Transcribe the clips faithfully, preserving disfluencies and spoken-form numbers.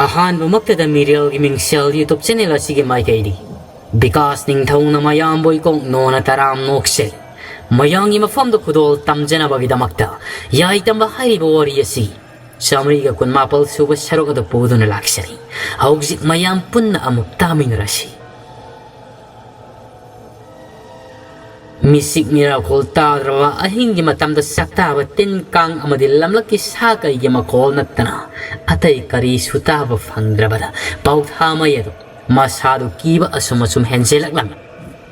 ꯑꯍꯥꯟꯕꯃꯛꯇꯗ ꯃꯤꯔꯦꯜꯒꯤ ꯃꯤꯡꯁꯦꯜ YouTube channel ꯑꯁꯤꯒꯤ ꯃꯥꯏꯀꯩꯗꯒꯤ ꯕꯤꯀꯥꯁ ꯅꯤꯡꯊꯧꯅ ꯃꯌꯥꯝꯕꯨ ꯏꯀꯣꯛ ꯅꯣꯅ ꯇꯔꯥꯝ ꯅꯣꯛꯆꯔꯤ꯫ ꯃꯌꯥꯝꯒꯤ ꯃꯐꯝꯗ ꯈꯨꯗꯣꯜ ꯇꯝꯖꯅꯕꯒꯤꯗꯃꯛꯇ ꯌꯥꯏꯇꯝꯕ ꯍꯥꯏꯔꯤꯕ ꯋꯥꯔꯤ ꯑꯁꯤ ꯆꯥꯃꯔꯤꯒ ꯀꯨꯟꯃꯥꯄꯜ ꯁꯨꯕ ꯁꯔꯨꯛ ꯑꯗꯨ ꯄꯨꯗꯨꯅ ꯂꯥꯛꯆꯔꯤ꯫ ꯍꯧꯖꯤꯛ ꯃꯌꯥꯝ ꯄꯨꯟꯅ ꯑꯃꯨꯛ ꯇꯥꯃꯤꯟꯅꯔꯁꯤ꯫ ꯃꯤꯁꯤꯛ ꯃꯤꯔꯥꯈꯣꯜ ꯇꯥꯗ꯭ꯔꯕ ꯑꯍꯤꯡꯒꯤ ꯃꯇꯝꯗ ꯁꯛꯇꯥꯕ ꯇꯤꯟ ꯀꯥꯡ ꯑꯃꯗꯤ ꯂꯝꯂꯛꯀꯤ ꯁꯥ ꯀꯩꯒꯤ ꯃꯈꯣꯜ ꯅꯠꯇꯅ ꯑꯇꯩ ꯀꯔꯤꯁꯨ ꯇꯥꯕ ꯐꯪꯗ꯭ꯔꯕꯗ ꯄꯥꯎꯊꯥꯃꯩ ꯑꯗꯨ ꯃꯁꯥꯗꯨ ꯀꯤꯕ ꯑꯁꯨꯝ ꯑꯁꯨꯝ ꯍꯦꯟꯖꯤꯜꯂꯛꯂꯝꯃꯤ꯫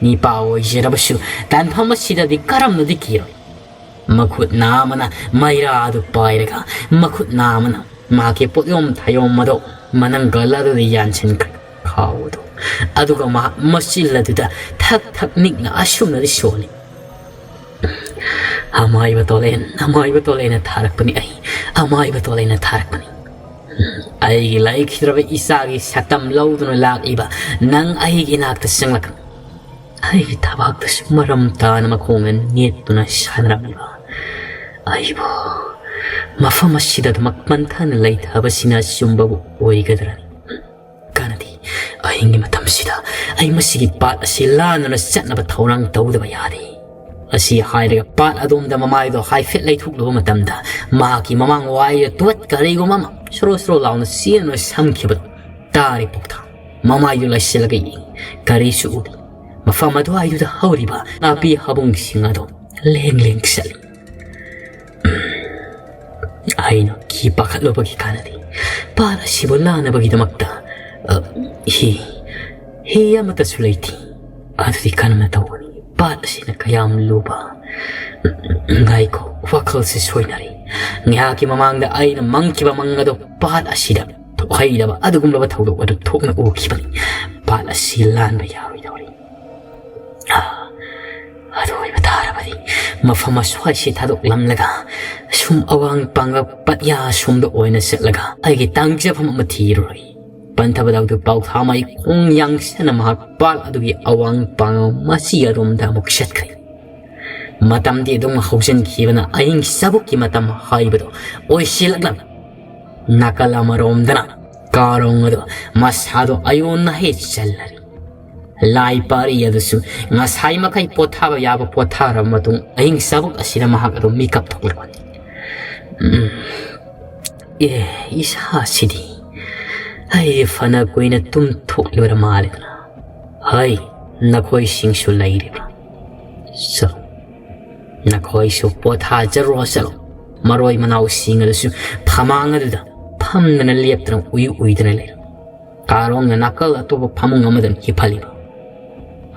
ꯃꯤꯄꯥ ꯑꯣꯏꯖꯔꯕꯁꯨ ꯇꯥꯟꯐꯝ ꯑꯁꯤꯗꯗꯤ ꯀꯔꯝꯅꯗꯤ ꯀꯤꯔꯣꯏ? ꯃꯈꯨꯠ ꯅꯥꯝꯃꯅ ꯃꯩꯔꯥ ꯑꯗꯨ ꯄꯥꯏꯔꯒ ꯃꯈꯨꯠ ꯅꯥꯝꯃꯅ ꯃꯍꯥꯛꯀꯤ ꯄꯣꯠꯌꯣꯝ ꯊꯥꯌꯣꯝ ꯑꯗꯨ ꯃꯅꯪꯒꯜ ꯑꯗꯨꯗ ꯌꯥꯟꯁꯤꯟꯈ꯭ꯔꯦ꯫ ꯈꯥꯎ ꯑꯗꯨ ꯑꯗꯨꯒ ꯃꯍꯥꯛ ꯃꯆꯤꯜ ꯑꯗꯨꯗ ꯊꯛ ꯊꯛ ꯅꯤꯛꯅ ꯑꯁꯨꯝꯅꯗꯤ ꯁꯣꯜꯂꯤ꯫ "ꯑꯃꯥꯏꯕ ꯇꯣꯂꯦꯟ, ꯑꯃꯥꯏꯕ ꯇꯣꯂꯦꯟꯅ ꯊꯥꯔꯛꯄꯅꯤ ꯑꯩ, ꯑꯃꯥꯏꯕ ꯇꯣꯂꯦꯟꯅ ꯊꯥꯔꯛꯄꯅꯤ꯫ ꯑꯩꯒꯤ ꯂꯩꯈꯤꯗ꯭ꯔꯕ ꯏꯆꯥꯒꯤ ꯁꯛꯇꯝ ꯂꯧꯗꯨꯅ ꯂꯥꯛꯂꯤꯕ ꯅꯪ ꯑꯩꯒꯤ ꯏꯅꯥꯛꯇ ꯆꯪꯂꯛꯀꯅꯨ꯫ ꯑꯩꯒꯤ ꯊꯕꯥꯛꯇꯁꯨ ꯃꯔꯝ ꯇꯥꯅ ꯃꯈꯣꯡꯅ ꯅꯦꯠꯇꯨꯅ ꯁꯥꯟꯅꯔꯝꯂꯤꯕ ꯑꯩꯕꯨ ꯃꯐꯝ ꯑꯁꯤꯗ ꯑꯗꯨꯃꯛ ꯄꯟꯊꯅ ꯂꯩꯊꯕꯁꯤꯅ ꯑꯆꯨꯝꯕꯕꯨ ꯑꯣꯏꯒꯗ꯭ꯔꯅꯤ? ꯀꯥꯟꯅꯗꯦ꯫ ꯑꯍꯤꯡꯒꯤ ꯃꯇꯝꯁꯤꯗ ꯑꯩ ꯃꯁꯤꯒꯤ ꯄꯥꯠ ꯑꯁꯤ ꯂꯥꯟꯗꯨꯅ ꯆꯠꯅꯕ ꯊꯧꯔꯥꯡ ꯇꯧꯗꯕ ꯌꯥꯗꯦ꯫" ꯑꯁꯤ ꯍꯥꯏꯔꯒ ꯄꯥꯠ ꯑꯗꯣꯝꯗ ꯃꯃꯥꯏꯗꯣ ꯍꯥꯏꯐꯦꯠ ꯂꯩꯊꯣꯛꯂꯨꯕ ꯃꯇꯝꯗ ꯃꯍꯥꯛꯀꯤ ꯃꯃꯥꯡ ꯋꯥꯏꯗ ꯇꯨꯋꯠ ꯀꯔꯤꯒꯨꯝꯕ ꯑꯃ ꯁꯣꯔꯣ ꯁꯣꯔꯣ ꯂꯥꯎꯅ ꯆꯦꯟꯗꯨꯅ ꯁꯝꯈꯤꯕꯗꯨ ꯇꯥꯔꯦ꯫ ꯄꯣꯛꯊꯥ ꯃꯃꯥꯏꯗꯨ ꯂꯩꯁꯤꯜꯂꯒ ꯌꯦꯡꯉꯤ꯫ ꯀꯔꯤꯁꯨ ꯎꯗꯦ꯫ ꯃꯐꯝ ꯑꯗꯨꯋꯥꯏꯗꯨꯗ ꯍꯧꯔꯤꯕ ꯅꯥꯄꯤ ꯍꯥꯕꯨꯡꯁꯤꯡ ꯑꯗꯨ ꯂꯦꯡ ꯂꯦꯡ ꯆꯠꯂꯤ꯫ ꯑꯩꯅ ꯀꯤ ꯄꯥꯈꯠꯂꯨꯕꯒꯤ ꯀꯥꯟꯅꯗꯦ꯫ ꯄꯥꯠ ꯑꯁꯤꯕꯨ ꯂꯥꯟꯅꯕꯒꯤꯗꯃꯛꯇ, ꯑ, ꯍꯤ, ꯍꯤ ꯑꯃꯠꯇꯁꯨ ꯂꯩꯇꯦ꯫ ꯑꯗꯨꯗꯤ ꯀꯔꯝꯅ ꯇꯧꯒꯅꯤ? ꯄꯥꯠ ꯑꯁꯤꯅ ꯀꯌꯥꯝ ꯂꯨꯕ? ꯉꯥꯏꯈꯣ, ꯋꯥꯈꯜꯁꯦ ꯁꯣꯏꯅꯔꯦ꯫ ꯉꯥꯏꯍꯥꯛꯀꯤ ꯃꯃꯥꯡꯗ ꯑꯩꯅ ꯃꯪꯈꯤꯕ ꯃꯪ ꯑꯗꯨ ꯄꯥꯠ ꯑꯁꯤꯗ ꯊꯣꯛꯍꯩꯗꯕ ꯑꯗꯨꯒꯨꯝꯂꯕ ꯊꯧꯗꯣꯛ ꯑꯗꯨ ꯊꯣꯛꯅ ꯎꯈꯤꯕꯅꯤ꯫ ꯄꯥꯠ ꯑꯁꯤ ꯂꯥꯟꯕ ꯌꯥꯔꯣꯏꯗꯧꯔꯤ꯫ ꯑꯥ, ꯑꯗꯨ ꯑꯣꯏꯕ ꯇꯥꯔꯕꯗꯤ ꯃꯐꯝ ꯑꯁ꯭ꯋꯥꯏꯁꯤ ꯊꯥꯗꯣꯛꯂꯝꯂꯒ ꯁꯨꯝ ꯑꯋꯥꯡ ꯄꯥꯡꯒ ꯄꯠꯌꯥ ꯁꯣꯝꯗ ꯑꯣꯏꯅ ꯆꯠꯂꯒ ꯑꯩꯒꯤ ꯇꯥꯡꯖꯐꯝ ꯑꯃ ꯊꯤꯔꯨꯔꯦ꯫ ꯄꯟꯊꯕꯗꯧꯗꯨ ꯄꯥꯎꯊꯥꯃꯩ ꯈꯣꯡ ꯌꯥꯡꯁꯟꯅ ꯃꯍꯥꯛ ꯄꯥꯠ ꯑꯗꯨꯒꯤ ꯑꯋꯥꯡ ꯄꯥꯡꯒ ꯃꯁꯤ ꯑꯗꯣꯝꯗ ꯑꯃꯨꯛ ꯆꯠꯈ꯭ꯔꯦ꯫ ꯃꯇꯝꯗꯤ ꯑꯗꯨꯝ ꯍꯧꯖꯤꯟꯈꯤꯕꯅ ꯑꯍꯤꯡ ꯆꯥꯕꯨꯛꯀꯤ ꯃꯇꯝ ꯍꯥꯏꯕꯗꯣ ꯑꯣꯏꯁꯤꯜꯂꯛꯂꯝꯃꯤ꯫ ꯅꯥꯀꯜ ꯑꯃꯔꯣꯝꯗꯅ ꯀꯥꯔꯣꯡ ꯑꯗꯨ ꯃꯁꯥꯗꯣ ꯑꯌꯣꯟꯅ ꯍꯦꯛ ꯆꯜꯂꯔꯤ꯫ ꯂꯥꯏ ꯄꯥꯔꯤ ꯑꯗꯨꯁꯨ ꯉꯁꯥꯏ ꯃꯈꯩ ꯄꯣꯊꯥꯕ ꯌꯥꯕ ꯄꯣꯊꯥꯔꯕ ꯃꯇꯨꯡ ꯑꯍꯤꯡ ꯆꯥꯕꯨꯛ ꯑꯁꯤꯗ ꯃꯍꯥꯛ ꯑꯗꯨꯝ ꯃꯤꯀꯞ ꯊꯣꯛꯂꯕꯅꯤ꯫ ꯎꯝ꯫ ꯑꯦ, ꯏꯁꯥꯁꯤꯗꯤ ꯑꯩ ꯐꯅ ꯀꯨꯏꯅ ꯇꯨꯝꯊꯣꯛꯂꯨꯔ ꯃꯥꯜꯂꯦꯗꯅ꯫ ꯍꯩ, ꯅꯈꯣꯏꯁꯤꯡꯁꯨ ꯂꯩꯔꯤꯕ꯭ꯔꯥ? ꯆꯠꯂꯣ, ꯅꯈꯣꯏꯁꯨ ꯄꯣꯊꯥꯖꯔꯣ, ꯆꯠꯂꯣ꯫ ꯃꯔꯣꯏ ꯃꯅꯥꯎꯁꯤꯡ ꯑꯗꯨꯁꯨ ꯐꯃꯥꯡ ꯑꯗꯨꯗ ꯐꯝꯗꯅ ꯂꯦꯞꯇꯅ ꯎꯏ ꯎꯏꯗꯅ ꯂꯩꯔꯝꯃꯤ꯫ ꯀꯥꯔꯣꯡꯅ ꯅꯥꯀꯜ ꯑꯇꯣꯞꯄ ꯐꯃꯨꯡ ꯑꯃꯗ ꯍꯤꯞꯍꯜꯂꯤꯕ꯫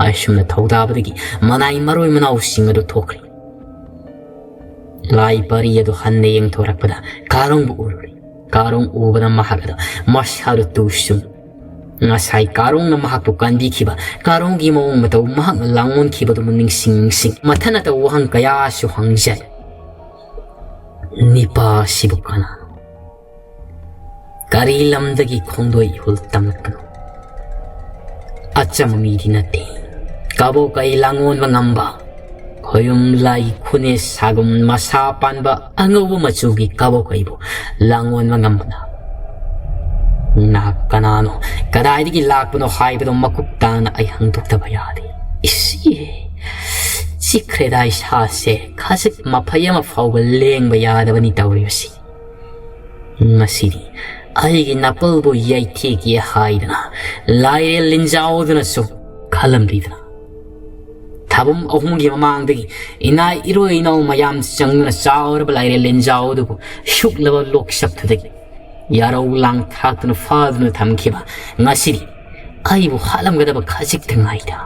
ꯑꯁꯨꯝꯅ ꯊꯧꯗꯥꯕꯗꯒꯤ ꯃꯅꯥꯏ ꯃꯔꯣꯏ ꯃꯅꯥꯎꯁꯤꯡ ꯑꯗꯨ ꯊꯣꯛꯈ꯭ꯔꯦ꯫ ꯂꯥꯏ ꯄꯥꯔꯤ ꯑꯗꯨ ꯍꯟꯅ ꯌꯦꯡꯊꯣꯔꯛꯄꯗ ꯀꯥꯔꯣꯡꯕꯨ ꯎꯔꯨꯔꯦ꯫ ꯀꯥꯔꯣꯡ ꯎꯕꯗ ꯃꯍꯥꯛ ꯑꯗꯨ ꯃꯁꯥꯗꯨ ꯇꯨ ꯁꯨꯝ꯫ ꯉꯁꯥꯏ ꯀꯥꯔꯣꯡꯅ ꯃꯍꯥꯛꯄꯨ ꯀꯟꯕꯤꯈꯤꯕ, ꯀꯥꯔꯣꯡꯒꯤ ꯃꯑꯣꯡ ꯃꯇꯧ, ꯃꯍꯥꯛꯅ ꯂꯥꯡꯑꯣꯟꯈꯤꯕꯗꯨꯕꯨ ꯅꯤꯡꯁꯤꯡ ꯅꯤꯡꯁꯤꯡ ꯃꯊꯟꯅꯇ ꯋꯥꯍꯪ ꯀꯌꯥꯁꯨ ꯍꯪꯖꯩ꯫ ꯅꯤꯄꯥ ꯑꯁꯤꯕꯨ ꯀꯅꯥꯅꯣ? ꯀꯔꯤ ꯂꯝꯗꯒꯤ ꯈꯣꯡꯗꯣꯏ ꯏꯍꯨꯜ ꯇꯝꯂꯛꯄꯅꯣ? ꯑꯆꯝꯕ ꯃꯤꯗꯤ ꯅꯠꯇꯦ꯫ ꯀꯕꯣꯀꯩ ꯂꯥꯡꯑꯣꯟꯕ ꯉꯝꯕ, ꯈꯣꯌꯨꯝ ꯂꯥꯏ ꯈꯨꯅꯦ ꯁꯥꯒꯨꯝ ꯃꯁꯥ ꯄꯥꯟꯕ ꯑꯉꯧꯕ ꯃꯆꯨꯒꯤ ꯀꯕꯣꯀꯩꯕꯨ ꯂꯥꯡꯑꯣꯟꯕ ꯉꯝꯕꯅ꯫ ꯅꯍꯥꯛ ꯀꯅꯥꯅꯣ, ꯀꯗꯥꯏꯗꯒꯤ ꯂꯥꯛꯄꯅꯣ ꯍꯥꯏꯕꯗꯨ ꯃꯀꯨꯞ ꯇꯥꯅ ꯑꯩ ꯍꯪꯗꯣꯛꯇꯕ ꯌꯥꯗꯦ꯫ ꯏꯁ, ꯏ, ꯆꯤꯛꯈ꯭ꯔꯦꯗ ꯏꯁꯥꯁꯦ꯫ ꯈꯖꯤꯛ ꯃꯐꯩ ꯑꯃ ꯐꯥꯎꯕ ꯂꯦꯡꯕ ꯌꯥꯗꯕꯅꯤ ꯇꯧꯔꯤꯕꯁꯤ꯫ ꯉꯁꯤꯗꯤ ꯑꯩꯒꯤ ꯅꯥꯄꯜꯕꯨ ꯌꯩꯊꯦꯛꯀꯦ ꯍꯥꯏꯗꯅ ꯂꯥꯏꯔꯦꯜ ꯂꯤꯟꯖꯥꯎꯗꯨꯅꯁꯨ ꯈꯜꯂꯝꯂꯤꯗꯅ꯫ ꯊꯥꯕꯨꯝ ꯑꯍꯨꯝꯒꯤ ꯃꯃꯥꯡꯗꯒꯤ ꯏꯅꯥꯏ ꯏꯔꯣꯏ ꯏꯅꯥꯎ ꯃꯌꯥꯝ ꯆꯪꯗꯨꯅ ꯆꯥꯎꯔꯕ ꯂꯥꯏꯔꯦꯜ ꯂꯤꯟꯖꯥꯎ ꯑꯗꯨꯕꯨ ꯁꯨꯛꯂꯕ ꯂꯣꯛꯁꯞꯇꯨꯗꯒꯤ ꯌꯥꯔꯧ ꯂꯥꯡ ꯊꯥꯛꯇꯨꯅ ꯐꯥꯗꯨꯅ ꯊꯝꯈꯤꯕ ꯉꯁꯤꯗꯤ ꯑꯩꯕꯨ ꯍꯥꯠꯂꯝꯒꯗꯕ ꯈꯖꯤꯛꯇ ꯉꯥꯏꯗ꯫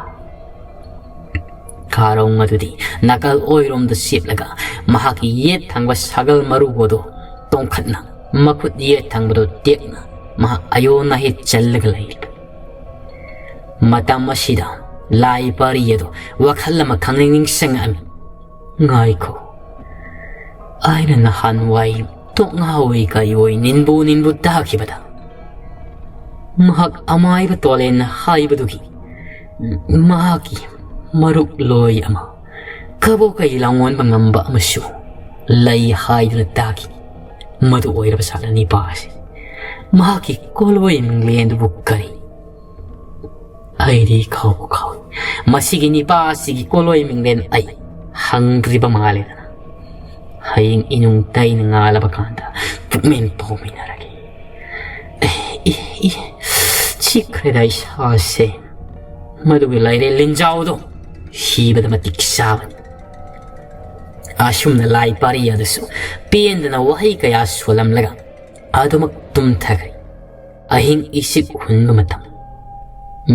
ꯀꯥꯔꯣꯡ ꯑꯗꯨꯗꯤ ꯅꯥꯀꯜ ꯑꯣꯏꯔꯣꯝꯗ ꯆꯦꯞꯂꯒ ꯃꯍꯥꯛꯀꯤ ꯌꯦꯠ ꯊꯪꯕ ꯁꯥꯒꯜ ꯃꯔꯨ ꯑꯗꯨ ꯇꯣꯡꯈꯠꯅ ꯃꯈꯨꯠ ꯌꯦꯠ ꯊꯪꯕꯗꯨ ꯇꯦꯛꯅ ꯃꯍꯥꯛ ꯑꯌꯣꯟ ꯑꯍꯦ ꯆꯜꯂꯒ ꯂꯩꯔꯤꯕꯅꯤ꯫ ꯃꯇꯝ ꯑꯁꯤꯗ ꯂꯥꯏ ꯄꯥꯔꯤ ꯑꯗꯨ ꯋꯥꯈꯜ ꯑꯃ ꯈꯪꯅꯤꯡ ꯅꯤꯡꯁꯤꯡꯉꯛꯑꯝꯃꯤ꯫ ꯉꯥꯏꯈꯣ, ꯑꯩꯅ ꯅꯍꯥꯟꯋꯥꯏ ꯇꯣꯛꯉꯥ ꯑꯣꯏ ꯀꯩ ꯑꯣꯏ ꯅꯤꯟꯕꯨ ꯅꯤꯟꯕꯨ ꯇꯥꯈꯤꯕꯗ ꯃꯍꯥꯛ ꯑꯃꯥꯏꯕ ꯇꯣꯂꯦꯟꯅ ꯍꯥꯏꯕꯗꯨꯒꯤ ꯃꯍꯥꯛꯀꯤ ꯃꯔꯨꯞ ꯂꯣꯏ ꯑꯃ ꯀꯕꯣꯀꯩ ꯂꯥꯡꯑꯣꯟꯕ ꯉꯝꯕ ꯑꯃꯁꯨ ꯂꯩ ꯍꯥꯏꯗꯨꯅ ꯇꯥꯈꯤ꯫ ꯃꯗꯨ ꯑꯣꯏꯔꯕ ꯁꯥꯠꯂꯅꯤ ꯄꯥꯁꯤ꯫ ꯃꯍꯥꯛꯀꯤ ꯀꯣꯂꯣꯏ ꯃꯤꯡꯂꯦꯟꯗꯨꯕꯨ ꯀꯔꯤ? ꯑꯩꯗꯤ ꯈꯥꯎꯕꯨ ꯈꯥꯎꯏ꯫ ꯃꯁꯤꯒꯤ ꯅꯤꯄꯥ ꯑꯁꯤꯒꯤ ꯀꯣꯂꯣꯏ ꯃꯤꯡꯂꯦꯟ ꯑꯩ ꯍꯪꯗ꯭ꯔꯤꯕ ꯃꯥꯜꯂꯦꯗꯅ꯫ ꯍꯌꯦꯡ ꯏꯅꯨꯡ ꯇꯩꯅ ꯉꯥꯜꯂꯕ ꯀꯥꯟꯗ ꯄꯨꯛꯃꯦꯟ ꯄꯥꯎꯃꯤꯟꯅꯔꯒꯦ꯫ ꯑꯦ, ꯏ, ꯏ, ꯆꯤꯛꯈ꯭ꯔꯦꯗ ꯏꯁꯥꯁꯦ꯫ ꯃꯗꯨꯒꯤ ꯂꯥꯏꯔꯦꯟ ꯂꯤꯟꯖꯥꯎꯗꯣ ꯁꯤꯕꯗ ꯃꯇꯤꯛ ꯆꯥꯕꯅꯤ꯫ ꯑꯁꯨꯝꯅ ꯂꯥꯏ ꯄꯥꯔꯤ ꯑꯗꯨꯁꯨ ꯄꯦꯟꯗꯅ ꯋꯥꯍꯩ ꯀꯌꯥ ꯁꯣꯜꯂꯝꯂꯒ ꯑꯗꯨꯃꯛ ꯇꯨꯝꯊꯈ꯭ꯔꯦ꯫ ꯑꯍꯤꯡ ꯏꯁꯤꯛ ꯍꯨꯟꯕ ꯃꯇꯝ꯫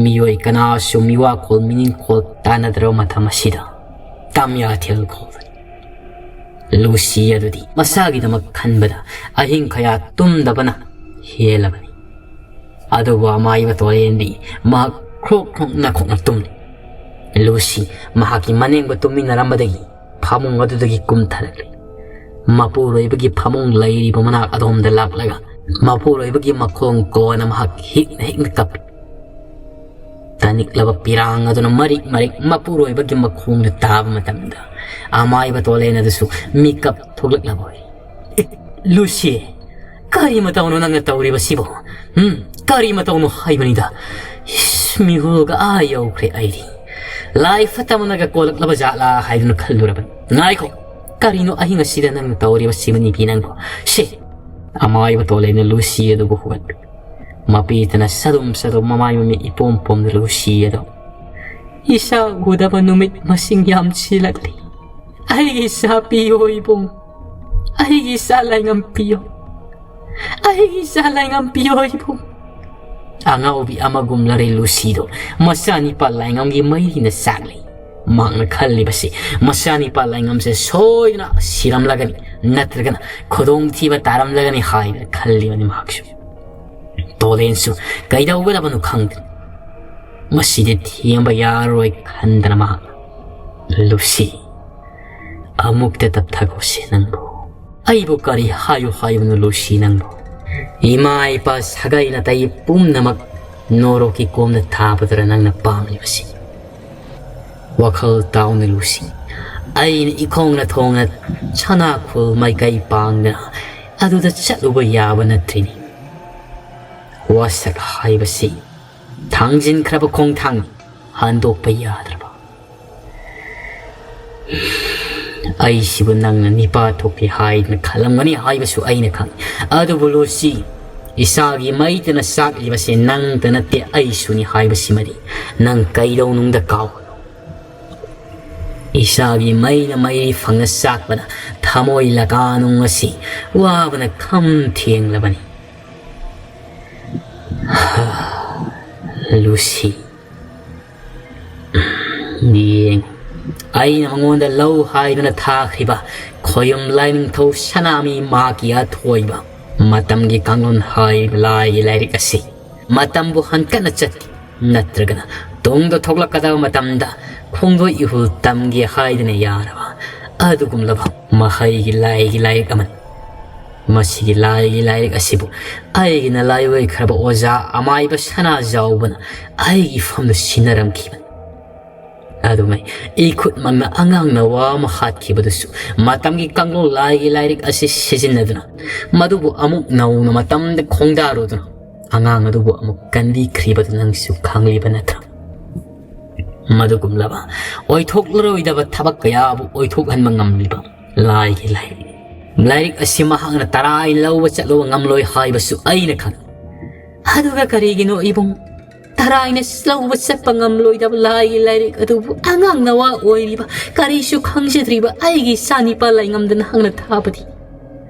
ꯃꯤꯑꯣꯏ ꯀꯅꯥꯁꯨ ꯃꯤꯋꯥꯈꯣꯜ ꯃꯤꯅꯤꯡꯈꯣꯜ ꯇꯥꯟꯅꯗ꯭ꯔꯕ ꯃꯇꯝ ꯑꯁꯤꯗ ꯇꯥꯃꯤꯌꯥꯊꯦꯜ ꯀꯧꯕꯅꯤ꯫ ꯂꯨꯁꯤ ꯑꯗꯨꯗꯤ ꯃꯁꯥꯒꯤꯗꯃꯛ ꯈꯟꯕꯗ ꯑꯍꯤꯡ ꯀꯌꯥ ꯇꯨꯝꯗꯕꯅ ꯍꯦꯜꯂꯕꯅꯤ꯫ ꯑꯗꯨꯕꯨ ꯑꯃꯥꯏꯕ ꯇꯣꯔꯦꯟꯗꯤ ꯃꯍꯥꯛ ꯈ꯭ꯔꯣꯛ ꯈ꯭ꯔꯣꯛ ꯅꯥꯈꯣꯛꯅ ꯇꯨꯝꯂꯤ꯫ ꯂꯨꯁꯤ ꯃꯍꯥꯛꯀꯤ ꯃꯅꯦꯝꯒ ꯇꯨꯝꯃꯤꯟꯅꯔꯝꯕꯗꯒꯤ ꯐꯃꯨꯡ ꯑꯗꯨꯗꯒꯤ ꯀꯨꯝꯊꯔꯛꯂꯤ꯫ ꯃꯄꯨꯔꯣꯏꯕꯒꯤ ꯐꯃꯨꯡ ꯂꯩꯔꯤꯕ ꯃꯅꯥꯛ ꯑꯗꯣꯝꯗ ꯂꯥꯛꯂꯒ ꯃꯄꯨꯔꯣꯏꯕꯒꯤ ꯃꯈꯣꯡ ꯀꯣꯟꯅ ꯃꯍꯥꯛ ꯍꯤꯛꯅ ꯍꯤꯛꯅ ꯀꯞꯄꯤ꯫ ꯇꯥꯅꯤꯡꯂꯕ ꯄꯤꯔꯥꯡ ꯑꯗꯨꯅ ꯃꯔꯤꯛ ꯃꯔꯤꯛ ꯃꯄꯨꯔꯣꯏꯕꯒꯤ ꯃꯈꯣꯡꯗ ꯇꯥꯕ ꯃꯇꯝꯗ ꯑꯃꯥꯏꯕ ꯇꯣꯂꯦꯟ ꯑꯗꯨꯁꯨ ꯃꯤꯀꯞ ꯊꯣꯛꯂꯛꯂꯕ ꯑꯣꯏꯔꯤ꯫ "ꯑꯦ, ꯂꯨꯁꯤ, ꯀꯔꯤ ꯃꯇꯧꯅꯣ ꯅꯪꯅ ꯇꯧꯔꯤꯕꯁꯤꯕꯣ? ꯎꯝ, ꯀꯔꯤ ꯃꯇꯧꯅꯣ ꯍꯥꯏꯕꯅꯤꯗ? ꯏꯁ, ꯃꯤꯍꯨꯜꯒ ꯑꯥ ꯌꯧꯈ꯭ꯔꯦ ꯑꯩꯗꯤ꯫ ꯂꯥꯏ ꯐꯠꯇꯕꯅꯒ ꯀꯣꯜꯂꯛꯂꯕ ꯖꯥꯠꯂꯥ ꯍꯥꯏꯗꯨꯅ ꯈꯜꯂꯨꯔꯕꯅꯤ꯫ ꯉꯥꯏꯈꯣ, ꯀꯔꯤꯅꯣ ꯑꯍꯤꯡ ꯑꯁꯤꯗ ꯅꯪꯅ ꯇꯧꯔꯤꯕꯁꯤꯕꯨ ꯅꯤꯕꯤ ꯅꯪꯕꯣ? ꯁꯦ!" ꯑꯃꯥꯏꯕ ꯇꯣꯂꯦꯟꯅ ꯂꯨꯁꯤ ꯑꯗꯨꯕꯨ ꯍꯨꯒꯠꯄꯤ꯫ ꯃꯄꯤꯇꯅ ꯁꯗꯨꯝ ꯁꯗꯨꯝ ꯃꯃꯥꯏ ꯃꯃꯤꯠ ꯏꯄꯣꯝ ꯄꯣꯝꯗ ꯂꯨꯁꯤ ꯑꯗꯨ, "ꯏꯆꯥ ꯎꯗꯕ ꯅꯨꯃꯤꯠ ꯃꯁꯤꯡ ꯌꯥꯝꯁꯤꯜꯂꯛꯂꯤ꯫ ꯑꯩꯒꯤ ꯏꯆꯥ ꯄꯤꯌꯣ ꯏꯕꯨꯡ꯫ ꯑꯩꯒꯤ ꯏꯆꯥ ꯂꯥꯏꯉꯝ ꯄꯤꯌꯣ꯫ ꯑꯩꯒꯤ ꯏꯆꯥ ꯂꯥꯏꯉꯝ ꯄꯤꯌꯣ ꯏꯕꯨꯡ꯫" ꯑꯉꯥꯎꯕꯤ ꯑꯃꯒꯨꯝꯂꯔꯦ ꯂꯨꯁꯤꯗꯣ꯫ ꯃꯆꯥꯅꯤꯄꯥ ꯂꯥꯏꯉꯝꯒꯤ ꯃꯩꯔꯤꯅ ꯆꯥꯛꯂꯤ꯫ ꯃꯍꯥꯛꯅ ꯈꯜꯂꯤꯕꯁꯤ, ꯃꯆꯥꯅꯤꯄꯥ ꯂꯥꯏꯉꯝꯁꯦ ꯁꯣꯏꯗꯅ ꯁꯤꯔꯝꯂꯒꯅꯤ, ꯅꯠꯇ꯭ꯔꯒꯅ ꯈꯨꯗꯣꯡꯊꯤꯕ ꯇꯥꯔꯝꯂꯒꯅꯤ ꯍꯥꯏꯗꯅ ꯈꯜꯂꯤꯕꯅꯤ ꯃꯍꯥꯛꯁꯨ꯫ ꯇꯣꯂꯦꯟꯁꯨ ꯀꯩꯗꯧꯒꯗꯕꯅꯣ ꯈꯪꯗ꯭ꯔꯦ꯫ ꯃꯁꯤꯗꯤ ꯊꯦꯝꯕ ꯌꯥꯔꯔꯣꯏ ꯈꯟꯗꯅ ꯃꯍꯥꯛ, "ꯂꯨꯁꯤ, ꯑꯃꯨꯛꯇ ꯇꯞꯊꯈꯣꯁꯦ ꯅꯪꯕꯨ꯫ ꯑꯩꯕꯨ ꯀꯔꯤ ꯍꯥꯏꯌꯨ ꯍꯥꯏꯕꯅꯣ ꯂꯨꯁꯤ ꯅꯪꯕꯨ? ꯏꯃꯥ ꯏꯄꯥ ꯁꯥꯒꯩ ꯅꯥꯇꯩ ꯄꯨꯝꯅꯃꯛ ꯅꯣꯔꯣꯛꯀꯤ ꯀꯣꯝꯗ ꯊꯥꯕꯗꯨꯔ ꯅꯪꯅ ꯄꯥꯝꯂꯤꯕꯁꯤ? ꯋꯥꯈꯜ ꯇꯥꯎꯅ ꯂꯨꯁꯤ꯫ ꯑꯩꯅ ꯏꯈꯣꯡꯅ ꯊꯣꯡꯅ ꯁꯅꯥꯈꯨꯜ ꯃꯥꯏꯀꯩ ꯄꯥꯡꯗꯅ ꯑꯗꯨꯗ ꯆꯠꯂꯨꯕ ꯌꯥꯕ ꯅꯠꯇ꯭ꯔꯤꯅꯤ꯫ ꯋꯥꯁꯛ ꯍꯥꯏꯕꯁꯤ ꯊꯥꯡꯖꯤꯟꯈ꯭ꯔꯕ ꯈꯣꯡꯊꯥꯡꯅꯤ, ꯍꯟꯗꯣꯛꯄ ꯌꯥꯗ꯭ꯔꯕ꯫ ꯑꯩꯁꯤꯕꯨ ꯅꯪꯅ ꯅꯤꯄꯥ ꯊꯣꯛꯄꯤ ꯍꯥꯏꯗꯅ ꯈꯜꯂꯝꯒꯅꯤ ꯍꯥꯏꯕꯁꯨ ꯑꯩꯅ ꯈꯪꯏ꯫ ꯑꯗꯨꯕꯨ ꯂꯨꯁꯤ, ꯏꯁꯥꯒꯤ ꯃꯩꯇꯅ ꯆꯥꯛꯂꯤꯕꯁꯦ ꯅꯪꯇ ꯅꯠꯇꯦ, ꯑꯩꯁꯨꯅꯤ ꯍꯥꯏꯕꯁꯤꯃꯗꯤ ꯅꯪ ꯀꯩꯗꯧꯅꯨꯡꯗ ꯀꯥꯎꯒꯅꯨ꯫ ꯏꯁꯥꯒꯤ ꯃꯩꯅ ꯃꯩ ꯐꯪꯅ ꯆꯥꯛꯄꯅ ꯊꯃꯣꯏ ꯂꯀꯥꯅꯨꯡ ꯑꯁꯤ ꯋꯥꯕꯅ ꯈꯝ ꯊꯦꯡꯂꯕꯅꯤ꯫ ꯂꯨꯁꯤ, ꯌꯦꯡ, ꯑꯩꯅ ꯃꯉꯣꯟꯗ ꯂꯧ ꯍꯥꯏꯗꯨꯅ ꯊꯥꯈ꯭ꯔꯤꯕ ꯈꯣꯌꯨꯝ ꯂꯥꯏꯅꯤꯡꯊꯧ ꯁꯅꯥꯃꯤ ꯃꯍꯥꯛꯀꯤ ꯑꯊꯣꯏꯕ ꯃꯇꯝꯒꯤ ꯀꯥꯡꯂꯣꯟ ꯍꯥꯏꯔꯤꯕ ꯂꯥꯏꯒꯤ ꯂꯥꯏꯔꯤꯛ ꯑꯁꯤ ꯃꯇꯝꯕꯨ ꯍꯟꯀꯠꯅ ꯆꯠꯈꯤ ꯅꯠꯇ꯭ꯔꯒꯅ ꯇꯨꯡꯗ ꯊꯣꯛꯂꯛꯀꯗꯕ ꯃꯇꯝꯗ ꯈꯣꯡꯗꯣꯏ ꯏꯍꯨꯜ ꯇꯝꯒꯦ ꯍꯥꯏꯗꯨꯅ ꯌꯥꯔꯕ ꯑꯗꯨꯒꯨꯝꯂꯕ ꯃꯍꯩꯒꯤ ꯂꯥꯏꯒꯤ ꯂꯥꯏꯔꯤꯛ ꯑꯃꯅꯤ꯫ ꯃꯁꯤꯒꯤ ꯂꯥꯏꯒꯤ ꯂꯥꯏꯔꯤꯛ ꯑꯁꯤꯕꯨ ꯑꯩꯒꯤ ꯅꯂꯥꯏꯑꯣꯏꯈ꯭ꯔꯕ ꯑꯣꯖꯥ ꯑꯃꯥꯏꯕ ꯁꯅꯥꯖꯥꯎꯕꯅ ꯑꯩꯒꯤ ꯏꯐꯝꯗ ꯁꯤꯟꯅꯔꯝꯈꯤꯕꯅꯤ꯫ ꯑꯗꯨꯉꯩ ꯏꯈꯨꯠꯃꯛꯅ ꯑꯉꯥꯡ ꯅꯋꯥ ꯑꯃ ꯍꯥꯠꯈꯤꯕꯗꯨꯁꯨ ꯃꯇꯝꯒꯤ ꯀꯥꯡꯂꯣꯟ ꯂꯥꯏꯒꯤ ꯂꯥꯏꯔꯤꯛ ꯑꯁꯤ ꯁꯤꯖꯤꯟꯅꯗꯨꯅ ꯃꯗꯨꯕꯨ ꯑꯃꯨꯛ ꯅꯧꯅ ꯃꯇꯝꯗ ꯈꯣꯡꯗꯥꯔꯨꯗꯨꯅ ꯑꯉꯥꯡ ꯑꯗꯨꯕꯨ ꯑꯃꯨꯛ ꯀꯟꯕꯤꯈ꯭ꯔꯤꯕꯗꯨ ꯅꯪꯁꯨ ꯈꯪꯂꯤꯕ ꯅꯠꯇ꯭ꯔꯥ? ꯃꯗꯨꯒꯨꯝꯂꯕ ꯑꯣꯏꯊꯣꯛꯂꯔꯣꯏꯗꯕ ꯊꯕꯛ ꯀꯌꯥꯕꯨ ꯑꯣꯏꯊꯣꯛꯍꯟꯕ ꯉꯝꯂꯤꯕ ꯂꯥꯏꯒꯤ ꯂꯥꯏꯔꯤꯛ, ꯂꯥꯏꯔꯤꯛ ꯑꯁꯤ ꯃꯍꯥꯛꯅ ꯇꯔꯥꯏ ꯂꯧꯕ ꯆꯠꯂꯨꯕ ꯉꯝꯂꯣꯏ ꯍꯥꯏꯕꯁꯨ ꯑꯩꯅ ꯈꯪꯏ꯫ ꯑꯗꯨꯒ ꯀꯔꯤꯒꯤꯅꯣ ꯏꯕꯨꯡ, ꯇꯔꯥꯏꯅ ꯂꯧꯕ ꯆꯠꯄ ꯉꯝꯂꯣꯏꯗꯕ ꯂꯥꯏꯒꯤ ꯂꯥꯏꯔꯤꯛ ꯑꯗꯨꯕꯨ ꯑꯉꯥꯡ ꯅꯋꯥ ꯑꯣꯏꯔꯤꯕ, ꯀꯔꯤꯁꯨ ꯈꯪꯖꯗ꯭ꯔꯤꯕ ꯑꯩꯒꯤ ꯏꯆꯥ ꯅꯤꯄꯥ ꯂꯥꯏꯉꯝꯗꯅ ꯅꯪꯅ ꯊꯥꯕꯗꯤ?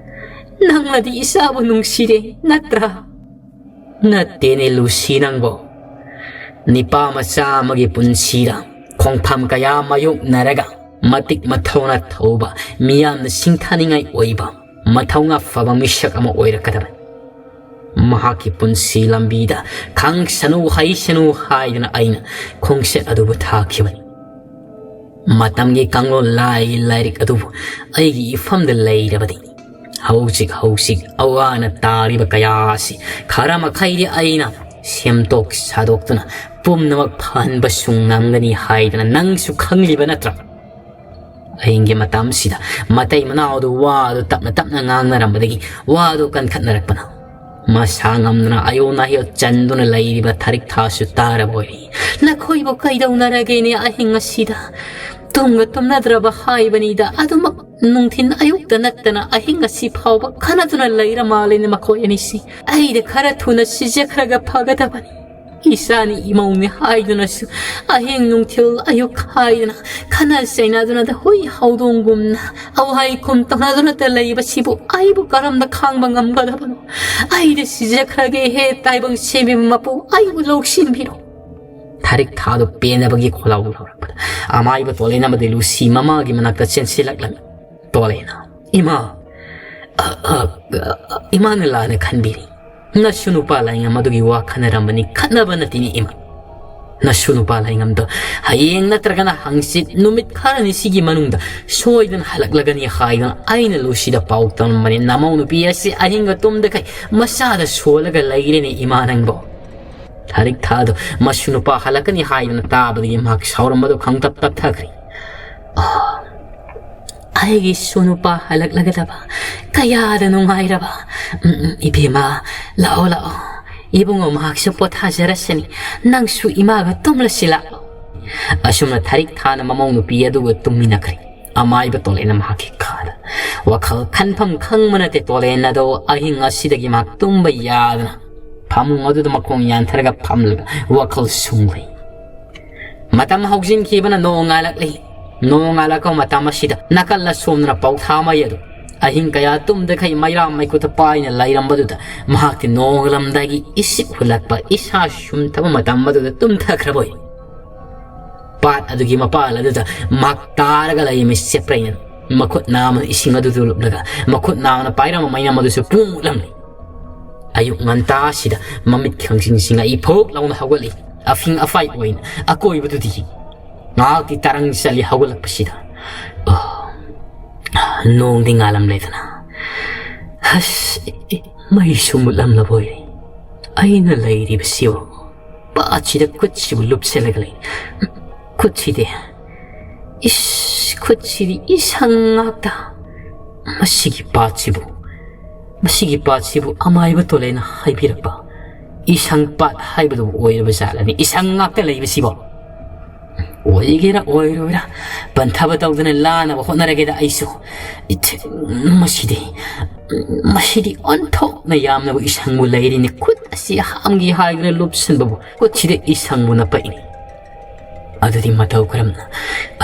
ꯅꯪꯅꯗꯤ ꯏꯆꯥꯕꯨ ꯅꯨꯡꯁꯤꯔꯦ ꯅꯠꯇ꯭ꯔꯥ? ꯅꯠꯇꯦꯅꯦ ꯂꯨꯁꯤ ꯅꯪꯕꯣ꯫ ꯅꯤꯄꯥ ꯃꯆꯥ ꯑꯃꯒꯤ ꯄꯨꯟꯁꯤꯗ ꯈꯣꯡꯐꯝ ꯀꯌꯥ ꯃꯥꯌꯣꯛꯅꯔꯒ ꯃꯇꯤꯛ ꯃꯊꯧꯅꯥ ꯊꯧꯕ, ꯃꯤꯌꯥꯝꯅ ꯁꯤꯡꯊꯥꯅꯤꯡꯉꯥꯏ ꯑꯣꯏꯕ, ꯃꯊꯧꯅꯥ ꯐꯕ ꯃꯤꯁꯛ ꯑꯃ ꯑꯣꯏꯔꯛꯀꯗꯕꯅꯤ꯫ ꯃꯍꯥꯛꯀꯤ ꯄꯨꯟꯁꯤ ꯂꯝꯕꯤꯗ ꯈꯪꯁꯅꯨ ꯍꯩꯁꯅꯨ ꯍꯥꯏꯗꯨꯅ ꯑꯩꯅ ꯈꯣꯡꯆꯠ ꯑꯗꯨꯕꯨ ꯊꯥꯈꯤꯕꯅꯤ꯫ ꯃꯇꯝꯒꯤ ꯀꯥꯡꯂꯣꯟ ꯂꯥꯏꯒꯤ ꯂꯥꯏꯔꯤꯛ ꯑꯗꯨꯕꯨ ꯑꯩꯒꯤ ꯏꯐꯝꯗ ꯂꯩꯔꯕꯗꯤ ꯍꯧꯖꯤꯛ ꯍꯧꯖꯤꯛ ꯑꯋꯥꯅ ꯇꯥꯔꯤꯕ ꯀꯌꯥ ꯑꯁꯤ ꯈꯔ ꯃꯈꯩꯗꯤ ꯑꯩꯅ ꯁꯦꯝꯗꯣꯛ ꯁꯥꯗꯣꯛꯇꯨꯅ ꯄꯨꯝꯅꯃꯛ ꯐꯍꯟꯕꯁꯨ ꯉꯝꯒꯅꯤ ꯍꯥꯏꯗꯅ ꯅꯪꯁꯨ ꯈꯪꯂꯤꯕ ꯅꯠꯇ꯭ꯔꯥ? ꯑꯍꯤꯡꯒꯤ ꯃꯇꯝꯁꯤꯗ ꯃꯇꯩ ꯃꯅꯥꯎꯗꯨ ꯋꯥꯗꯨ ꯇꯞꯅ ꯇꯞꯅ ꯉꯥꯡꯅꯔꯝꯕꯗꯒꯤ ꯋꯥꯗꯨ ꯀꯟꯈꯠꯅꯔꯛꯄꯅ ꯃꯁꯥ ꯉꯝꯗꯅ ꯑꯌꯣꯟ ꯑꯍꯤꯌꯣ ꯆꯟꯗꯨꯅ ꯂꯩꯔꯤꯕ ꯊꯥꯔꯤꯛ ꯊꯥꯁꯨ ꯇꯥꯔꯕ ꯑꯣꯏꯔꯦ꯫ "ꯅꯈꯣꯏꯕꯨ ꯀꯩꯗꯧꯅꯔꯒꯦꯅꯦ ꯑꯍꯤꯡ ꯑꯁꯤꯗ? ꯇꯨꯝꯒ ꯇꯨꯝꯅꯗ꯭ꯔꯕ ꯍꯥꯏꯕꯅꯤꯗ, ꯑꯗꯨꯃꯛ ꯅꯨꯡꯊꯤꯟ ꯑꯌꯨꯛꯇ ꯅꯠꯇꯅ ꯑꯍꯤꯡ ꯑꯁꯤ ꯐꯥꯎꯕ ꯈꯟꯅꯗꯨꯅ ꯂꯩꯔ ꯃꯥꯜꯂꯦꯅꯦ ꯃꯈꯣꯏ ꯑꯅꯤꯁꯤ꯫ ꯑꯩꯗꯤ ꯈꯔ ꯊꯨꯅ ꯁꯤꯖꯈ꯭ꯔꯒ ꯐꯒꯗꯕꯅꯤ꯫ ꯏꯆꯥꯅꯤ ꯏꯃꯧꯅꯤ ꯍꯥꯏꯗꯨꯅꯁꯨ ꯑꯍꯤꯡ ꯅꯨꯡꯊꯤꯜ ꯑꯌꯨꯛ ꯍꯥꯏꯗꯅ ꯈꯠꯅ ꯆꯩꯅꯗꯨꯅꯗ ꯍꯨꯏ ꯍꯧꯗꯣꯡꯒꯨꯝꯅ ꯑꯋꯥꯏ ꯈꯨꯝ ꯇꯧꯅꯗꯨꯅꯇ ꯂꯩꯕꯁꯤꯕꯨ ꯑꯩꯕꯨ ꯀꯔꯝꯅ ꯈꯥꯡꯕ ꯉꯝꯒꯗꯕꯅꯣ? ꯑꯩꯗꯤ ꯁꯤꯖꯈ꯭ꯔꯒꯦ ꯍꯦ ꯇꯥꯏꯕꯪ ꯁꯦꯝꯕꯤꯕ ꯃꯄꯨ, ꯑꯩꯕꯨ ꯂꯧꯁꯤꯟꯕꯤꯔꯣ꯫" ꯊꯥꯔꯤꯛ ꯊꯥꯗꯨ ꯄꯦꯟꯅꯕꯒꯤ ꯈꯣꯜꯂꯥꯎ ꯂꯥꯎꯔꯛꯄꯗ ꯑꯃꯥꯏꯕ ꯇꯣꯂꯦꯟ ꯑꯃꯗꯤ ꯂꯨꯁꯤ ꯃꯃꯥꯒꯤ ꯃꯅꯥꯛꯇ ꯆꯦꯟꯁꯤꯜꯂꯛꯂꯝꯃꯤ꯫ ꯇꯣꯂꯦꯟꯅ, "ꯏꯃꯥ, ꯑ, ꯑ, ꯑ, ꯏꯃꯥꯅ ꯂꯥꯟꯅ ꯈꯟꯕꯤꯔꯤ꯫ ꯅꯁꯨ ꯅꯨꯄꯥ ꯂꯥꯏꯉꯝ ꯑꯗꯨꯒꯤ ꯋꯥ ꯈꯟꯅꯔꯝꯕꯅꯤ, ꯈꯠꯅꯕ ꯅꯠꯇꯦꯅꯦ ꯏꯃꯥ꯫ ꯅꯁꯨ ꯅꯨꯄꯥ ꯂꯥꯏꯉꯝꯗꯣ ꯍꯌꯦꯡ ꯅꯠꯇ꯭ꯔꯒꯅ ꯍꯪꯆꯤꯠ ꯅꯨꯃꯤꯠ ꯈꯔꯅꯤ ꯁꯤꯒꯤ ꯃꯅꯨꯡꯗ ꯁꯣꯏꯗꯅ ꯍꯜꯂꯛꯂꯒꯅꯤ ꯍꯥꯏꯗꯨꯅ ꯑꯩꯅ ꯂꯨꯁꯤꯗ ꯄꯥꯎ ꯇꯝꯂꯝꯕꯅꯤ꯫ ꯅꯃꯧ ꯅꯨꯄꯤ ꯑꯁꯤ ꯑꯍꯤꯡꯒ ꯇꯨꯝꯗꯈꯩ ꯃꯆꯥꯗ ꯁꯣꯜꯂꯒ ꯂꯩꯔꯦꯅꯦ ꯏꯃꯥ ꯅꯪꯕꯣ꯫" ꯊꯥꯔꯤꯛ ꯊꯥꯗꯣ ꯃꯁꯨ ꯅꯨꯄꯥ ꯍꯜꯂꯛꯀꯅꯤ ꯍꯥꯏꯗꯨꯅ ꯇꯥꯕꯗꯒꯤ ꯃꯍꯥꯛ ꯁꯥꯎꯔꯝꯕꯗꯨ ꯈꯪꯇꯞ ꯇꯞꯊꯈ꯭ꯔꯦ꯫ "ꯑ, ꯑꯩꯒꯤ ꯁꯨ ꯅꯨꯄꯥ ꯍꯜꯂꯛꯂꯒꯗꯕ, ꯀꯌꯥꯗ ꯅꯨꯡꯉꯥꯏꯔꯕ꯫ ꯎꯝ, ꯎꯝ, ꯏꯕꯦꯝꯃ, ꯂꯥꯛꯑꯣ, ꯂꯥꯛꯑꯣ꯫ ꯏꯕꯨꯡꯉꯣ ꯃꯍꯥꯛꯁꯨ ꯄꯣꯊꯥꯖꯔꯁꯅꯤ꯫ ꯅꯪꯁꯨ ꯏꯃꯥꯒ ꯇꯨꯝꯂꯁꯤ ꯂꯥꯛꯑꯣ꯫" ꯑꯁꯨꯝꯅ ꯊꯥꯔꯤꯛ ꯊꯥꯅ ꯃꯃꯧ ꯅꯨꯄꯤ ꯑꯗꯨꯒ ꯇꯨꯝꯃꯤꯟꯅꯈ꯭ꯔꯦ꯫ ꯑꯃꯥꯏꯕ ꯇꯣꯂꯦꯟꯅ ꯃꯍꯥꯛꯀꯤ ꯀꯥꯗ꯫ ꯋꯥꯈꯜ ꯈꯟꯐꯝ ꯈꯪꯕ ꯅꯠꯇꯦ ꯇꯣꯂꯦꯟ ꯑꯗꯣ ꯑꯍꯤꯡ ꯑꯁꯤꯗꯒꯤ ꯃꯍꯥꯛ ꯇꯨꯝꯕ ꯌꯥꯗꯅ ꯐꯃꯨꯡ ꯑꯗꯨꯗ ꯃꯈꯣꯡ ꯌꯥꯟꯊꯔꯒ ꯐꯝꯂꯒ ꯋꯥꯈꯜ ꯁꯨꯡꯂꯩ꯫ ꯃꯇꯝ ꯍꯧꯖꯤꯟꯈꯤꯕꯅ ꯅꯣꯡ ꯉꯥꯜꯂꯛꯂꯤ꯫ ꯅꯣꯡ ꯉꯥꯜꯂꯛꯄ ꯃꯇꯝ ꯑꯁꯤꯗ ꯅꯥꯀꯜ ꯑꯁꯣꯝꯗꯅ ꯄꯧꯊꯥ ꯃꯩ ꯑꯗꯨ ꯑꯍꯤꯡ ꯀꯌꯥ ꯇꯨꯝꯗꯈꯩ ꯃꯩꯔꯥ ꯃꯩꯀꯨꯠꯇ ꯄꯥꯏꯅ ꯂꯩꯔꯝꯕꯗꯨꯗ ꯃꯍꯥꯛꯇꯤ ꯅꯣꯡꯂꯝꯗꯥꯏꯒꯤ ꯏꯁꯤꯛ ꯍꯨꯜꯂꯛꯄ ꯏꯁꯥ ꯁꯨꯝꯊꯕ ꯃꯇꯝ ꯑꯗꯨꯗ ꯇꯨꯝꯊꯈ꯭ꯔꯕ ꯑꯣꯏ꯫ ꯄꯥꯠ ꯑꯗꯨꯒꯤ ꯃꯄꯥꯜ ꯑꯗꯨꯗ ꯃꯍꯥꯛ ꯇꯥꯔꯒ ꯂꯩꯔꯝꯃꯤ ꯆꯦꯄ꯭ꯔꯩꯅ ꯃꯈꯨꯠ ꯅꯥꯝꯃꯅ ꯏꯁꯤꯡ ꯑꯗꯨꯗ ꯂꯨꯞꯂꯒ ꯃꯈꯨꯠ ꯅꯥꯝꯃꯅ ꯄꯥꯏꯔꯝꯕ ꯃꯩꯅꯝ ꯑꯗꯨꯁꯨ ꯄꯨꯡ ꯃꯨꯠꯂꯝꯂꯤ꯫ ꯑꯌꯨꯛ ꯉꯟꯇꯥꯁꯤꯗ ꯃꯃꯤꯠ ꯈꯪꯁꯤꯡꯁꯤꯡ ꯑꯩ ꯐꯣꯛ ꯂꯥꯎꯅ ꯍꯧꯒꯠꯂꯤ꯫ ꯑꯐꯤꯡ ꯑꯐꯥꯏ ꯑꯣꯏꯅ ꯑꯀꯣꯏꯕꯗꯨꯗꯤ ꯉꯥꯏꯍꯥꯛꯇꯤ ꯇꯔꯪ ꯆꯠꯂꯤ ꯍꯧꯒꯠꯂꯛꯄꯁꯤꯗ꯫ ꯑꯣ, ꯅꯣꯡꯗꯤ ꯉꯥꯜꯂꯝꯂꯦꯗꯅ꯫ ꯑꯁ, ꯃꯩꯁꯨ ꯃꯨꯠꯂꯝꯂꯕ ꯑꯣꯏꯔꯦ꯫ ꯑꯩꯅ ꯂꯩꯔꯤꯕꯁꯤꯕꯨ ꯄꯥꯠꯁꯤꯗ ꯈꯨꯠꯁꯤꯕꯨ ꯂꯨꯞꯁꯤꯜꯂꯒ ꯂꯩ꯫ ꯈꯨꯠꯁꯤꯗꯤ, ꯏꯁ, ꯈꯨꯠꯁꯤꯗꯤ ꯏꯁꯪ ꯉꯥꯛꯇ꯫ ꯃꯁꯤꯒꯤ ꯄꯥꯠꯁꯤꯕꯨ ꯃꯁꯤꯒꯤ ꯄꯥꯠꯁꯤꯕꯨ ꯑꯃꯥꯏꯕ ꯇꯣꯂꯦꯅ ꯍꯥꯏꯕꯤꯔꯛꯄ ꯏꯁꯪ ꯄꯥꯠ ꯍꯥꯏꯕꯗꯨ ꯑꯣꯏꯔꯕ ꯖꯥꯠꯂꯅꯤ? ꯏꯁꯪ ꯉꯥꯛꯇ ꯂꯩꯕꯁꯤꯕꯣ? ꯑꯣꯏꯒꯦꯔꯥ ꯑꯣꯏꯔꯣꯏꯔꯥ, ꯄꯟꯊꯕ ꯇꯧꯗꯅ ꯂꯥꯟꯅꯕ ꯍꯣꯠꯅꯔꯒꯦꯗ ꯑꯩꯁꯨ꯫ ꯏꯊꯦ-, ꯃꯁꯤꯗꯤ, ꯃꯁꯤꯗꯤ ꯑꯣꯟꯊꯣꯛꯅ ꯌꯥꯝꯅꯕꯨ ꯏꯁꯪꯕꯨ ꯂꯩꯔꯤꯅꯤ꯫ ꯈꯨꯠ ꯑꯁꯤ ꯍꯥꯝꯒꯦ ꯍꯥꯏꯗꯨꯅ ꯂꯨꯞꯁꯤꯟꯕꯕꯨ ꯈꯨꯠꯁꯤꯗ ꯏꯁꯪꯕꯨ ꯅꯞꯄꯛꯏꯅꯤ꯫ ꯑꯗꯨꯗꯤ ꯃꯇꯧ ꯀꯔꯝꯅ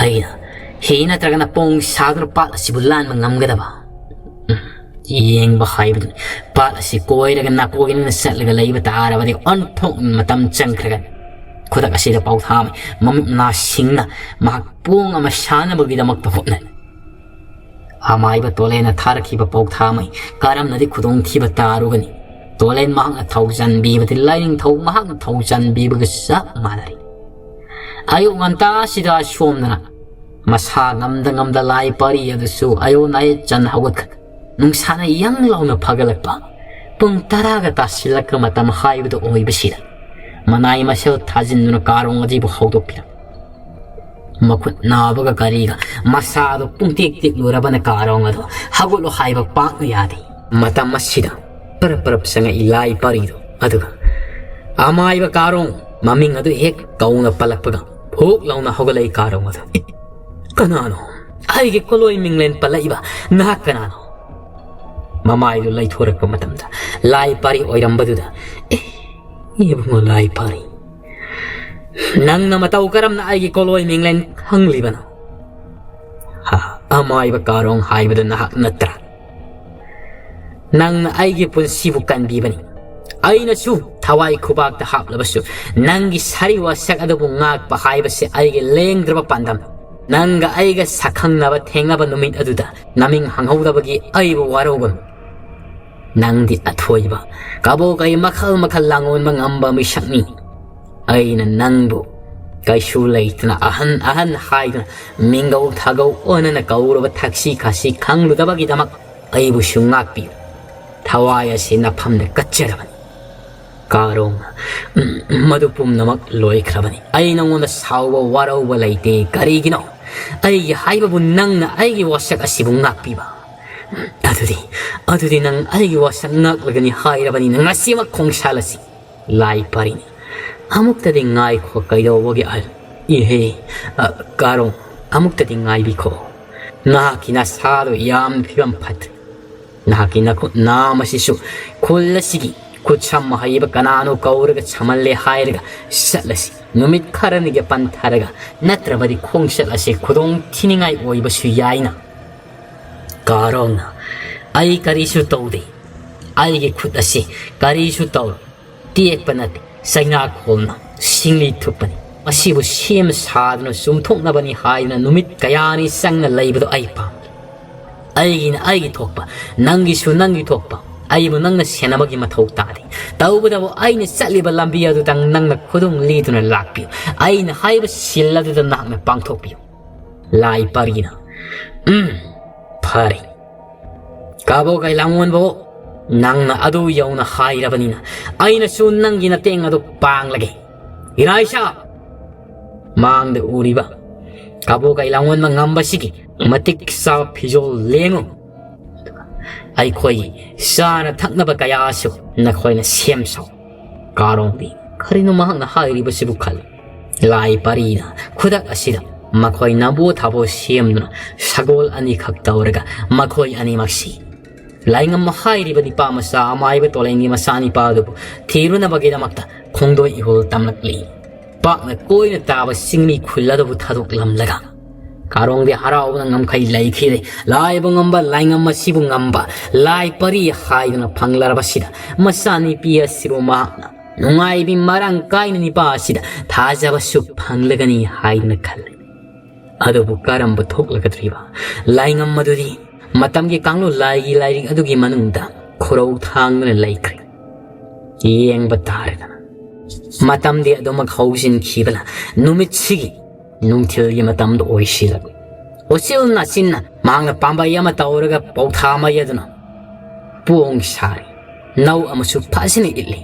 ꯑꯩꯅ ꯍꯤ ꯅꯠꯇ꯭ꯔꯒꯅ ꯄꯣꯡ ꯁꯥꯗꯨꯅ ꯄꯥꯠ ꯑꯁꯤꯕꯨ ꯂꯥꯟꯕ ꯉꯝꯒꯗꯕ? ꯎꯝ, ꯌꯦꯡꯕ ꯍꯥꯏꯕꯗꯨꯅꯤ꯫ ꯄꯥꯠ ꯑꯁꯤ ꯀꯣꯏꯔꯒ ꯅꯥꯀꯣꯏꯅꯅ ꯆꯠꯂꯒ ꯂꯩꯕ ꯇꯥꯔꯕꯗꯤ ꯑꯣꯟꯊꯣꯛꯅ ꯃꯇꯝ ꯆꯪꯈ꯭ꯔꯒꯅꯤ꯫ ꯈꯨꯗꯛ ꯑꯁꯤꯗ ꯄꯥꯎꯊꯥꯃꯩ ꯃꯃꯤꯠ ꯃꯅꯥ ꯁꯤꯡꯅ ꯃꯍꯥꯛ ꯄꯣꯡ ꯑꯃ ꯁꯥꯅꯕꯒꯤꯗꯃꯛꯇ ꯍꯣꯠꯅꯔꯤ꯫ ꯑꯃꯥꯏꯕ ꯇꯣꯂꯦꯟꯅ ꯊꯥꯔꯛꯈꯤꯕ ꯄꯥꯎꯊꯥꯃꯩ ꯀꯔꯝꯅꯗꯤ ꯈꯨꯗꯣꯡꯊꯤꯕ ꯇꯥꯔꯨꯒꯅꯤ? ꯇꯣꯂꯦꯟ ꯃꯍꯥꯛꯅ ꯊꯧꯖꯟꯕꯤꯕꯗꯤ ꯂꯥꯏꯅꯤꯡꯊꯧ ꯃꯍꯥꯛꯅ ꯊꯧꯖꯟꯕꯤꯕꯒ ꯆꯞ ꯃꯥꯟꯅꯔꯤ꯫ ꯑꯌꯨꯛ ꯉꯟꯇꯥꯁꯤꯗ ꯁꯣꯝꯗꯅ ꯃꯁꯥ ꯉꯝꯗ ꯉꯝꯗ ꯂꯥꯏ ꯄꯥꯔꯤ ꯑꯗꯨꯁꯨ ꯑꯌꯣꯟ ꯑꯌꯦꯠ ꯆꯟ ꯍꯧꯒꯠꯈ꯭ꯔꯦ꯫ ꯅꯨꯡꯁꯥꯅ ꯌꯪ ꯂꯥꯎꯅ ꯐꯒꯠꯂꯛꯄ ꯄꯨꯡ ꯇꯔꯥꯒ ꯇꯥꯁꯤꯜꯂꯛꯄ ꯃꯇꯝ ꯍꯥꯏꯕꯗꯨ ꯑꯣꯏꯕꯁꯤꯗ ꯃꯅꯥꯏ ꯃꯁꯤꯜ ꯊꯥꯖꯤꯟꯗꯨꯅ ꯀꯥꯔꯣꯡ ꯑꯁꯤꯕꯨ ꯍꯧꯗꯣꯛꯄꯤꯔꯝꯃꯤ꯫ ꯃꯈꯨꯠ ꯅꯥꯕꯒ ꯀꯔꯤꯒ ꯃꯁꯥꯗꯨ ꯄꯨꯡꯇꯦꯛ ꯇꯦꯛꯂꯨꯔꯕꯅ ꯀꯥꯔꯣꯡ ꯑꯗꯨ ꯍꯧꯒꯠꯂꯨ ꯍꯥꯏꯕ ꯄꯥꯛꯅ ꯌꯥꯗꯦ꯫ ꯃꯇꯝ ꯑꯁꯤꯗ ꯄꯔꯞ ꯄꯔꯞ ꯆꯪꯉꯛꯏ ꯂꯥꯏ ꯄꯥꯔꯤꯗꯨ, ꯑꯗꯨꯒ ꯑꯃꯥꯏꯕ ꯀꯥꯔꯣꯡ ꯃꯃꯤꯡ ꯑꯗꯨ ꯍꯦꯛ ꯀꯧꯅ ꯄꯜꯂꯛꯄꯒ ꯐꯨꯛ ꯂꯥꯎꯅ ꯍꯧꯒꯠꯂꯛꯏ ꯀꯥꯔꯣꯡ ꯑꯗꯨ꯫ "ꯑꯦ, ꯀꯅꯥꯅꯣ? ꯑꯩꯒꯤ ꯀꯣꯂꯣꯏ ꯃꯤꯡꯂꯦꯟ ꯄꯜꯂꯛꯏꯕ ꯅꯍꯥꯛ ꯀꯅꯥꯅꯣ?" ꯃꯃꯥꯏꯗꯨ ꯂꯩꯊꯣꯔꯛꯄ ꯃꯇꯝꯗ ꯂꯥꯏ ꯄꯥꯔꯤ ꯑꯣꯏꯔꯝꯕꯗꯨꯗ, "ꯑꯦ, ꯏꯕꯨꯡꯉꯣ ꯂꯥꯏ ꯄꯥꯔꯤ, ꯅꯪꯅ ꯃꯇꯧ ꯀꯔꯝꯅ ꯑꯩꯒꯤ ꯀꯣꯂꯣꯏ ꯃꯤꯡꯂꯦꯟ ꯈꯪꯂꯤꯕꯅꯣ? ꯍꯥ, ꯑꯃꯥꯏꯕ ꯀꯥꯔꯣꯡ ꯍꯥꯏꯕꯗꯨ ꯅꯍꯥꯛ ꯅꯠꯇ꯭ꯔꯥ? ꯅꯪꯅ ꯑꯩꯒꯤ ꯄꯨꯟꯁꯤꯕꯨ ꯀꯟꯕꯤꯕꯅꯤ꯫ ꯑꯩꯅꯁꯨ ꯊꯋꯥꯏ ꯈꯨꯕꯥꯛꯇ ꯍꯥꯞꯂꯕꯁꯨ ꯅꯪꯒꯤ ꯁꯥꯔꯤ ꯋꯥꯁꯛ ꯑꯗꯨꯕꯨ ꯉꯥꯛꯄ ꯍꯥꯏꯕꯁꯤ ꯑꯩꯒꯤ ꯂꯦꯡꯗ꯭ꯔꯕ ꯄꯥꯟꯗꯝ꯫ ꯅꯪꯒ ꯑꯩꯒ ꯁꯛꯈꯪꯅꯕ ꯊꯦꯡꯅꯕ ꯅꯨꯃꯤꯠ ꯑꯗꯨꯗ ꯅꯃꯤꯡ ꯍꯪꯍꯧꯗꯕꯒꯤ ꯑꯩꯕꯨ ꯋꯥꯔꯧꯒꯅꯨ꯫ ꯅꯪꯗꯤ ꯑꯊꯣꯏꯕ ꯀꯕꯣꯀꯩ ꯃꯈꯜ ꯃꯈꯜ ꯂꯥꯡꯑꯣꯟꯕ ꯉꯝꯕ ꯃꯤꯁꯛꯅꯤ꯫ ꯑꯩꯅ ꯅꯪꯕꯨ ꯀꯩꯁꯨ ꯂꯩꯇꯅ ꯑꯍꯟ ꯑꯍꯟ ꯍꯥꯏꯗꯨꯅ ꯃꯤꯡꯒꯧ ꯊꯥꯒꯧ ꯑꯣꯟꯅꯅ ꯀꯧꯔꯕ ꯊꯛꯁꯤ ꯈꯥꯁꯤ ꯈꯪꯂꯨꯗꯕꯒꯤꯗꯃꯛ ꯑꯩꯕꯨꯁꯨ ꯉꯥꯛꯄꯤꯌꯨ꯫ ꯊꯋꯥꯏ ꯑꯁꯤ ꯅꯐꯝꯗ ꯀꯠꯆꯔꯕꯅꯤ꯫" ꯀꯥꯔꯣꯡꯅ, "ꯎꯝ, ꯃꯗꯨ ꯄꯨꯝꯅꯃꯛ ꯂꯣꯏꯈ꯭ꯔꯕꯅꯤ꯫ ꯑꯩ ꯅꯉꯣꯟꯗ ꯁꯥꯎꯕ ꯋꯥꯔꯧꯕ ꯂꯩꯇꯦ꯫ ꯀꯔꯤꯒꯤꯅꯣ? ꯑꯩꯒꯤ ꯍꯥꯏꯕꯕꯨ ꯅꯪꯅ ꯑꯩꯒꯤ ꯋꯥꯁꯛ ꯑꯁꯤꯕꯨ ꯉꯥꯛꯄꯤꯕ꯫ ꯎꯝ, ꯑꯗꯨ ꯑꯗꯨꯗꯤ, ꯑꯗꯨꯗꯤ ꯅꯪ ꯑꯩꯒꯤ ꯋꯥꯁꯛ ꯉꯥꯛꯂꯒꯅꯤ ꯍꯥꯏꯔꯕꯅꯤꯅ ꯉꯁꯤꯃꯛ ꯈꯣꯡꯁꯥꯜꯂꯁꯤ꯫ ꯂꯥꯏ ꯄꯔꯤꯅ, "ꯑꯃꯨꯛꯇꯗꯤ ꯉꯥꯏꯈꯣ, ꯀꯩꯗꯧꯕꯒꯤ ꯑꯍꯜ? ꯏꯍꯦ, ꯑ, ꯀꯥꯔꯣꯡ, ꯑꯃꯨꯛꯇꯗꯤ ꯉꯥꯏꯕꯤꯈꯣ꯫ ꯅꯍꯥꯛꯀꯤ ꯅꯁꯥꯗꯣ ꯌꯥꯝ ꯐꯤꯕꯝ ꯐꯠꯇ꯭ꯔꯦ꯫ ꯅꯍꯥꯛꯀꯤ ꯅꯈꯨꯠ ꯅꯥꯝ ꯑꯁꯤꯁꯨ ꯈꯨꯜ ꯑꯁꯤꯒꯤ ꯈꯨꯠꯁꯝ ꯍꯩꯕ ꯀꯅꯥꯅꯣ ꯀꯧꯔꯒ ꯁꯝꯍꯜꯂꯦ ꯍꯥꯏꯔꯒ ꯆꯠꯂꯁꯤ꯫ ꯅꯨꯃꯤꯠ ꯈꯔꯅꯤꯒꯤ ꯄꯟꯊꯔꯒ, ꯅꯠꯇ꯭ꯔꯕꯗꯤ ꯈꯣꯡꯆꯠ ꯑꯁꯤ ꯈꯨꯗꯣꯡ ꯊꯤꯅꯤꯡꯉꯥꯏ ꯑꯣꯏꯕꯁꯨ ꯌꯥꯏꯅ꯫" ꯀꯥꯔꯣꯡꯅ, "ꯑꯩ ꯀꯔꯤꯁꯨ ꯇꯧꯗꯦ꯫ ꯑꯩꯒꯤ ꯈꯨꯠ ꯑꯁꯤ ꯀꯔꯤꯁꯨ ꯇꯧꯔꯣꯏ꯫ ꯇꯦꯛꯄ ꯅꯠꯇꯦ, ꯆꯩꯅꯥꯈꯣꯜꯅ ꯁꯤꯡꯂꯤ ꯊꯨꯞꯄꯅꯤ꯫ ꯃꯁꯤꯕꯨ ꯁꯦꯝ ꯁꯥꯗꯨꯅ ꯆꯨꯝꯊꯣꯛꯅꯕꯅꯤ ꯍꯥꯏꯗꯨꯅ ꯅꯨꯃꯤꯠ ꯀꯌꯥꯅꯤ ꯆꯪꯅ ꯂꯩꯕꯗꯣ ꯑꯩ ꯄꯥꯝꯗꯦ꯫ ꯑꯩꯒꯤꯅ ꯑꯩꯒꯤ ꯊꯣꯛꯄ, ꯅꯪꯒꯤꯁꯨ ꯅꯪꯒꯤ ꯊꯣꯛꯄ꯫ ꯑꯩꯕꯨ ꯅꯪꯅ ꯁꯦꯟꯅꯕꯒꯤ ꯃꯊꯧ ꯇꯥꯗꯦ꯫ ꯇꯧꯕꯇꯕꯨ ꯑꯩꯅ ꯆꯠꯂꯤꯕ ꯂꯝꯕꯤ ꯑꯗꯨꯗꯪ ꯅꯪꯅ ꯈꯨꯗꯨꯡ ꯂꯤꯗꯨꯅ ꯂꯥꯛꯄꯤꯌꯨ꯫ ꯑꯩꯅ ꯍꯥꯏꯕ ꯁꯤꯜ ꯑꯗꯨꯗ ꯅꯍꯥꯛꯅ ꯄꯥꯡꯊꯣꯛꯄꯤꯌꯨ꯫" ꯂꯥꯏ ꯄꯔꯤꯅ, "ꯎꯝ, ꯐꯔꯦ꯫ ꯀꯥꯕꯣ ꯀꯩ ꯂꯥꯡꯑꯣꯟꯕꯣ, ꯅꯪꯅ ꯑꯗꯨ ꯌꯧꯅ ꯍꯥꯏꯔꯕꯅꯤꯅ ꯑꯩꯅꯁꯨ ꯅꯪꯒꯤ ꯃꯇꯦꯡ ꯑꯗꯨ ꯄꯥꯡꯂꯒꯦ꯫ ꯏꯔꯥꯏꯁꯥ, ꯃꯥꯡꯗ ꯎꯔꯤꯕ ꯀꯥꯕꯣ ꯀꯩ ꯂꯥꯡꯑꯣꯟꯕ ꯉꯝꯕꯁꯤꯒꯤ ꯃꯇꯤꯛ ꯆꯥꯕ ꯐꯤꯖꯣꯜ ꯂꯦꯡꯉꯨ꯫ ꯑꯗꯨꯒ ꯑꯩꯈꯣꯏꯒꯤ ꯆꯥꯅ ꯊꯛꯅꯕ ꯀꯌꯥꯁꯨ ꯅꯈꯣꯏꯅ ꯁꯦꯝ ꯁꯥꯎ꯫" ꯀꯥꯔꯣꯡꯗꯤ ꯀꯔꯤꯅꯣ ꯃꯍꯥꯛꯅ ꯍꯥꯏꯔꯤꯕꯁꯤꯕꯨ ꯈꯜꯂꯤ꯫ ꯂꯥꯏ ꯄꯔꯤꯅ ꯈꯨꯗꯛ ꯑꯁꯤꯗ ꯃꯈꯣꯏ ꯅꯝꯕꯣ ꯊꯥꯕꯣ ꯁꯦꯝꯗꯨꯅ ꯁꯒꯣꯜ ꯑꯅꯤꯈꯛ ꯇꯧꯔꯒ ꯃꯈꯣꯏ ꯑꯅꯤꯃꯛꯁꯤ ꯂꯥꯏꯉꯝ ꯍꯥꯏꯔꯤꯕ ꯅꯤꯄꯥ ꯃꯆꯥ ꯑꯃꯥꯏꯕ ꯇꯣꯂꯦꯟꯒꯤ ꯃꯆꯥꯅꯤꯄꯥ ꯑꯗꯨꯕꯨ ꯊꯤꯔꯨꯅꯕꯒꯤꯗꯃꯛꯇ ꯈꯣꯡꯗꯣꯏ ꯏꯍꯣꯜ ꯇꯝꯂꯛꯂꯤ꯫ ꯄꯥꯛꯅ ꯀꯣꯏꯅ ꯇꯥꯕ ꯆꯤꯡꯃꯤ ꯈꯨꯜ ꯑꯗꯨꯕꯨ ꯊꯥꯗꯣꯛꯂꯝꯂꯒ ꯀꯥꯔꯣꯡꯗꯤ ꯍꯔꯥꯎꯕꯅ ꯉꯝꯈꯩ ꯂꯩꯈꯤꯗꯦ꯫ ꯂꯥꯏꯕꯨ ꯉꯝꯕ, ꯂꯥꯏꯉꯝ ꯑꯁꯤꯕꯨ ꯉꯝꯕ, ꯂꯥꯏ ꯄꯔꯤ ꯍꯥꯏꯗꯨꯅ ꯐꯪꯂꯔꯕꯁꯤꯗ ꯃꯆꯥꯅꯤꯄꯤ ꯑꯁꯤꯕꯨ ꯃꯍꯥꯛꯅ ꯅꯨꯡꯉꯥꯏꯕꯤ ꯃꯔꯥꯡ ꯀꯥꯏꯅ ꯅꯤꯄꯥ ꯑꯁꯤꯗ ꯊꯥꯖꯕꯁꯨ ꯐꯪꯂꯒꯅꯤ ꯍꯥꯏꯗꯨꯅ ꯈꯜꯂꯤ꯫ ꯑꯗꯨꯕꯨ ꯀꯔꯝꯕ ꯊꯣꯛꯂꯒꯗ꯭ꯔꯤꯕ? ꯂꯥꯏꯉꯝ ꯑꯗꯨꯗꯤ ꯃꯇꯝꯒꯤ ꯀꯥꯡꯂꯨꯞ ꯂꯥꯏꯒꯤ ꯂꯥꯏꯔꯤꯛ ꯑꯗꯨꯒꯤ ꯃꯅꯨꯡꯗ ꯈꯨꯔꯧ ꯊꯥꯡꯗꯨꯅ ꯂꯩꯈ꯭ꯔꯦ꯫ ꯌꯦꯡꯕ ꯇꯥꯔꯦꯗꯅ꯫ ꯃꯇꯝꯗꯤ ꯑꯗꯨꯃꯛ ꯍꯧꯖꯤꯟꯈꯤꯕꯅ ꯅꯨꯃꯤꯠꯁꯤꯒꯤ ꯅꯨꯡꯊꯤꯜꯒꯤ ꯃꯇꯝꯗ ꯑꯣꯏꯁꯤꯜꯂꯛꯂꯤ꯫ ꯎꯆꯤꯜ ꯅꯥꯆꯤꯟꯅ ꯃꯍꯥꯛꯅ ꯄꯥꯝꯕꯩ ꯑꯃ ꯇꯧꯔꯒ ꯄꯧꯊꯥ ꯃꯩ ꯑꯗꯨꯅ ꯄꯣꯡ ꯁꯥꯔꯤ꯫ ꯅꯧ ꯑꯃꯁꯨ ꯐꯖꯅ ꯏꯠꯂꯤ꯫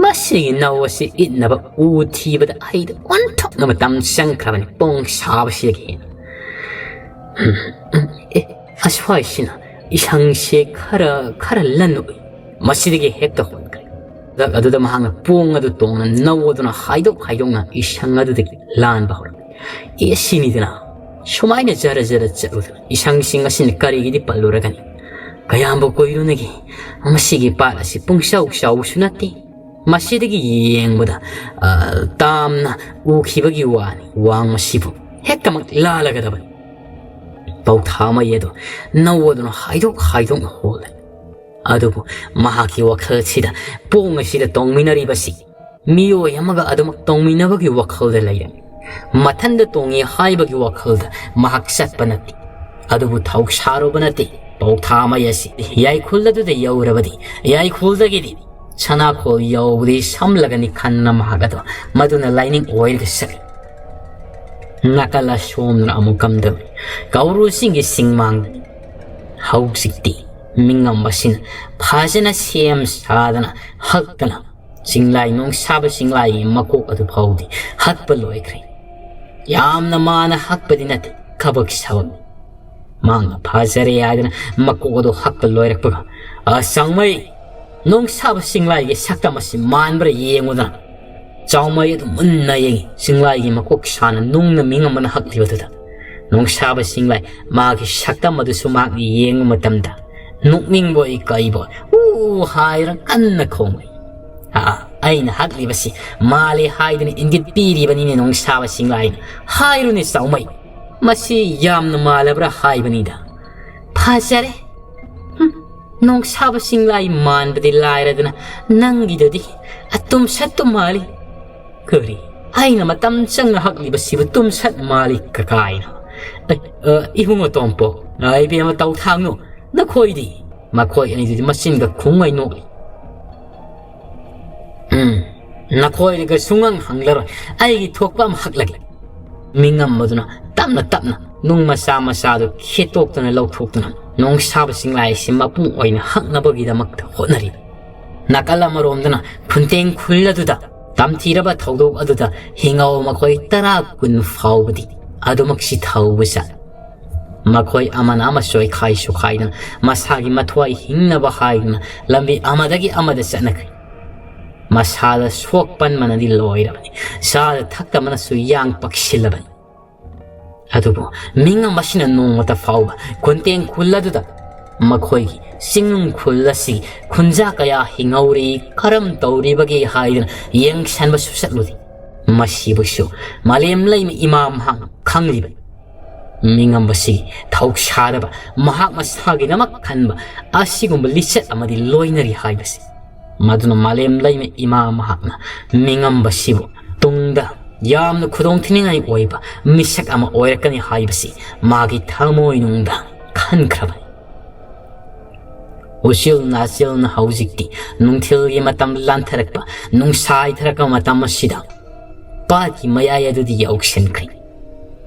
ꯃꯁꯤꯒꯤ ꯅꯧ ꯑꯁꯤ ꯏꯠꯅꯕ ꯎ ꯊꯤꯕꯗ ꯑꯩꯗ ꯑꯣꯟꯊꯣꯛꯅ ꯃꯇꯝ ꯆꯪꯈ꯭ꯔꯕꯅꯤ, ꯄꯣꯡ ꯁꯥꯕꯁꯤꯗꯒꯤ ꯍꯦꯟꯅ꯫ ꯑꯦ, ꯑꯁ꯭ꯋꯥꯏꯁꯤꯅ ꯏꯁꯪꯁꯦ ꯈꯔ ꯈꯔ ꯂꯟ ꯑꯣꯏ꯫ ꯃꯁꯤꯗꯒꯤ ꯍꯦꯛꯇ ꯍꯣꯟꯈ꯭ꯔꯦ꯫ ꯈꯨꯗꯛ ꯑꯗꯨꯗ ꯃꯍꯥꯛꯅ ꯄꯣꯡ ꯑꯗꯨ ꯇꯣꯡꯅ ꯅꯧ ꯑꯗꯨꯅ ꯍꯥꯏꯗꯣꯛ ꯍꯥꯏꯗꯣꯛꯅ ꯏꯁꯪ ꯑꯗꯨꯗꯒꯤ ꯂꯥꯟꯕ ꯍꯧꯔꯛꯏ꯫ ꯑꯦ, ꯁꯤꯅꯤꯗꯅ꯫ ꯁꯨꯃꯥꯏꯅ ꯖꯔ ꯖꯔ ꯆꯠꯂꯨꯗꯅ ꯏꯁꯪꯁꯤꯡ ꯑꯁꯤꯅ ꯀꯔꯤꯒꯤꯗꯤ ꯄꯜꯂꯨꯔꯒꯅꯤ? ꯀꯌꯥꯝꯕꯨ ꯀꯨꯏꯔꯨꯅꯒꯦ? ꯃꯁꯤꯒꯤ ꯄꯥꯠ ꯑꯁꯤ ꯄꯨꯡꯆꯥꯎ ꯆꯥꯎꯕꯁꯨ ꯅꯠꯇꯦ꯫ ꯃꯁꯤꯗꯒꯤ ꯌꯦꯡꯕꯗ, ꯑ, ꯇꯥꯝꯅ ꯎꯈꯤꯕꯒꯤ ꯋꯥꯅꯤ꯫ ꯋꯥꯡ ꯃꯁꯤꯕꯨ ꯍꯦꯛꯇꯃꯛ ꯂꯥꯜꯂꯒꯗꯕꯅꯤ꯫ ꯄꯧꯊꯥ ꯃꯩ ꯑꯗꯨ ꯅꯧ ꯑꯗꯨꯅ ꯍꯥꯏꯗꯣꯛ ꯍꯥꯏꯗꯣꯛꯅ ꯍꯣꯜꯂꯦ꯫ ꯑꯗꯨꯕꯨ ꯃꯍꯥꯛꯀꯤ ꯋꯥꯈꯜꯁꯤꯗ ꯄꯣꯡ ꯑꯁꯤꯗ ꯇꯣꯡꯃꯤꯟꯅꯔꯤꯕꯁꯤ ꯃꯤꯑꯣꯏ ꯑꯃꯒ ꯑꯗꯨꯃꯛ ꯇꯣꯡꯃꯤꯟꯅꯕꯒꯤ ꯋꯥꯈꯜꯗ ꯂꯩꯔꯝꯃꯤ꯫ ꯃꯊꯟꯗ ꯇꯣꯡꯉꯤ ꯍꯥꯏꯕꯒꯤ ꯋꯥꯈꯜꯗ ꯃꯍꯥꯛ ꯆꯠꯄ ꯅꯠꯇꯦ꯫ ꯑꯗꯨꯕꯨ ꯊꯧꯁꯥꯔꯨꯕ ꯅꯠꯇꯦ꯫ ꯄꯧꯊꯥ ꯃꯩ ꯑꯁꯤ ꯌꯥꯏꯈꯨꯜ ꯑꯗꯨꯗ ꯌꯧꯔꯕꯗꯤ, ꯌꯥꯏꯈꯨꯜꯗꯒꯤꯗꯤ ꯁꯅꯥꯈꯣꯜ ꯌꯧꯕꯗꯤ ꯁꯝꯂꯒꯅꯤ ꯈꯟꯅ ꯃꯍꯥꯛ ꯑꯗꯨ ꯃꯗꯨꯅ ꯂꯥꯏꯅꯤꯡ ꯑꯣꯏꯔꯒ ꯆꯠꯂꯤ꯫ ꯅꯥꯀꯜ ꯑꯁꯣꯝꯗꯅ ꯑꯃꯨꯛ ꯀꯝꯗꯧꯏ? ꯀꯧꯔꯨꯁꯤꯡꯒꯤ ꯆꯤꯡꯃꯥꯡꯗꯅꯤ꯫ ꯍꯧꯖꯤꯛꯇꯤ ꯃꯤꯉꯝꯕꯁꯤꯅ ꯐꯖꯅ ꯁꯦꯝ ꯁꯥꯗꯅ ꯍꯛꯇꯅ ꯆꯤꯡꯂꯥꯏ, ꯅꯣꯡꯁꯥꯕ ꯆꯤꯡꯂꯥꯏꯒꯤ ꯃꯀꯣꯛ ꯑꯗꯨ ꯐꯥꯎꯗꯤ ꯍꯛꯄ ꯂꯣꯏꯈ꯭ꯔꯦ꯫ ꯌꯥꯝꯅ ꯃꯥꯅ ꯍꯛꯄꯗꯤ ꯅꯠꯇꯦ, ꯀꯕꯛ ꯁꯕꯛꯅꯤ꯫ ꯃꯍꯥꯛꯅ ꯐꯖꯔꯦ ꯍꯥꯏꯗꯅ ꯃꯀꯣꯛ ꯑꯗꯨ ꯍꯛꯄ ꯂꯣꯏꯔꯛꯄꯒ, "ꯑ, ꯆꯥꯎꯃꯩ, ꯅꯣꯡꯁꯥꯕ ꯆꯤꯡꯂꯥꯏꯒꯤ ꯁꯛꯇꯝ ꯑꯁꯤ ꯃꯥꯟꯕ꯭ꯔꯥ ꯌꯦꯡꯉꯨꯗꯅ"꯫ ꯆꯥꯎꯃꯩ ꯑꯗꯨ ꯃꯨꯟꯅ ꯌꯦꯡꯉꯤ꯫ ꯆꯤꯡꯂꯥꯏꯒꯤ ꯃꯀꯣꯛ ꯁꯥꯅ ꯅꯨꯡꯅ ꯃꯤꯉꯝꯕꯅ ꯍꯛꯂꯤꯕꯗꯨꯗ ꯅꯣꯡꯁꯥꯕ ꯆꯤꯡꯂꯥꯏ ꯃꯥꯒꯤ ꯁꯛꯇꯝ ꯑꯗꯨꯁꯨ ꯃꯍꯥꯛꯅ ꯌꯦꯡꯕ ꯃꯇꯝꯗ ꯅꯣꯛꯅꯤꯡꯕꯣꯏ ꯀꯩꯕꯣꯏ "ꯎ" ꯍꯥꯏꯔ ꯀꯟꯅ ꯈꯣꯡꯂꯤ꯫ "ꯑ, ꯑꯩꯅ ꯍꯛꯂꯤꯕꯁꯤ ꯃꯥꯜꯂꯤ ꯍꯥꯏꯗꯨꯅ ꯏꯪꯒꯤꯠ ꯄꯤꯔꯤꯕꯅꯤꯅꯦ ꯅꯣꯡꯁꯥꯕ ꯆꯤꯡꯂꯥꯏꯅ꯫ ꯍꯥꯏꯔꯨꯅꯦ ꯆꯥꯎꯃꯩ, ꯃꯁꯤ ꯌꯥꯝꯅ ꯃꯥꯜꯂꯕ꯭ꯔꯥ ꯍꯥꯏꯕꯅꯤꯗ"꯫ "ꯐꯖꯔꯦ꯫ ꯍꯨꯝ, ꯅꯣꯡꯁꯥꯕ ꯆꯤꯡꯂꯥꯏ ꯃꯥꯟꯕꯗꯤ ꯂꯥꯏꯔꯗꯅ ꯅꯪꯒꯤꯗꯨꯗꯤ ꯑꯇꯨꯝꯁꯠꯇꯨ ꯃꯥꯜꯂꯤ"꯫ "ꯀꯔꯤ? ꯑꯩꯅ ꯃꯇꯝ ꯆꯪꯅ ꯍꯛꯂꯤꯕꯁꯤꯕꯨ ꯇꯨꯝꯁꯠ ꯃꯥꯜꯂꯤ ꯀꯀꯥꯏꯅ?" "ꯑꯩ, ꯑ, ꯏꯕꯨꯡꯉꯣ ꯇꯣꯝꯄꯣꯛ, ꯑ, ꯏꯕꯦꯝꯃ ꯇꯧꯊꯥꯡꯅꯨ, ꯅꯈꯣꯏꯗꯤ?" ꯃꯈꯣꯏ ꯑꯅꯤꯗꯨꯗꯤ ꯃꯆꯤꯟꯒ ꯈꯨꯝꯉꯩ ꯅꯣꯛꯂꯤ꯫ "ꯎꯝ, ꯅꯈꯣꯏꯗꯒ ꯁꯨꯡꯍꯪ ꯍꯪꯂꯔꯣꯏ, ꯑꯩꯒꯤ ꯊꯣꯛꯄ ꯑꯃ ꯍꯛꯂꯒꯦ"꯫ ꯃꯤꯉꯝꯕꯗꯨꯅ ꯇꯞꯅ ꯇꯞꯅ ꯅꯨꯡ ꯃꯆꯥ ꯃꯆꯥꯗꯨ ꯈꯦꯠꯇꯣꯛꯇꯨꯅ ꯂꯧꯊꯣꯛꯇꯨꯅ ꯅꯣꯡꯁꯥꯕ ꯆꯤꯡꯂꯥꯏ ꯑꯁꯤ ꯃꯄꯨꯡ ꯑꯣꯏꯅ ꯍꯛꯅꯕꯒꯤꯗꯃꯛꯇ ꯍꯣꯠꯅꯔꯤ꯫ ꯅꯥꯀꯜ ꯑꯃꯔꯣꯝꯗꯅ ꯈꯨꯟꯇꯦꯡ ꯈꯨꯜ ꯑꯗꯨꯗ ꯇꯝꯊꯤꯔꯕ ꯊꯧꯗꯣꯛ ꯑꯗꯨꯗ ꯍꯤꯉꯧ ꯃꯈꯣꯏ ꯇꯔꯥ ꯀꯨꯟ ꯐꯥꯎꯕꯗꯤ ꯑꯗꯨꯃꯛ ꯁꯤꯊꯧꯕ ꯖꯥꯠ꯫ ꯃꯈꯣꯏ ꯑꯃꯅ ꯑꯃ ꯆꯣꯏꯈꯥꯏ ꯁꯨꯈꯥꯏꯗꯨꯅ ꯃꯁꯥꯒꯤ ꯃꯊ꯭ꯋꯥꯏ ꯍꯤꯡꯅꯕ ꯍꯥꯏꯗꯨꯅ ꯂꯝꯕꯤ ꯑꯃꯗꯒꯤ ꯑꯃꯗ ꯆꯠꯅꯈ꯭ꯔꯦ꯫ ꯃꯁꯥꯗ ꯁꯣꯛ ꯄꯟꯕꯅꯗꯤ ꯂꯣꯏꯔꯕꯅꯤ꯫ ꯆꯥꯗ ꯊꯛꯇꯕꯅꯁꯨ ꯌꯥꯡ ꯄꯛꯁꯤꯜꯂꯕꯅꯤ꯫ ꯑꯗꯨꯕꯨ ꯃꯤꯉꯝ ꯑꯁꯤꯅ ꯅꯣꯡꯃꯇ ꯐꯥꯎꯕ ꯈꯨꯟꯇꯦꯡ ꯈꯨꯜ ꯑꯗꯨꯗ ꯃꯈꯣꯏꯒꯤ ꯆꯤꯡꯅꯨꯡ ꯈꯨꯜ ꯑꯁꯤ ꯈꯨꯟꯖꯥ ꯀꯌꯥ ꯍꯤꯡꯍꯧꯔꯤ, ꯀꯔꯝ ꯇꯧꯔꯤꯕꯒꯦ ꯍꯥꯏꯗꯨꯅ ꯌꯦꯡꯁꯟꯕꯁꯨ ꯆꯠꯂꯨꯗꯦ꯫ ꯃꯁꯤꯕꯨꯁꯨ ꯃꯥꯂꯦꯝ ꯂꯩꯃ ꯏꯃꯥ ꯃꯍꯥꯛꯅ ꯈꯪꯂꯤꯕꯅꯤ꯫ ꯃꯤꯉꯝꯕꯁꯤ ꯊꯧꯁꯥꯗꯕ, ꯃꯍꯥꯛ ꯃꯁꯥꯒꯤꯗꯃꯛ ꯈꯟꯕ ꯑꯁꯤꯒꯨꯝꯕ ꯂꯤꯆꯠ ꯑꯃꯗꯤ ꯂꯣꯏꯅꯔꯤ ꯍꯥꯏꯕꯁꯤ꯫ ꯃꯗꯨꯅ ꯃꯥꯂꯦꯝ ꯂꯩꯃ ꯏꯃꯥ ꯃꯍꯥꯛꯅ ꯃꯤꯉꯝꯕꯁꯤꯕꯨ ꯇꯨꯡꯗ ꯌꯥꯝꯅ ꯈꯨꯗꯣꯡꯊꯤꯅꯤꯡꯉꯥꯏ ꯑꯣꯏꯕ ꯃꯤꯁꯛ ꯑꯃ ꯑꯣꯏꯔꯛꯀꯅꯤ ꯍꯥꯏꯕꯁꯤ ꯃꯥꯒꯤ ꯊꯃꯣꯏꯅꯨꯡꯗ ꯈꯟꯈ꯭ꯔꯕꯅꯤ꯫ ꯎꯆꯤꯜ ꯅꯥꯆꯤꯜꯅ ꯍꯧꯖꯤꯛꯇꯤ ꯅꯨꯡꯊꯤꯜꯒꯤ ꯃꯇꯝ ꯂꯥꯟꯊꯔꯛꯄ, ꯅꯨꯡꯁꯥ ꯍꯥꯏꯊꯔꯛꯄ ꯃꯇꯝ ꯑꯁꯤꯗ ꯄꯥꯠꯀꯤ ꯃꯌꯥꯏ ꯑꯗꯨꯗꯤ ꯌꯧꯁꯤꯟꯈ꯭ꯔꯦ꯫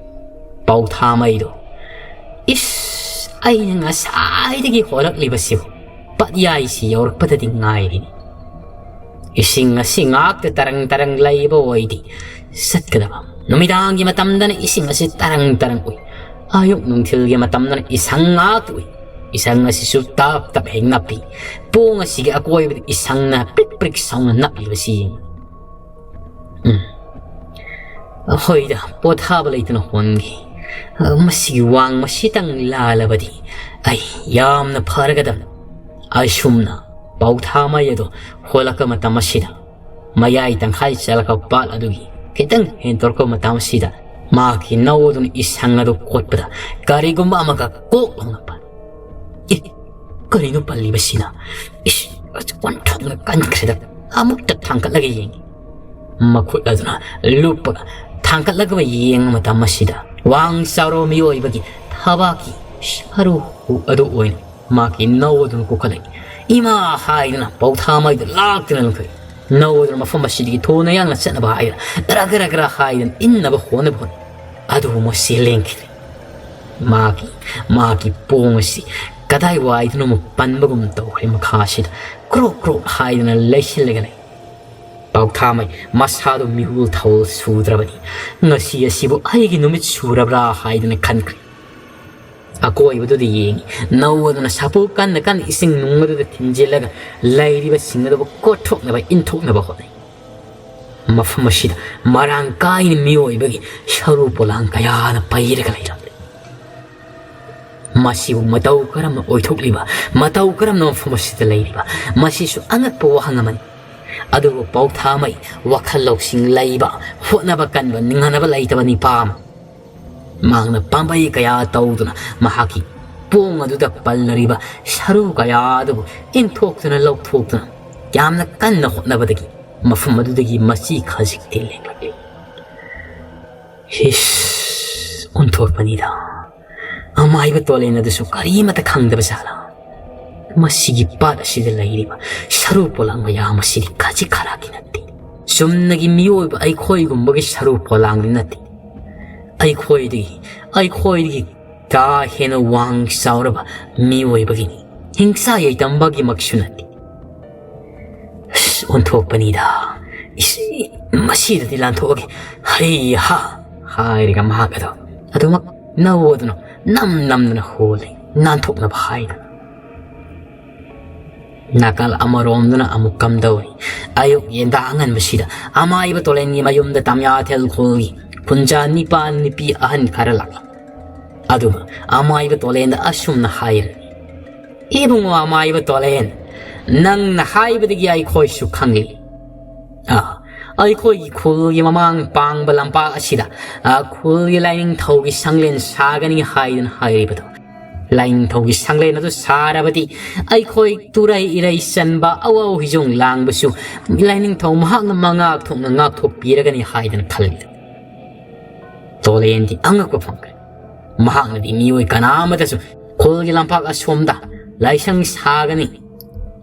ꯄꯥꯎꯊꯥꯃꯩꯗꯣ, "ꯏꯁ, ꯑꯩꯅ ꯉꯁꯥꯏꯗꯒꯤ ꯍꯣꯔꯛꯂꯤꯕꯁꯤꯕꯨ ꯄꯥꯠꯌꯥꯏꯁꯤ ꯌꯧꯔꯛꯄꯗꯗꯤ ꯉꯥꯏꯔꯤꯅꯤ꯫ ꯏꯁꯤꯡ ꯑꯁꯤ ꯉꯥꯛꯇ ꯇꯔꯪ ꯇꯔꯪ ꯂꯩꯕ ꯑꯣꯏꯗꯤ ꯆꯠꯀꯗꯕ꯫ ꯅꯨꯃꯤꯗꯥꯡꯒꯤ ꯃꯇꯝꯗꯅ ꯏꯁꯤꯡ ꯑꯁꯤ ꯇꯔꯪ ꯇꯔꯪ ꯎꯏ꯫ ꯑꯌꯨꯛ ꯅꯨꯡꯊꯤꯜꯒꯤ ꯃꯇꯝꯗꯅ ꯏꯁꯪ ꯉꯥꯛꯇ ꯎꯏ꯫ ꯏꯁꯪ ꯑꯁꯤꯁꯨ ꯇꯞ ꯇꯞ ꯍꯦꯛ ꯅꯞꯄꯤ꯫ ꯄꯣꯡ ꯑꯁꯤꯒꯤ ꯑꯀꯣꯏꯕꯗ ꯏꯁꯪꯅ ꯄ꯭ꯔꯤꯛ ꯄ꯭ꯔꯤꯛ ꯁꯧꯅ ꯅꯞꯂꯤꯕꯁꯤ ꯌꯦꯡꯉꯨ꯫ ꯎꯝ꯫ ꯍꯣꯏꯗ, ꯄꯣꯊꯥꯕ ꯂꯩꯇꯅ ꯍꯣꯟꯒꯦ꯫ ꯃꯁꯤꯒꯤ ꯋꯥꯡ ꯃꯁꯤꯇꯪ ꯂꯥꯜꯂꯕꯗꯤ ꯑꯩ ꯌꯥꯝꯅ ꯐꯔꯒꯗꯕꯅꯤ꯫" ꯑꯁꯨꯝꯅ ꯄꯥꯎꯊꯥꯃꯩ ꯑꯗꯨ ꯍꯣꯜꯂꯛꯄ ꯃꯇꯝ ꯑꯁꯤꯗ ꯃꯌꯥꯏ ꯇꯪꯈꯥꯏ ꯆꯦꯜꯂꯛꯄ ꯄꯥꯠ ꯑꯗꯨꯒꯤ ꯈꯤꯇꯪ ꯍꯦꯟꯗꯣꯔꯛꯄ ꯃꯇꯝ ꯑꯁꯤꯗ ꯃꯍꯥꯛꯀꯤ ꯅꯧ ꯑꯗꯨꯅ ꯏꯁꯪ ꯑꯗꯨ ꯀꯣꯠꯄꯗ ꯀꯔꯤꯒꯨꯝꯕ ꯑꯃꯒ ꯀꯣꯛ ꯂꯥꯎꯅ ꯄꯜ-, "ꯑꯦ, ꯀꯔꯤꯅꯣ ꯄꯜꯂꯤꯕꯁꯤꯅ? ꯏꯁ, ꯑꯁ, ꯑꯣꯟꯊꯣꯛꯅ ꯀꯟꯈ꯭ꯔꯦꯗ꯫ ꯑꯃꯨꯛꯇ ꯊꯥꯡꯒꯠꯂꯒ ꯌꯦꯡꯒꯦ꯫" ꯃꯈꯨꯠ ꯑꯗꯨꯅ ꯂꯨꯞꯄꯒ ꯊꯥꯡꯒꯠꯂꯒ ꯌꯦꯡꯕ ꯃꯇꯝ ꯑꯁꯤꯗ ꯋꯥꯡ ꯆꯥꯎꯔꯕ ꯃꯤꯑꯣꯏꯕꯒꯤ ꯊꯕꯥꯛꯀꯤ ꯁꯔꯨ ꯑꯗꯨ ꯑꯣꯏꯅ ꯃꯍꯥꯛꯀꯤ ꯅꯧ ꯑꯗꯨꯅ ꯀꯣꯛꯈꯠꯂꯛꯏ꯫ "ꯏꯃꯥ!" ꯍꯥꯏꯗꯨꯅ ꯄꯥꯎꯊꯥꯃꯩꯗꯨ ꯂꯥꯛꯇꯨꯅ ꯂꯪꯊꯣꯛꯏ꯫ ꯅꯧ ꯑꯗꯨꯅ ꯃꯐꯝ ꯑꯁꯤꯗꯒꯤ ꯊꯨꯅ ꯌꯥꯡꯅ ꯆꯠꯅꯕ ꯍꯥꯏꯗꯨꯅ ꯒ꯭ꯔꯥ ꯒ꯭ꯔꯥ ꯒ꯭ꯔꯥ ꯍꯥꯏꯗꯨꯅ ꯏꯟꯅꯕ ꯍꯣꯠꯅꯕ ꯍꯣꯠꯅꯩ꯫ ꯑꯗꯨꯕꯨ ꯃꯁꯤ ꯂꯦꯡꯈꯤꯗ꯭ꯔꯦ꯫ ꯃꯍꯥꯛꯀꯤ, ꯃꯍꯥꯛꯀꯤ ꯄꯣꯡ ꯑꯁꯤ ꯀꯗꯥꯏ ꯋꯥꯏꯗꯅꯣꯃ ꯄꯟꯕꯒꯨꯝ ꯇꯧꯈ꯭ꯔꯦ꯫ ꯃꯈꯥꯁꯤꯗ ꯀ꯭ꯔꯣꯛ ꯀ꯭ꯔꯣꯛ ꯍꯥꯏꯗꯨꯅ ꯂꯩꯁꯤꯜꯂꯒ ꯂꯩ꯫ ꯄꯥꯎꯊꯥꯃꯩ ꯃꯁꯥꯗꯨ ꯃꯤꯍꯨꯜ ꯊꯧꯜ ꯁꯨꯗ꯭ꯔꯕꯅꯤ꯫ "ꯉꯁꯤ ꯑꯁꯤꯕꯨ ꯑꯩꯒꯤ ꯅꯨꯃꯤꯠ ꯁꯨꯔꯕ꯭ꯔꯥ?" ꯍꯥꯏꯗꯨꯅ ꯈꯟꯈ꯭ꯔꯦ꯫ ꯑꯀꯣꯏꯕꯗꯨꯗ ꯌꯦꯡꯉꯤ꯫ ꯅꯧ ꯑꯗꯨꯅ ꯁꯥꯄꯨ ꯀꯟꯅ ꯀꯟꯅ ꯏꯁꯤꯡ ꯅꯨꯡ ꯑꯗꯨꯗ ꯊꯤꯟꯖꯤꯜꯂꯒ ꯂꯩꯔꯤꯕꯁꯤꯡ ꯑꯗꯨꯕꯨ ꯀꯣꯠꯊꯣꯛꯅꯕ, ꯏꯟꯊꯣꯛꯅꯕ ꯍꯣꯠꯅꯩ꯫ ꯃꯐꯝ ꯑꯁꯤꯗ ꯃꯔꯥꯡ ꯀꯥꯏꯅ ꯃꯤꯑꯣꯏꯕꯒꯤ ꯁꯔꯨ ꯄꯣꯂꯥꯡ ꯀꯌꯥꯅ ꯄꯩꯔꯒ ꯂꯩꯔꯝꯂꯤ꯫ ꯃꯁꯤꯕꯨ ꯃꯇꯧ ꯀꯔꯝꯅ ꯑꯣꯏꯊꯣꯛꯂꯤꯕ, ꯃꯇꯧ ꯀꯔꯝꯅ ꯃꯐꯝ ꯑꯁꯤꯗ ꯂꯩꯔꯤꯕ, ꯃꯁꯤꯁꯨ ꯑꯉꯛꯄ ꯋꯥꯍꯪ ꯑꯃꯅꯤ꯫ ꯑꯗꯨꯕꯨ ꯄꯥꯎꯊꯥꯃꯩ ꯋꯥꯈꯜ ꯂꯧꯁꯤꯡ ꯂꯩꯕ, ꯍꯣꯠꯅꯕ ꯀꯟꯕ, ꯅꯤꯡꯍꯟꯅꯕ ꯂꯩꯇꯕ ꯅꯤꯄꯥ ꯑꯃ꯫ ꯃꯍꯥꯛꯅ ꯄꯥꯝꯕꯩ ꯀꯌꯥ ꯇꯧꯗꯨꯅ ꯃꯍꯥꯛꯀꯤ ꯄꯣꯡ ꯑꯗꯨꯗ ꯄꯜꯂꯔꯤꯕ ꯁꯔꯨ ꯀꯌꯥ ꯑꯗꯨꯕꯨ ꯏꯟꯊꯣꯛꯇꯨꯅ ꯂꯧꯊꯣꯛꯇꯨꯅ ꯌꯥꯝꯅ ꯀꯟꯅ ꯍꯣꯠꯅꯕꯗꯒꯤ ꯃꯐꯝ ꯑꯗꯨꯗꯒꯤ ꯃꯆꯤ ꯈꯖꯤꯛꯇꯤ ꯂꯦꯡꯂꯛꯂꯤ꯫ ꯍꯤꯁ, ꯑꯣꯟꯊꯣꯛꯄꯅꯤꯗ꯫ ꯑꯃꯥꯏꯕ ꯇꯣꯂꯦꯟ ꯑꯗꯨꯁꯨ ꯀꯔꯤꯃꯠꯇ ꯈꯪꯗꯕ ꯖꯥꯠꯂꯥ? ꯃꯁꯤꯒꯤ ꯄꯥꯠ ꯑꯁꯤꯗ ꯂꯩꯔꯤꯕ ꯁꯔꯨ ꯄꯣꯂꯥꯡ ꯃꯌꯥꯝ ꯑꯁꯤꯗꯤ ꯈꯖꯤꯛ ꯈꯔꯥꯛꯀꯤ ꯅꯠꯇꯦ꯫ ꯆꯨꯝꯅꯒꯤ ꯃꯤꯑꯣꯏꯕ ꯑꯩꯈꯣꯏꯒꯨꯝꯕꯒꯤ ꯁꯔꯨ ꯄꯣꯂꯥꯡꯗꯤ ꯅꯠꯇꯦ꯫ ꯑꯩꯈꯣꯏꯗꯒꯤ, ꯑꯩꯈꯣꯏꯗꯒꯤ ꯀꯥ ꯍꯦꯟꯅ ꯋꯥꯡ ꯆꯥꯎꯔꯕ ꯃꯤꯑꯣꯏꯕꯒꯤꯅꯤ꯫ ꯍꯤꯡꯁꯥ ꯌꯩꯇꯝꯕꯒꯤꯃꯛꯁꯨ ꯅꯠꯇꯦ꯫ ꯑꯁ, ꯑꯣꯟꯊꯣꯛꯄꯅꯤꯗ꯫ ꯏꯁ, ꯃꯁꯤꯗꯗꯤ ꯂꯥꯟꯊꯣꯛꯑꯒꯦ꯫ ꯍꯩ ꯍꯥ! ꯍꯥꯏꯔꯒ ꯃꯍꯥꯛ ꯑꯗꯣ ꯑꯗꯨꯃꯛ ꯅꯧ ꯑꯗꯨꯅ ꯅꯝ ꯅꯝꯗꯨꯅ ꯍꯣꯜꯂꯤ, ꯅꯥꯟꯊꯣꯛꯅꯕ ꯍꯥꯏꯗꯨꯅ꯫ ꯅꯥꯀꯜ ꯑꯃꯔꯣꯝꯗꯅ ꯑꯃꯨꯛ ꯀꯝꯗꯧꯔꯤ? ꯑꯌꯨꯛ ꯌꯦꯟꯗꯥ ꯑꯉꯟꯕꯁꯤꯗ ꯑꯃꯥꯏꯕ ꯇꯣꯂꯦꯟꯒꯤ ꯃꯌꯨꯝꯗ ꯇꯝꯌꯥꯊꯦꯜ ꯈꯨꯜꯒꯤ ꯈꯨꯟꯖꯥ ꯅꯤꯄꯥ ꯅꯨꯄꯤ ꯑꯍꯟ ꯈꯔ ꯂꯥꯛꯂꯝꯃꯤ꯫ ꯑꯗꯨꯒ ꯑꯃꯥꯏꯕ ꯇꯣꯂꯦꯟꯗ ꯑꯁꯨꯝꯅ ꯍꯥꯏꯔꯦ, "ꯏꯕꯨꯡꯉꯣ ꯑꯃꯥꯏꯕ ꯇꯣꯂꯦꯟ, ꯅꯪꯅ ꯍꯥꯏꯕꯗꯒꯤ ꯑꯩꯈꯣꯏꯁꯨ ꯈꯪꯂꯤ꯫ ꯑꯥ, ꯑꯩꯈꯣꯏꯒꯤ ꯈꯨꯜꯒꯤ ꯃꯃꯥꯡ ꯄꯥꯡꯕ ꯂꯝꯄꯥꯛ ꯑꯁꯤꯗ, ꯑꯥ, ꯈꯨꯜꯒꯤ ꯂꯥꯏꯅꯤꯡꯊꯧꯒꯤ ꯁꯪꯂꯦꯟ ꯁꯥꯒꯅꯤ ꯍꯥꯏꯗꯨꯅ ꯍꯥꯏꯔꯤꯕꯗꯣ꯫ ꯂꯥꯏꯅꯤꯡꯊꯧꯒꯤ ꯁꯪꯂꯦꯟ ꯑꯗꯨ ꯁꯥꯔꯕꯗꯤ ꯑꯩꯈꯣꯏ ꯇꯨꯔꯩ ꯏꯔꯩ ꯆꯟꯕ, ꯑꯋꯥꯎ ꯍꯤꯖꯣꯡ ꯂꯥꯡꯕꯁꯨ ꯂꯥꯏꯅꯤꯡꯊꯧ ꯃꯍꯥꯛꯅ ꯃꯉꯥꯛ ꯊꯣꯛꯅ ꯉꯥꯛꯊꯣꯛꯄꯤꯔꯒꯅꯤ" ꯍꯥꯏꯗꯅ ꯈꯜꯂꯤꯗꯣ꯫ ꯇꯣꯂꯦꯟꯗꯤ ꯑꯉꯛꯄ ꯐꯪꯈ꯭ꯔꯦ꯫ ꯃꯍꯥꯛꯅꯗꯤ ꯃꯤꯑꯣꯏ ꯀꯅꯥ ꯑꯃꯗꯁꯨ ꯈꯨꯜꯒꯤ ꯂꯝꯄꯥꯛ ꯑꯁꯣꯝꯗ ꯂꯥꯏꯁꯪ ꯁꯥꯒꯅꯤ,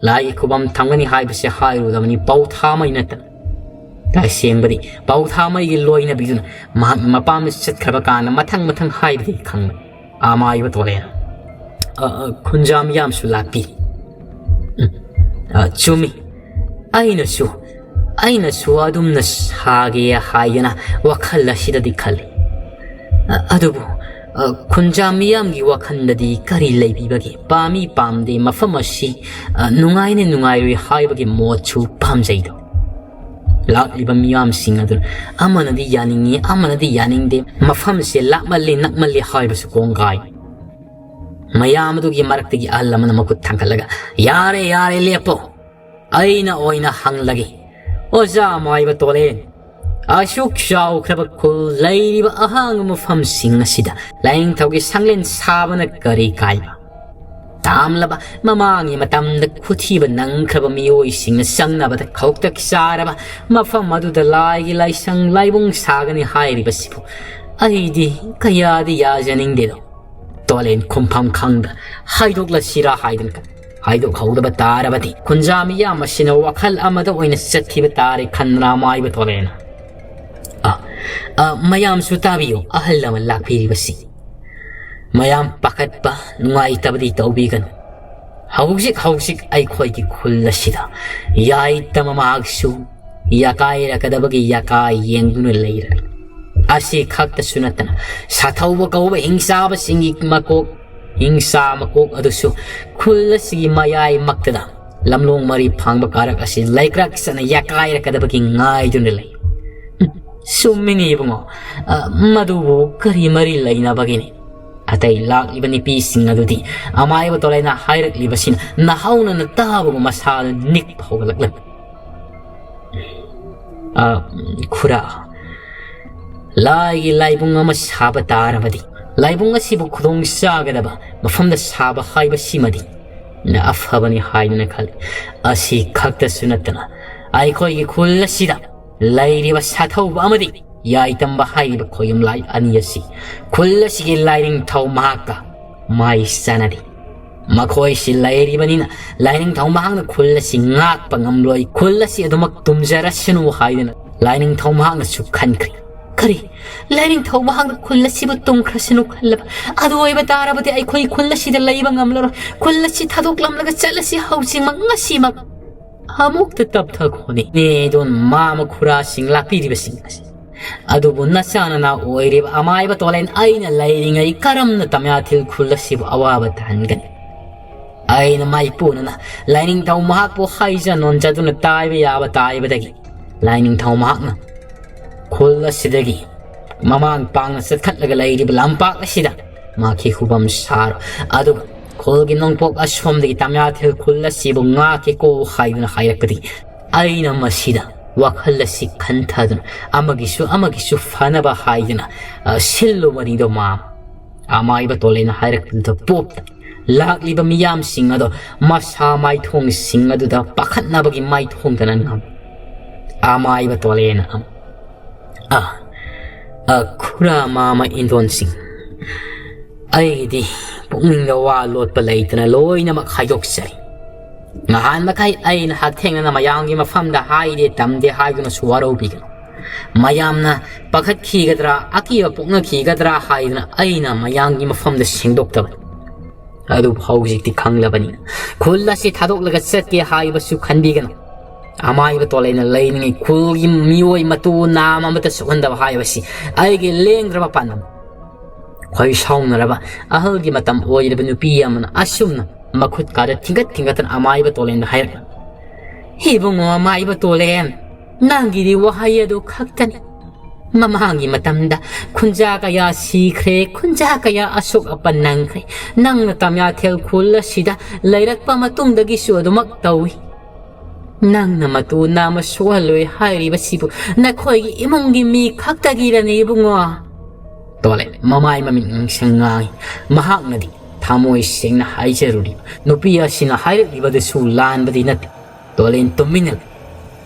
ꯂꯥꯏꯒꯤ ꯈꯨꯕꯝ ꯊꯝꯒꯅꯤ ꯍꯥꯏꯕꯁꯦ ꯍꯥꯏꯔꯨꯗꯕꯅꯤ, ꯄꯥꯎꯊꯥꯃꯩ ꯅꯠꯇꯅ꯫ ꯇꯁꯦꯡꯕꯗꯤ ꯄꯥꯎꯊꯥꯃꯩꯒꯤ ꯂꯣꯏꯅꯕꯤꯗꯨꯅ ꯃꯍꯥꯛ ꯃꯄꯥꯝꯗ ꯆꯠꯈ꯭ꯔꯕ ꯀꯥꯟꯗ ꯃꯊꯪ ꯃꯊꯪ ꯍꯥꯏꯕꯗꯒꯤ ꯈꯪꯕꯅꯤ꯫ ꯑꯃꯥꯏꯕ ꯇꯣꯂꯦꯟ꯫ ꯑ, ꯑ, ꯈꯨꯟꯖꯥ ꯃꯤꯌꯥꯝꯁꯨ ꯂꯥꯛꯄꯤ꯫ ꯎꯝ꯫ ꯑ, ꯆꯨꯝꯃꯤ꯫ ꯑꯩꯅꯁꯨ, ꯑꯩꯅꯁꯨ ꯑꯗꯨꯝꯅ ꯁꯥꯒꯦ ꯍꯥꯏꯗꯅ ꯋꯥꯈꯜ ꯑꯁꯤꯗꯗꯤ ꯈꯜꯂꯤ꯫ ꯑ, ꯑꯗꯨꯕꯨ ꯑ, ꯈꯨꯟꯖꯥ ꯃꯤꯌꯥꯝꯒꯤ ꯋꯥꯈꯜꯗꯗꯤ ꯀꯔꯤ ꯂꯩꯕꯤꯕꯒꯦ? ꯄꯥꯝꯃꯤ ꯄꯥꯝꯗꯦ, ꯃꯐꯝ ꯑꯁꯤ, ꯑ, ꯅꯨꯡꯉꯥꯏꯅꯤ ꯅꯨꯡꯉꯥꯏꯔꯣꯏ ꯍꯥꯏꯕꯒꯤ ꯃꯣꯠꯁꯨ ꯄꯥꯝꯖꯩꯗꯣ꯫ ꯂꯥꯛꯂꯤꯕ ꯃꯤꯌꯥꯝꯁꯤꯡ ꯑꯗꯨ ꯑꯃꯅꯗꯤ ꯌꯥꯅꯤꯡꯉꯤ, ꯑꯃꯅꯗꯤ ꯌꯥꯅꯤꯡꯗꯦ, ꯃꯐꯝꯁꯦ ꯂꯥꯞꯃꯜꯂꯤ, ꯅꯛꯃꯜꯂꯤ ꯍꯥꯏꯕꯁꯨ ꯀꯣꯡꯒꯥꯏ꯫ ꯃꯌꯥꯝ ꯑꯗꯨꯒꯤ ꯃꯔꯛꯇꯒꯤ ꯑꯍꯜ ꯑꯃꯅ ꯃꯈꯨꯠ ꯊꯥꯡꯒꯠꯂꯒ, "ꯌꯥꯔꯦ, ꯌꯥꯔꯦ, ꯂꯦꯞꯄꯣ꯫ ꯑꯩꯅ ꯑꯣꯏꯅ ꯍꯪꯂꯒꯦ꯫ ꯑꯣꯖꯥ ꯃꯥꯏꯕ ꯇꯣꯂꯦꯟ, ꯑꯁꯨꯛ ꯆꯥꯎꯈ꯭ꯔꯕ ꯈꯨꯜ ꯂꯩꯔꯤꯕ ꯑꯍꯥꯡꯕ ꯃꯐꯝꯁꯤꯡ ꯑꯁꯤꯗ ꯂꯥꯏꯅꯤꯡꯊꯧꯒꯤ ꯁꯪꯂꯦꯟ ꯁꯥꯕꯅ ꯀꯔꯤ ꯀꯥꯏꯕ? ꯇꯥꯝꯂꯕ ꯃꯃꯥꯡꯒꯤ ꯃꯇꯝꯗ ꯈꯨꯊꯤꯕ ꯅꯪꯈ꯭ꯔꯕ ꯃꯤꯑꯣꯏꯁꯤꯡꯅ ꯆꯪꯅꯕꯗ ꯈꯧꯇꯛ ꯆꯥꯔꯕ ꯃꯐꯝ ꯑꯗꯨꯗ ꯂꯥꯏꯒꯤ ꯂꯥꯏꯁꯪ ꯂꯥꯏꯕꯨꯡ ꯁꯥꯒꯅꯤ ꯍꯥꯏꯔꯤꯕꯁꯤꯕꯨ ꯑꯩꯗꯤ ꯀꯌꯥꯗꯤ ꯌꯥꯖꯅꯤꯡꯗꯦꯗꯣ꯫ ꯇꯣꯂꯦꯟ ꯈꯨꯝꯐꯝ ꯈꯪꯗ ꯍꯥꯏꯗꯣꯛꯂꯁꯤꯔꯥ ꯍꯥꯏꯗꯅ ꯍꯥꯏꯗꯣꯛꯍꯧꯗꯕ ꯇꯥꯔꯕꯗꯤ ꯈꯨꯟꯖꯥ ꯃꯤꯌꯥꯝ ꯑꯁꯤꯅ ꯋꯥꯈꯜ ꯑꯃꯗ ꯑꯣꯏꯅ ꯆꯠꯈꯤꯕ ꯇꯥꯔꯦ ꯈꯟꯗꯅ ꯃꯥꯏꯕ ꯇꯣꯂꯦꯟꯅ꯫ ꯑ, ꯑ, ꯃꯌꯥꯝꯁꯨ ꯇꯥꯕꯤꯌꯨ, ꯑꯍꯜ ꯑꯃ ꯂꯥꯛꯄꯤꯔꯤꯕꯁꯤ꯫ ꯃꯌꯥꯝ ꯄꯥꯈꯠꯄ, ꯅꯨꯡꯉꯥꯏꯇꯕꯗꯤ ꯇꯧꯕꯤꯒꯅꯨ꯫ ꯍꯧꯖꯤꯛ ꯍꯧꯖꯤꯛ ꯑꯩꯈꯣꯏꯒꯤ ꯈꯨꯜ ꯑꯁꯤꯗ ꯌꯥꯏꯇꯃ ꯃꯍꯥꯛꯁꯨ ꯌꯥꯀꯥꯏꯔꯛꯀꯗꯕꯒꯤ ꯌꯥꯀꯥꯏ ꯌꯦꯡꯗꯨꯅ ꯂꯩꯔꯦ꯫ ꯑꯁꯤ ꯈꯛꯇꯁꯨ ꯅꯠꯇꯅ ꯁꯥꯊꯧꯕ ꯀꯧꯕ ꯍꯤꯡꯆꯥꯕꯁꯤꯡꯒꯤ ꯃꯀꯣꯛ, ꯍꯤꯡꯆꯥ ꯃꯀꯣꯛ ꯑꯗꯨꯁꯨ ꯈꯨꯜ ꯑꯁꯤꯒꯤ ꯃꯌꯥꯏꯃꯛꯇꯗ ꯂꯝꯂꯣꯡ ꯃꯔꯤ ꯐꯥꯡꯕ ꯀꯥꯔꯛ ꯑꯁꯤ ꯂꯩꯀ꯭ꯔꯛ ꯆꯠꯅ ꯌꯥꯀꯥꯏꯔꯛꯀꯗꯕꯒꯤ ꯉꯥꯏꯗꯨꯅ ꯂꯩ꯫ ꯆꯨꯝꯃꯤꯅꯤ ꯏꯕꯨꯡꯉꯣ, ꯑ, ꯃꯗꯨꯕꯨ ꯀꯔꯤ ꯃꯔꯤ ꯂꯩꯅꯕꯒꯤꯅꯤ? ꯑꯇꯩ ꯂꯥꯛꯂꯤꯕ ꯅꯨꯄꯤꯁꯤꯡ ꯑꯗꯨꯗꯤ ꯑꯃꯥꯏꯕ ꯇꯣꯂꯥꯏꯅ ꯍꯥꯏꯔꯛꯂꯤꯕꯁꯤꯅ ꯅꯍꯥꯎꯅꯅ ꯇꯥꯕꯒꯨꯝ ꯃꯁꯥꯗ ꯅꯤꯛꯄ ꯍꯧꯒꯠꯂꯛꯂꯝꯃꯤ꯫ ꯑ, ꯈꯨꯔꯥ, ꯂꯥꯏꯒꯤ ꯂꯥꯏꯕꯨꯡ ꯑꯃ ꯁꯥꯕ ꯇꯥꯔꯕꯗꯤ ꯂꯥꯏꯕꯨꯡ ꯑꯁꯤꯕꯨ ꯈꯨꯗꯣꯡ ꯆꯥꯒꯗꯕ ꯃꯐꯝꯗ ꯁꯥꯕ ꯍꯥꯏꯕꯁꯤꯃꯗꯤ ꯑꯐꯕꯅꯤ ꯍꯥꯏꯗꯨꯅ ꯈꯜꯂꯤ꯫ ꯑꯁꯤ ꯈꯛꯇꯁꯨ ꯅꯠꯇꯅ ꯑꯩꯈꯣꯏꯒꯤ ꯈꯨꯜ ꯑꯁꯤꯗ ꯂꯩꯔꯤꯕ ꯁꯥꯊꯧꯕ ꯑꯃꯗꯤ ꯌꯥꯏꯇꯝꯕ ꯍꯥꯏꯔꯤꯕ ꯈꯣꯌꯨꯝꯂꯥꯏ ꯑꯅꯤ ꯑꯁꯤ ꯈꯨꯜ ꯑꯁꯤꯒꯤ ꯂꯥꯏꯅꯤꯡꯊꯧ ꯃꯍꯥꯛꯀ ꯃꯥꯏ ꯆꯥꯟꯅꯗꯦ꯫ ꯃꯈꯣꯏꯁꯤ ꯂꯩꯔꯤꯕꯅꯤꯅ ꯂꯥꯏꯅꯤꯡꯊꯧ ꯃꯍꯥꯛꯅ ꯈꯨꯜ ꯑꯁꯤ ꯉꯥꯛꯄ ꯉꯝꯂꯣꯏ, ꯈꯨꯜ ꯑꯁꯤ ꯑꯗꯨꯃꯛ ꯇꯨꯝꯖꯔꯁꯅꯨ ꯍꯥꯏꯗꯨꯅ ꯂꯥꯏꯅꯤꯡꯊꯧ ꯃꯍꯥꯛꯅꯁꯨ ꯈꯟꯈ꯭ꯔꯦ꯫ ꯀꯔꯤ? ꯂꯥꯏꯅꯤꯡꯊꯧ ꯃꯍꯥꯛꯅ ꯈꯨꯜ ꯑꯁꯤꯕꯨ ꯇꯨꯝꯈ꯭ꯔꯁꯅꯨ ꯈꯜꯂꯕ? ꯑꯗꯨ ꯑꯣꯏꯕ ꯇꯥꯔꯕꯗꯤ ꯑꯩꯈꯣꯏ ꯈꯨꯜ ꯑꯁꯤꯗ ꯂꯩꯕ ꯉꯝꯂꯔꯣꯏ꯫ ꯈꯨꯜ ꯑꯁꯤ ꯊꯥꯗꯣꯛꯂꯝꯂꯒ ꯆꯠꯂꯁꯤ ꯍꯧꯖꯤꯛꯃꯛ, ꯉꯁꯤꯃꯛ꯫ ꯑꯃꯨꯛꯇ ꯇꯞꯊꯈꯣꯅꯦ꯫ ꯅꯦꯗꯣꯟ ꯃꯥꯃ ꯈꯨꯔꯥꯁꯤꯡ ꯂꯥꯛꯄꯤꯔꯤꯕꯁꯤꯡ ꯑꯁꯤ꯫ ꯑꯗꯨꯕꯨ ꯅꯆꯥ ꯅꯅꯥꯎ ꯑꯣꯏꯔꯤꯕ ꯑꯃꯥꯏꯕ ꯇꯣꯂꯦꯟ ꯑꯩꯅ ꯂꯩꯔꯤꯉꯩ ꯀꯔꯝꯅ ꯇꯃꯌꯥꯊꯤꯜ ꯈꯨꯜ ꯑꯁꯤꯕꯨ ꯑꯋꯥꯕ ꯇꯥꯍꯟꯒꯅꯤ? ꯑꯩꯅ ꯃꯥꯏꯄꯨꯅꯅ ꯂꯥꯏꯅꯤꯡꯊꯧ ꯃꯍꯥꯛꯄꯨ ꯍꯥꯏꯖ ꯅꯣꯟꯖꯗꯨꯅ ꯇꯥꯏꯕ ꯌꯥꯕ ꯇꯥꯏꯕꯗꯒꯤ ꯂꯥꯏꯅꯤꯡꯊꯧ ꯃꯍꯥꯛꯅ ꯈꯨꯜ ꯑꯁꯤꯗꯒꯤ ꯃꯃꯥꯡ ꯄꯥꯡꯅ ꯆꯠꯈꯠꯂꯒ ꯂꯩꯔꯤꯕ ꯂꯝꯄꯥꯛ ꯑꯁꯤꯗ ꯃꯍꯥꯛꯀꯤ ꯈꯨꯕꯝ ꯁꯥꯔꯣ꯫ ꯑꯗꯨꯒ ꯈꯨꯜꯒꯤ ꯅꯣꯡꯄꯣꯛ ꯑꯁꯣꯝꯗꯒꯤ ꯇꯃꯌꯥꯊꯤꯜ ꯈꯨꯜ ꯑꯁꯤꯕꯨ ꯉꯥꯛꯀꯦꯀꯣ ꯍꯥꯏꯗꯨꯅ ꯍꯥꯏꯔꯛꯄꯗꯒꯤ ꯑꯩꯅ ꯃꯁꯤꯗ ꯋꯥꯈꯜ ꯑꯁꯤ ꯈꯟꯊꯗꯨꯅ ꯑꯃꯒꯤꯁꯨ ꯑꯃꯒꯤꯁꯨ ꯐꯅꯕ ꯍꯥꯏꯗꯨꯅ, ꯑ, ꯁꯤꯜꯂꯨꯕꯅꯤꯗꯣ ꯃꯥ꯫ ꯑꯃꯥꯏꯕ ꯇꯣꯂꯦꯅ ꯍꯥꯏꯔꯛꯄꯗꯨꯗ ꯄꯣꯞꯇ ꯂꯥꯛꯂꯤꯕ ꯃꯤꯌꯥꯝꯁꯤꯡ ꯑꯗꯣ ꯃꯁꯥ ꯃꯥꯏꯊꯣꯡꯁꯤꯡ ꯑꯗꯨꯗ ꯄꯥꯈꯠꯅꯕꯒꯤ ꯃꯥꯏꯊꯣꯡꯗꯅ ꯉꯝ-, ꯑꯃꯥꯏꯕ ꯇꯣꯂꯦꯅ ꯑꯃ ꯑ, ꯑ, ꯈꯨꯔꯥ ꯃꯥꯃ ꯏꯟꯗꯣꯟꯁꯤꯡ, ꯑꯩꯒꯤꯗꯤ ꯄꯨꯛꯅꯤꯡꯗ ꯋꯥ ꯂꯣꯠꯄ ꯂꯩꯇꯅ ꯂꯣꯏꯅꯃꯛ ꯍꯥꯏꯗꯣꯛꯆꯔꯤ꯫ ꯉꯍꯥꯟ ꯃꯈꯩ ꯑꯩꯅ ꯍꯛꯊꯦꯡꯅꯅ ꯃꯌꯥꯝꯒꯤ ꯃꯐꯝꯗ ꯍꯥꯏꯗꯦ ꯇꯝꯗꯦ ꯍꯥꯏꯗꯨꯅꯁꯨ ꯋꯥꯔꯧꯕꯤꯒꯅꯨ꯫ ꯃꯌꯥꯝꯅ ꯄꯥꯈꯠꯈꯤꯒꯗ꯭ꯔꯥ, ꯑꯀꯤꯕ ꯄꯣꯛꯅꯈꯤꯒꯗ꯭ꯔꯥ ꯍꯥꯏꯗꯨꯅ ꯑꯩꯅ ꯃꯌꯥꯝꯒꯤ ꯃꯐꯝꯗ ꯁꯦꯡꯗꯣꯛꯇꯕꯅꯤ꯫ ꯑꯗꯨꯕꯨ ꯍꯧꯖꯤꯛꯇꯤ ꯈꯪꯂꯕꯅꯤꯅ ꯈꯨꯜ ꯑꯁꯤ ꯊꯥꯗꯣꯛꯂꯒ ꯆꯠꯀꯦ ꯍꯥꯏꯕꯁꯨ ꯈꯟꯕꯤꯒꯅꯨ꯫ ꯑꯃꯥꯏꯕ ꯇꯣꯂꯩꯅ ꯂꯩꯅꯤꯡꯉꯤ ꯈꯨꯜꯒꯤ ꯃꯤꯑꯣꯏ ꯃꯇꯨ ꯅꯥꯝ ꯑꯃꯠꯇ ꯁꯣꯛꯍꯟꯗꯕ ꯍꯥꯏꯕꯁꯤ ꯑꯩꯒꯤ ꯂꯦꯡꯗ꯭ꯔꯕ ꯄꯥꯟꯗꯝ꯫ ꯈꯣꯏ ꯁꯥꯎꯅꯔꯕ ꯑꯍꯜꯒꯤ ꯃꯇꯝ ꯑꯣꯏꯔꯕ ꯅꯨꯄꯤ ꯑꯃꯅ ꯑꯁꯨꯝꯅ ꯃꯈꯨꯠ ꯀꯥꯗ ꯊꯤꯡꯒꯠ ꯊꯤꯡꯒꯠꯇꯅ ꯑꯃꯥꯏꯕ ꯇꯣꯂꯦꯟꯗ ꯍꯥꯏꯔꯛꯂꯤ, "ꯏꯕꯨꯡꯉꯣ ꯑꯃꯥꯏꯕ ꯇꯣꯂꯦꯟ, ꯅꯪꯒꯤꯗꯤ ꯋꯥꯍꯩ ꯑꯗꯨ ꯈꯛꯇꯅꯤ꯫ ꯃꯃꯥꯡꯒꯤ ꯃꯇꯝꯗ ꯈꯨꯟꯖꯥ ꯀꯌꯥ ꯁꯤꯈ꯭ꯔꯦ, ꯈꯨꯟꯖꯥ ꯀꯌꯥ ꯑꯁꯣꯛ ꯑꯄꯟ ꯅꯪꯈ꯭ꯔꯦ꯫ ꯅꯪꯅ ꯇꯝꯌꯥꯊꯦꯜ ꯈꯨꯜ ꯑꯁꯤꯗ ꯂꯩꯔꯛꯄ ꯃꯇꯨꯡꯗꯒꯤꯁꯨ ꯑꯗꯨꯃꯛ ꯇꯧꯏ꯫ ꯅꯪꯅ ꯃꯇꯨ ꯅꯥꯝꯃ ꯁꯣꯛꯍꯜꯂꯣꯏ ꯍꯥꯏꯔꯤꯕꯁꯤꯕꯨ ꯅꯈꯣꯏꯒꯤ ꯏꯃꯨꯡꯒꯤ ꯃꯤ ꯈꯛꯇꯒꯤꯔꯅꯦ ꯏꯕꯨꯡꯉꯣ?" ꯇꯣꯂꯦ ꯃꯃꯥꯏ ꯃꯃꯤꯠ ꯉꯥꯡꯁꯪ ꯉꯥꯡꯏ꯫ ꯃꯍꯥꯛꯅꯗꯤ ꯊꯃꯣꯏ ꯁꯦꯡꯅ ꯍꯥꯏꯖꯔꯨꯔꯤꯕ ꯅꯨꯄꯤ ꯑꯁꯤꯅ ꯍꯥꯏꯔꯛꯂꯤꯕꯗꯨꯁꯨ ꯂꯥꯟꯕꯗꯤ ꯅꯠꯇꯦ꯫ ꯇꯣꯂꯦꯟ ꯇꯨꯃꯤꯟꯅ ꯂꯩ꯫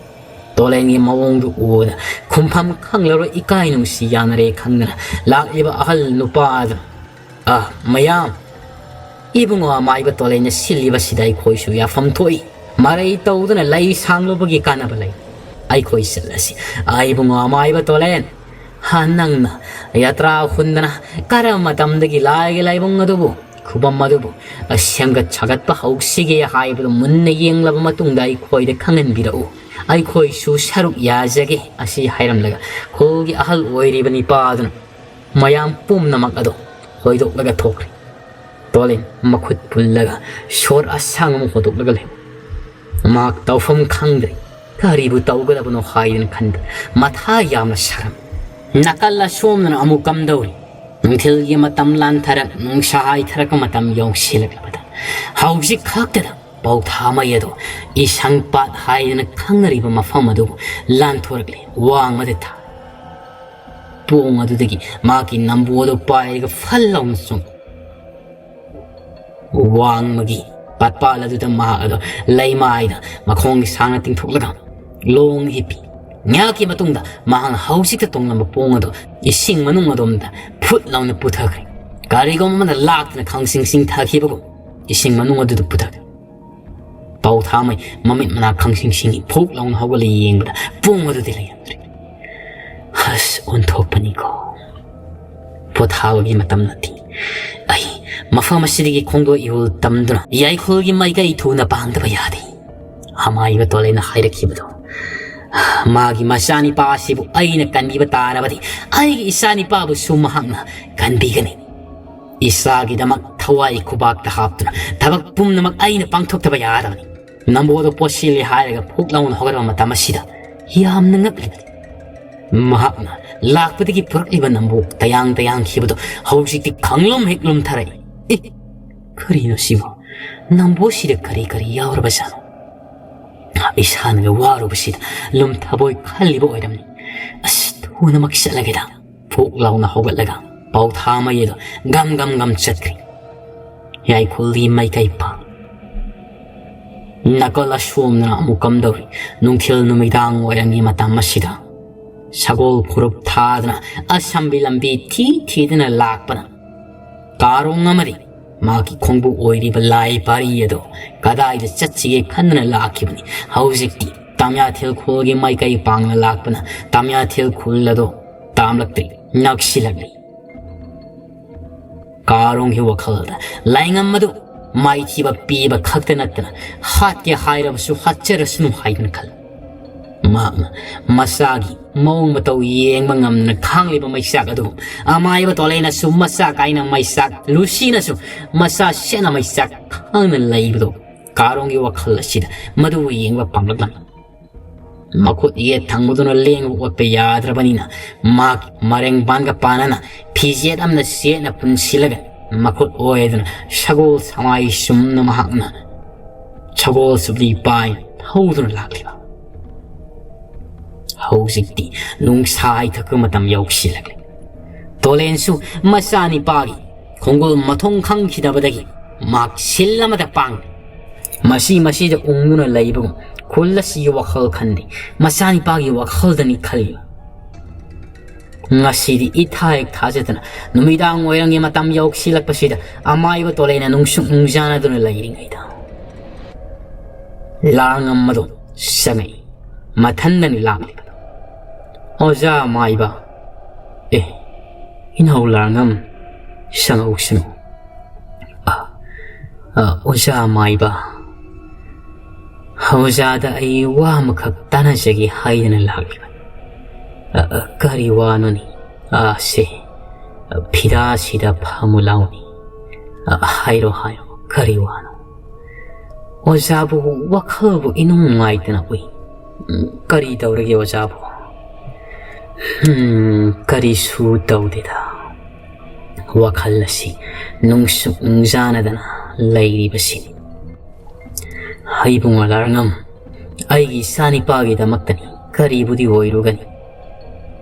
ꯇꯣꯂꯦꯟꯒꯤ ꯃꯑꯣꯡꯗꯨ ꯎꯕꯗ ꯈꯨꯝꯐꯝ ꯈꯪꯂꯔꯣꯏ, ꯏꯀꯥꯏ ꯅꯨꯡꯁꯤ ꯌꯥꯅꯔꯦ ꯈꯪꯗꯅ ꯂꯥꯛꯂꯤꯕ ꯑꯍꯜ ꯅꯨꯄꯥ ꯑꯗꯨ, "ꯑ, ꯃꯌꯥꯝ, ꯏꯕꯨꯡꯉꯣ ꯑꯃꯥꯏꯕ ꯇꯣꯂꯦꯟꯅ ꯁꯤꯜꯂꯤꯕꯁꯤꯗ ꯑꯩꯈꯣꯏꯁꯨ ꯌꯥꯐꯝ ꯊꯣꯛꯏ꯫ ꯃꯔꯩ ꯇꯧꯗꯨꯅ ꯂꯩ ꯁꯥꯡꯂꯨꯕꯒꯤ ꯀꯥꯟꯅꯕ ꯂꯩ꯫ ꯑꯩꯈꯣꯏ ꯆꯠꯂꯁꯤ꯫ ꯑ, ꯏꯕꯨꯡꯉꯣ ꯑꯃꯥꯏꯕ ꯇꯣꯂꯦꯟ, ꯍꯥ, ꯅꯪꯅ ꯌꯥꯇ꯭ꯔꯥ ꯍꯨꯟꯗꯅ ꯀꯔꯝꯕ ꯃꯇꯝꯗꯒꯤ ꯂꯥꯏꯒꯤ ꯂꯥꯏꯕꯨꯡ ꯑꯗꯨꯕꯨ, ꯈꯨꯕꯝ ꯑꯗꯨꯕꯨ, ꯑ, ꯁꯦꯝꯒꯠ ꯁꯥꯒꯠꯄ ꯍꯧꯁꯤꯒꯦ ꯍꯥꯏꯕꯗꯨ ꯃꯨꯟꯅ ꯌꯦꯡꯂꯕ ꯃꯇꯨꯡꯗ ꯑꯩꯈꯣꯏꯗ ꯈꯪꯍꯟꯕꯤꯔꯛꯎ꯫ "ꯑꯩꯈꯣꯏꯁꯨ ꯁꯔꯨꯛ ꯌꯥꯖꯒꯦ" ꯑꯁꯤ ꯍꯥꯏꯔꯝꯂꯒ ꯈꯨꯜꯒꯤ ꯑꯍꯜ ꯑꯣꯏꯔꯤꯕ ꯅꯤꯄꯥ ꯑꯗꯨꯅ ꯃꯌꯥꯝ ꯄꯨꯝꯅꯃꯛ ꯑꯗꯨ ꯍꯣꯏꯗꯣꯛꯂꯒ ꯊꯣꯛꯈ꯭ꯔꯦ꯫ ꯇꯣꯂꯦꯟ ꯃꯈꯨꯠ ꯄꯨꯜꯂꯒ ꯁꯣꯔ ꯑꯁꯥꯡ ꯑꯃ ꯍꯣꯗꯣꯛꯂꯒ ꯂꯩ꯫ ꯃꯍꯥꯛ ꯇꯧꯐꯝ ꯈꯪꯗ꯭ꯔꯦ꯫ ꯀꯔꯤꯕꯨ ꯇꯧꯒꯗꯕꯅꯣ ꯍꯥꯏꯗꯅ ꯈꯟꯕ ꯃꯊꯥ ꯌꯥꯝꯅ ꯁꯥꯔꯝꯃꯤ꯫ ꯅꯥꯀꯜ ꯑꯁꯣꯝꯗꯅ ꯑꯃꯨꯛ ꯀꯝꯗꯧꯔꯤ? ꯅꯨꯡꯊꯤꯜꯒꯤ ꯃꯇꯝ ꯂꯥꯟꯊꯔꯛ, ꯅꯨꯡꯁꯥ ꯍꯥꯏꯊꯔꯛꯄ ꯃꯇꯝ ꯌꯧꯁꯤꯜꯂꯛꯂꯕꯗ ꯍꯧꯖꯤꯛ ꯈꯛꯇꯗ ꯄꯧꯊꯥꯃꯩ ꯑꯗꯣ ꯏꯁꯪ ꯄꯥꯠ ꯍꯥꯏꯗꯅ ꯈꯪꯅꯔꯤꯕ ꯃꯐꯝ ꯑꯗꯨꯕꯨ ꯂꯥꯟꯊꯣꯔꯛꯂꯦ꯫ ꯋꯥꯡꯃꯗ ꯊꯥ ꯄꯣꯡ ꯑꯗꯨꯗꯒꯤ ꯃꯍꯥꯛꯀꯤ ꯅꯝꯕꯨ ꯑꯗꯨ ꯄꯥꯏꯔꯒ ꯐꯜ ꯂꯥꯎꯅ ꯆꯣꯡ ꯋꯥꯡꯃꯒꯤ ꯄꯥꯠꯄꯥꯜ ꯑꯗꯨꯗ ꯃꯍꯥꯛ ꯑꯗꯨ ꯂꯩꯃꯥꯏꯗ ꯃꯈꯣꯡꯒꯤ ꯁꯥꯡꯅ ꯇꯤꯡꯊꯣꯛꯂꯒ ꯂꯣꯡ ꯍꯤꯞꯄꯤ꯫ ꯉꯥꯏꯍꯥꯛꯀꯤ ꯃꯇꯨꯡꯗ ꯃꯍꯥꯛꯅ ꯍꯧꯖꯤꯛꯇ ꯇꯣꯡꯂꯝꯕ ꯄꯣꯡ ꯑꯗꯨ ꯏꯁꯤꯡ ꯃꯅꯨꯡ ꯑꯗꯣꯝꯗ ꯐꯨꯠ ꯂꯥꯎꯅ ꯄꯨꯊꯈ꯭ꯔꯦ꯫ ꯀꯔꯤꯒꯨꯝꯕ ꯑꯃꯅ ꯂꯥꯛꯇꯨꯅ ꯈꯪꯁꯤꯡ ꯁꯤꯡꯊꯈꯤꯕꯒꯨꯝ ꯏꯁꯤꯡ ꯃꯅꯨꯡ ꯑꯗꯨꯗ ꯄꯨꯊꯈ꯭ꯔꯦ꯫ ꯄꯥꯎꯊꯥꯃꯩ ꯃꯃꯤꯠ ꯃꯅꯥ ꯈꯪꯁꯤꯡ ꯁꯤꯡꯏ꯫ ꯐꯨꯛ ꯂꯥꯎꯅ ꯍꯧꯒꯠꯂ ꯌꯦꯡꯕꯗ ꯄꯣꯡ ꯑꯗꯨꯗꯤ ꯂꯩꯔꯝꯗ꯭ꯔꯦ꯫ "ꯑꯁ, ꯑꯣꯟꯊꯣꯛꯄꯅꯤꯀꯣ꯫ ꯄꯣꯊꯥꯕꯒꯤ ꯃꯇꯝ ꯅꯠꯇꯦ꯫ ꯑꯩ ꯃꯐꯝ ꯑꯁꯤꯗꯒꯤ ꯈꯣꯡꯗꯣꯛ ꯏꯍꯨꯜ ꯇꯝꯗꯨꯅ ꯌꯥꯏꯈꯨꯜꯒꯤ ꯃꯥꯏꯀꯩ ꯊꯨꯅ ꯄꯥꯡꯗꯕ ꯌꯥꯗꯦ"꯫ ꯑꯃꯥꯏꯕ ꯇꯣꯂꯦꯅ ꯍꯥꯏꯔꯛꯈꯤꯕꯗꯣ, "ꯃꯥꯒꯤ ꯃꯆꯥꯅꯤꯄꯥ ꯑꯁꯤꯕꯨ ꯑꯩꯅ ꯀꯟꯕꯤꯕ ꯇꯥꯔꯕꯗꯤ ꯑꯩꯒꯤ ꯏꯆꯥꯅꯤꯄꯥꯕꯨꯁꯨ ꯃꯍꯥꯛꯅ ꯀꯟꯕꯤꯒꯅꯤ꯫ ꯏꯆꯥꯒꯤꯗꯃꯛ ꯊꯋꯥꯏ ꯈꯨꯕꯥꯛꯇ ꯍꯥꯞꯇꯨꯅ ꯊꯕꯛ ꯄꯨꯝꯅꯃꯛ ꯑꯩꯅ ꯄꯥꯡꯊꯣꯛꯇꯕ ꯌꯥꯗꯕꯅꯤ"꯫ ꯅꯝꯕꯣꯗ ꯄꯣꯠꯁꯤꯜꯂꯤ ꯍꯥꯏꯔꯒ ꯐꯨꯛ ꯂꯥꯎꯅ ꯍꯧꯒꯠꯂꯕ ꯃꯇꯝ ꯑꯁꯤꯗ ꯌꯥꯝꯅ ꯉꯛꯂꯤꯕꯅꯤ꯫ ꯃꯍꯥꯛꯅ ꯂꯥꯛꯄꯗꯒꯤ ꯄꯨꯔꯛꯂꯤꯕ ꯅꯝꯕꯣ ꯇꯌꯥꯡ ꯇꯌꯥꯡꯈꯤꯕꯗꯣ ꯍꯧꯖꯤꯛꯇꯤ ꯈꯪꯂꯨꯝ ꯍꯦꯛ ꯂꯨꯝꯊꯔꯛꯏ꯫ "ꯑꯦ, ꯀꯔꯤꯅꯣ ꯁꯤꯕꯣ? ꯅꯝꯕꯣꯁꯤꯗ ꯀꯔꯤ ꯀꯔꯤ ꯌꯥꯎꯔꯕꯖꯥꯠꯅꯣ? ꯏꯁꯥꯅꯒ ꯋꯥꯔꯨꯕꯁꯤꯗ ꯂꯨꯝꯊꯕꯣꯏ ꯈꯜꯂꯤꯕ ꯑꯣꯏꯔꯝꯅꯤ꯫ ꯑꯁ, ꯊꯨꯅꯃꯛ ꯆꯠꯂꯒꯦꯗ"꯫ ꯐꯨꯛ ꯂꯥꯎꯅ ꯍꯧꯒꯠꯂꯒ ꯄꯥꯎꯊꯥꯃꯩ ꯑꯗꯨ ꯒꯝ ꯒꯝ ꯒꯝ ꯆꯠꯈ꯭ꯔꯦ꯫ ꯌꯥꯏꯈꯨꯜꯒꯤ ꯃꯥꯏꯀꯩ ꯄꯥꯡ ꯅꯥꯀꯜ ꯑꯁꯣꯝꯗꯅ ꯑꯃꯨꯛ ꯀꯝꯗꯧꯔꯤ? ꯅꯨꯡꯊꯤꯜ ꯅꯨꯃꯤꯗꯥꯡ ꯋꯥꯏꯔꯝꯒꯤ ꯃꯇꯝ ꯑꯁꯤꯗ ꯁꯒꯣꯜ ꯈꯨꯔꯨꯞ ꯊꯥꯗꯅ ꯑꯁꯝꯕꯤ ꯂꯝꯕꯤ ꯊꯤ ꯊꯤꯗꯨꯅ ꯂꯥꯛꯄꯅ ꯀꯥꯔꯣꯡ ꯑꯃꯗꯤ ꯃꯍꯥꯛꯀꯤ ꯈꯣꯡꯕꯨ ꯑꯣꯏꯔꯤꯕ ꯂꯥꯏ ꯄꯥꯔꯤ ꯑꯗꯣ ꯀꯗꯥꯏꯗ ꯆꯠꯁꯤꯒꯦ ꯈꯟꯗꯨꯅ ꯂꯥꯛꯈꯤꯕꯅꯤ꯫ ꯍꯧꯖꯤꯛꯇꯤ ꯇꯥꯃꯤꯌꯥꯊꯦꯜ ꯈꯨꯜꯒꯤ ꯃꯥꯏꯀꯩ ꯄꯥꯡꯅ ꯂꯥꯛꯄꯅ ꯇꯥꯃꯤꯌꯥꯊꯦꯜ ꯈꯨꯜ ꯑꯗꯣ ꯇꯥꯝꯂꯛꯇ꯭ꯔꯦ, ꯅꯛꯁꯤꯜꯂꯛꯂꯤ꯫ ꯀꯥꯔꯣꯡꯒꯤ ꯋꯥꯈꯜꯗ ꯂꯥꯏꯉꯝ ꯑꯗꯨ ꯃꯥꯏꯊꯤꯕ ꯄꯤꯕ ꯈꯛꯇ ꯅꯠꯇꯅ ꯍꯥꯠꯀꯦ ꯍꯥꯏꯔꯕꯁꯨ ꯍꯥꯠꯆꯔꯁꯅꯨ ꯍꯥꯏꯗꯨꯅ ꯈꯜꯂꯤ꯫ ꯃꯍꯥꯛꯅ ꯃꯆꯥꯒꯤ ꯃꯑꯣꯡ ꯃꯇꯧ ꯌꯦꯡꯕ ꯉꯝꯗꯅ ꯈꯥꯡꯂꯤꯕ ꯃꯩꯆꯥꯛ ꯑꯗꯨ ꯑꯃꯥꯏꯕ ꯇꯣꯂꯦꯅꯁꯨ ꯃꯆꯥ ꯀꯥꯏꯅ ꯃꯩꯆꯥꯛ, ꯂꯨꯁꯤꯅꯁꯨ ꯃꯆꯥ ꯁꯦꯠꯅ ꯃꯩꯆꯥꯛ ꯈꯥꯡꯅ ꯂꯩꯕꯗꯨ ꯀꯥꯔꯣꯡꯒꯤ ꯋꯥꯈꯜ ꯑꯁꯤꯗ ꯃꯗꯨꯕꯨ ꯌꯦꯡꯕ ꯄꯥꯝꯂꯛꯂꯝꯃꯤ꯫ ꯃꯈꯨꯠ ꯌꯦꯠ ꯊꯪꯕꯗꯨꯅ ꯂꯦꯡꯕ ꯑꯣꯠꯄ ꯌꯥꯗ꯭ꯔꯕꯅꯤꯅ ꯃꯍꯥꯛ ꯃꯔꯦꯡꯕꯥꯟꯒ ꯄꯥꯟꯅꯅ ꯐꯤꯖꯦꯠ ꯑꯃꯅ ꯆꯦꯠꯅ ꯄꯨꯟꯁꯤꯜꯂꯒ ꯃꯈꯨꯠ ꯑꯣꯏꯗꯨꯅ ꯁꯒꯣꯜ ꯁꯋꯥꯏ ꯆꯨꯝꯅ ꯃꯍꯥꯛꯅ ꯁꯒꯣꯜ ꯆꯨꯞꯂꯤ ꯄꯥꯏ ꯊꯧꯗꯨꯅ ꯂꯥꯛꯂꯤꯕ꯫ ꯍꯧꯖꯤꯛꯇꯤ ꯅꯨꯡꯁꯥ ꯍꯩꯊꯛꯄ ꯃꯇꯝ ꯌꯧꯁꯤꯜꯂꯛꯂꯦ꯫ ꯇꯣꯂꯦꯟꯁꯨ ꯃꯆꯥꯅꯤꯄꯥꯒꯤ ꯈꯣꯡꯒꯨꯜ ꯃꯊꯣꯡ ꯈꯪꯈꯤꯗꯕꯗꯒꯤ ꯃꯍꯥꯛ ꯁꯤꯜ ꯑꯃꯗ ꯄꯥꯡꯂꯦ꯫ ꯃꯁꯤ ꯃꯁꯤꯗ ꯎꯪꯗꯨꯅ ꯂꯩꯕꯒꯨꯝ ꯈꯨꯜ ꯑꯁꯤꯒꯤ ꯋꯥꯈꯜ ꯈꯟꯗꯦ, ꯃꯆꯥꯅꯤꯄꯥꯒꯤ ꯋꯥꯈꯜꯗꯅꯤ ꯈꯜꯂꯤ꯫ ꯉꯁꯤꯗꯤ ꯏꯊꯥ ꯍꯦꯛ ꯊꯥꯖꯗꯅ ꯅꯨꯃꯤꯗꯥꯡ ꯋꯥꯏꯔꯝꯒꯤ ꯃꯇꯝ ꯌꯧꯁꯤꯜꯂꯛꯄꯁꯤꯗ ꯑꯃꯥꯏꯕ ꯇꯣꯂꯩꯅ ꯅꯨꯡꯁꯨꯛ ꯅꯨꯡꯖꯥꯅꯗꯨꯅ ꯂꯩꯔꯤꯉꯩꯗ ꯂꯥꯡꯉꯝ ꯑꯗꯨ ꯆꯪꯉꯛꯏ꯫ ꯃꯊꯟꯗꯅꯤ ꯂꯥꯛꯂꯤꯕꯗꯣ꯫ "ꯑꯣꯖꯥ ꯃꯥꯏꯕ!" "ꯑꯦ, ꯏꯅꯥꯎ ꯂꯥꯡꯉꯝ, ꯆꯪꯉꯛꯎ, ꯆꯪꯉꯛꯎ꯫" "ꯑ, ꯑ, ꯑꯣꯖꯥ ꯃꯥꯏꯕ, ꯑꯣꯖꯥꯗ ꯑꯩ ꯋꯥ ꯑꯃꯈꯛ ꯇꯥꯟꯅꯖꯒꯦ ꯍꯥꯏꯗꯅ ꯂꯥꯛꯂꯤꯕꯅꯤ꯫" "ꯑ, ꯑ, ꯀꯔꯤ ꯋꯥꯅꯣꯅꯤ?" "ꯑ, ꯁꯦ, ꯑ, ꯐꯤꯗꯥꯁꯤꯗ ꯐꯝꯃꯨ ꯂꯥꯎꯅꯤ꯫" "ꯑ, ꯍꯥꯏꯔꯣ, ꯍꯥꯏꯔꯣ, ꯀꯔꯤ ꯋꯥꯅꯣ?" "ꯑꯣꯖꯥꯕꯨ ꯋꯥꯈꯜꯕꯨ ꯏꯅꯨꯡ ꯅꯨꯡꯉꯥꯏꯇꯅ ꯎꯏ꯫" "ꯎꯝ, ꯀꯔꯤ ꯇꯧꯔꯒꯦ ꯑꯣꯖꯥꯕꯨ?" "ꯎꯝ, ꯀꯔꯤꯁꯨ ꯇꯧꯗꯦꯗ꯫ ꯋꯥꯈꯜ ꯑꯁꯤ ꯅꯨꯡꯁꯨꯛ ꯅꯨꯡꯖꯥꯅꯗꯅ ꯂꯩꯔꯤꯕꯁꯤꯅꯤ꯫" "ꯍꯩꯕꯨꯡ ꯑꯂꯥꯔꯉꯝ, ꯑꯩꯒꯤ ꯏꯆꯥꯅꯤꯄꯥꯒꯤꯗꯃꯛꯇꯅꯤ, ꯀꯔꯤꯕꯨꯗꯤ ꯑꯣꯏꯔꯨꯒꯅꯤ꯫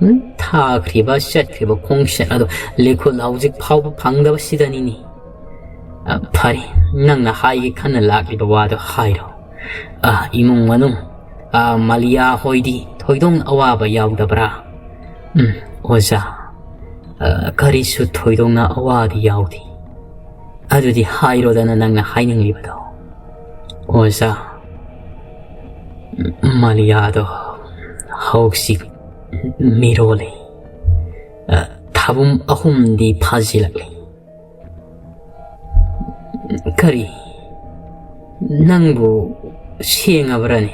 ꯎꯝ, ꯊꯥꯈ꯭ꯔꯤꯕ, ꯆꯠꯈ꯭ꯔꯤꯕ ꯈꯣꯡꯆꯠ ꯑꯗꯨ ꯂꯤꯈꯨꯜ ꯍꯧꯖꯤꯛ ꯐꯥꯎꯕ ꯐꯪꯗꯕꯁꯤꯗꯅꯤꯅꯦ꯫" "ꯑ, ꯐꯔꯦ, ꯅꯪꯅ ꯍꯥꯏꯒꯦ ꯈꯟꯅ ꯂꯥꯛꯂꯤꯕ ꯋꯥꯗꯣ ꯍꯥꯏꯔꯣ꯫ ꯑ, ꯏꯃꯨꯡ ꯃꯅꯨꯡ, ꯑ, ꯃꯥꯂꯤꯌꯥ ꯍꯣꯏꯗꯤ ꯊꯣꯏꯗꯣꯛꯅ ꯑꯋꯥꯕ ꯌꯥꯎꯗꯕ꯭ꯔꯥ?" "ꯎꯝ, ꯑꯣꯖꯥ, ꯑ, ꯀꯔꯤꯁꯨ ꯊꯣꯏꯗꯣꯛꯅ ꯑꯋꯥꯕꯗꯤ ꯌꯥꯎꯗꯦ꯫" "ꯑꯗꯨꯗꯤ ꯍꯥꯏꯔꯣꯗꯅ ꯅꯪꯅ ꯍꯥꯏꯅꯤꯡꯂꯤꯕꯗꯣ꯫" "ꯑꯣꯖꯥ, ꯃꯥꯂꯤꯌꯥꯗꯣ ꯍꯧꯖꯤꯛ ꯃꯤꯔꯣꯜꯂꯦ꯫ ꯑ, ꯊꯥꯕꯨꯝ ꯑꯍꯨꯝꯗꯤ ꯐꯥꯖꯤꯜꯂꯛꯂꯦ꯫" "ꯀꯔꯤ? ꯅꯪꯕꯨ ꯁꯦꯡꯉꯕ꯭ꯔꯅꯦ?"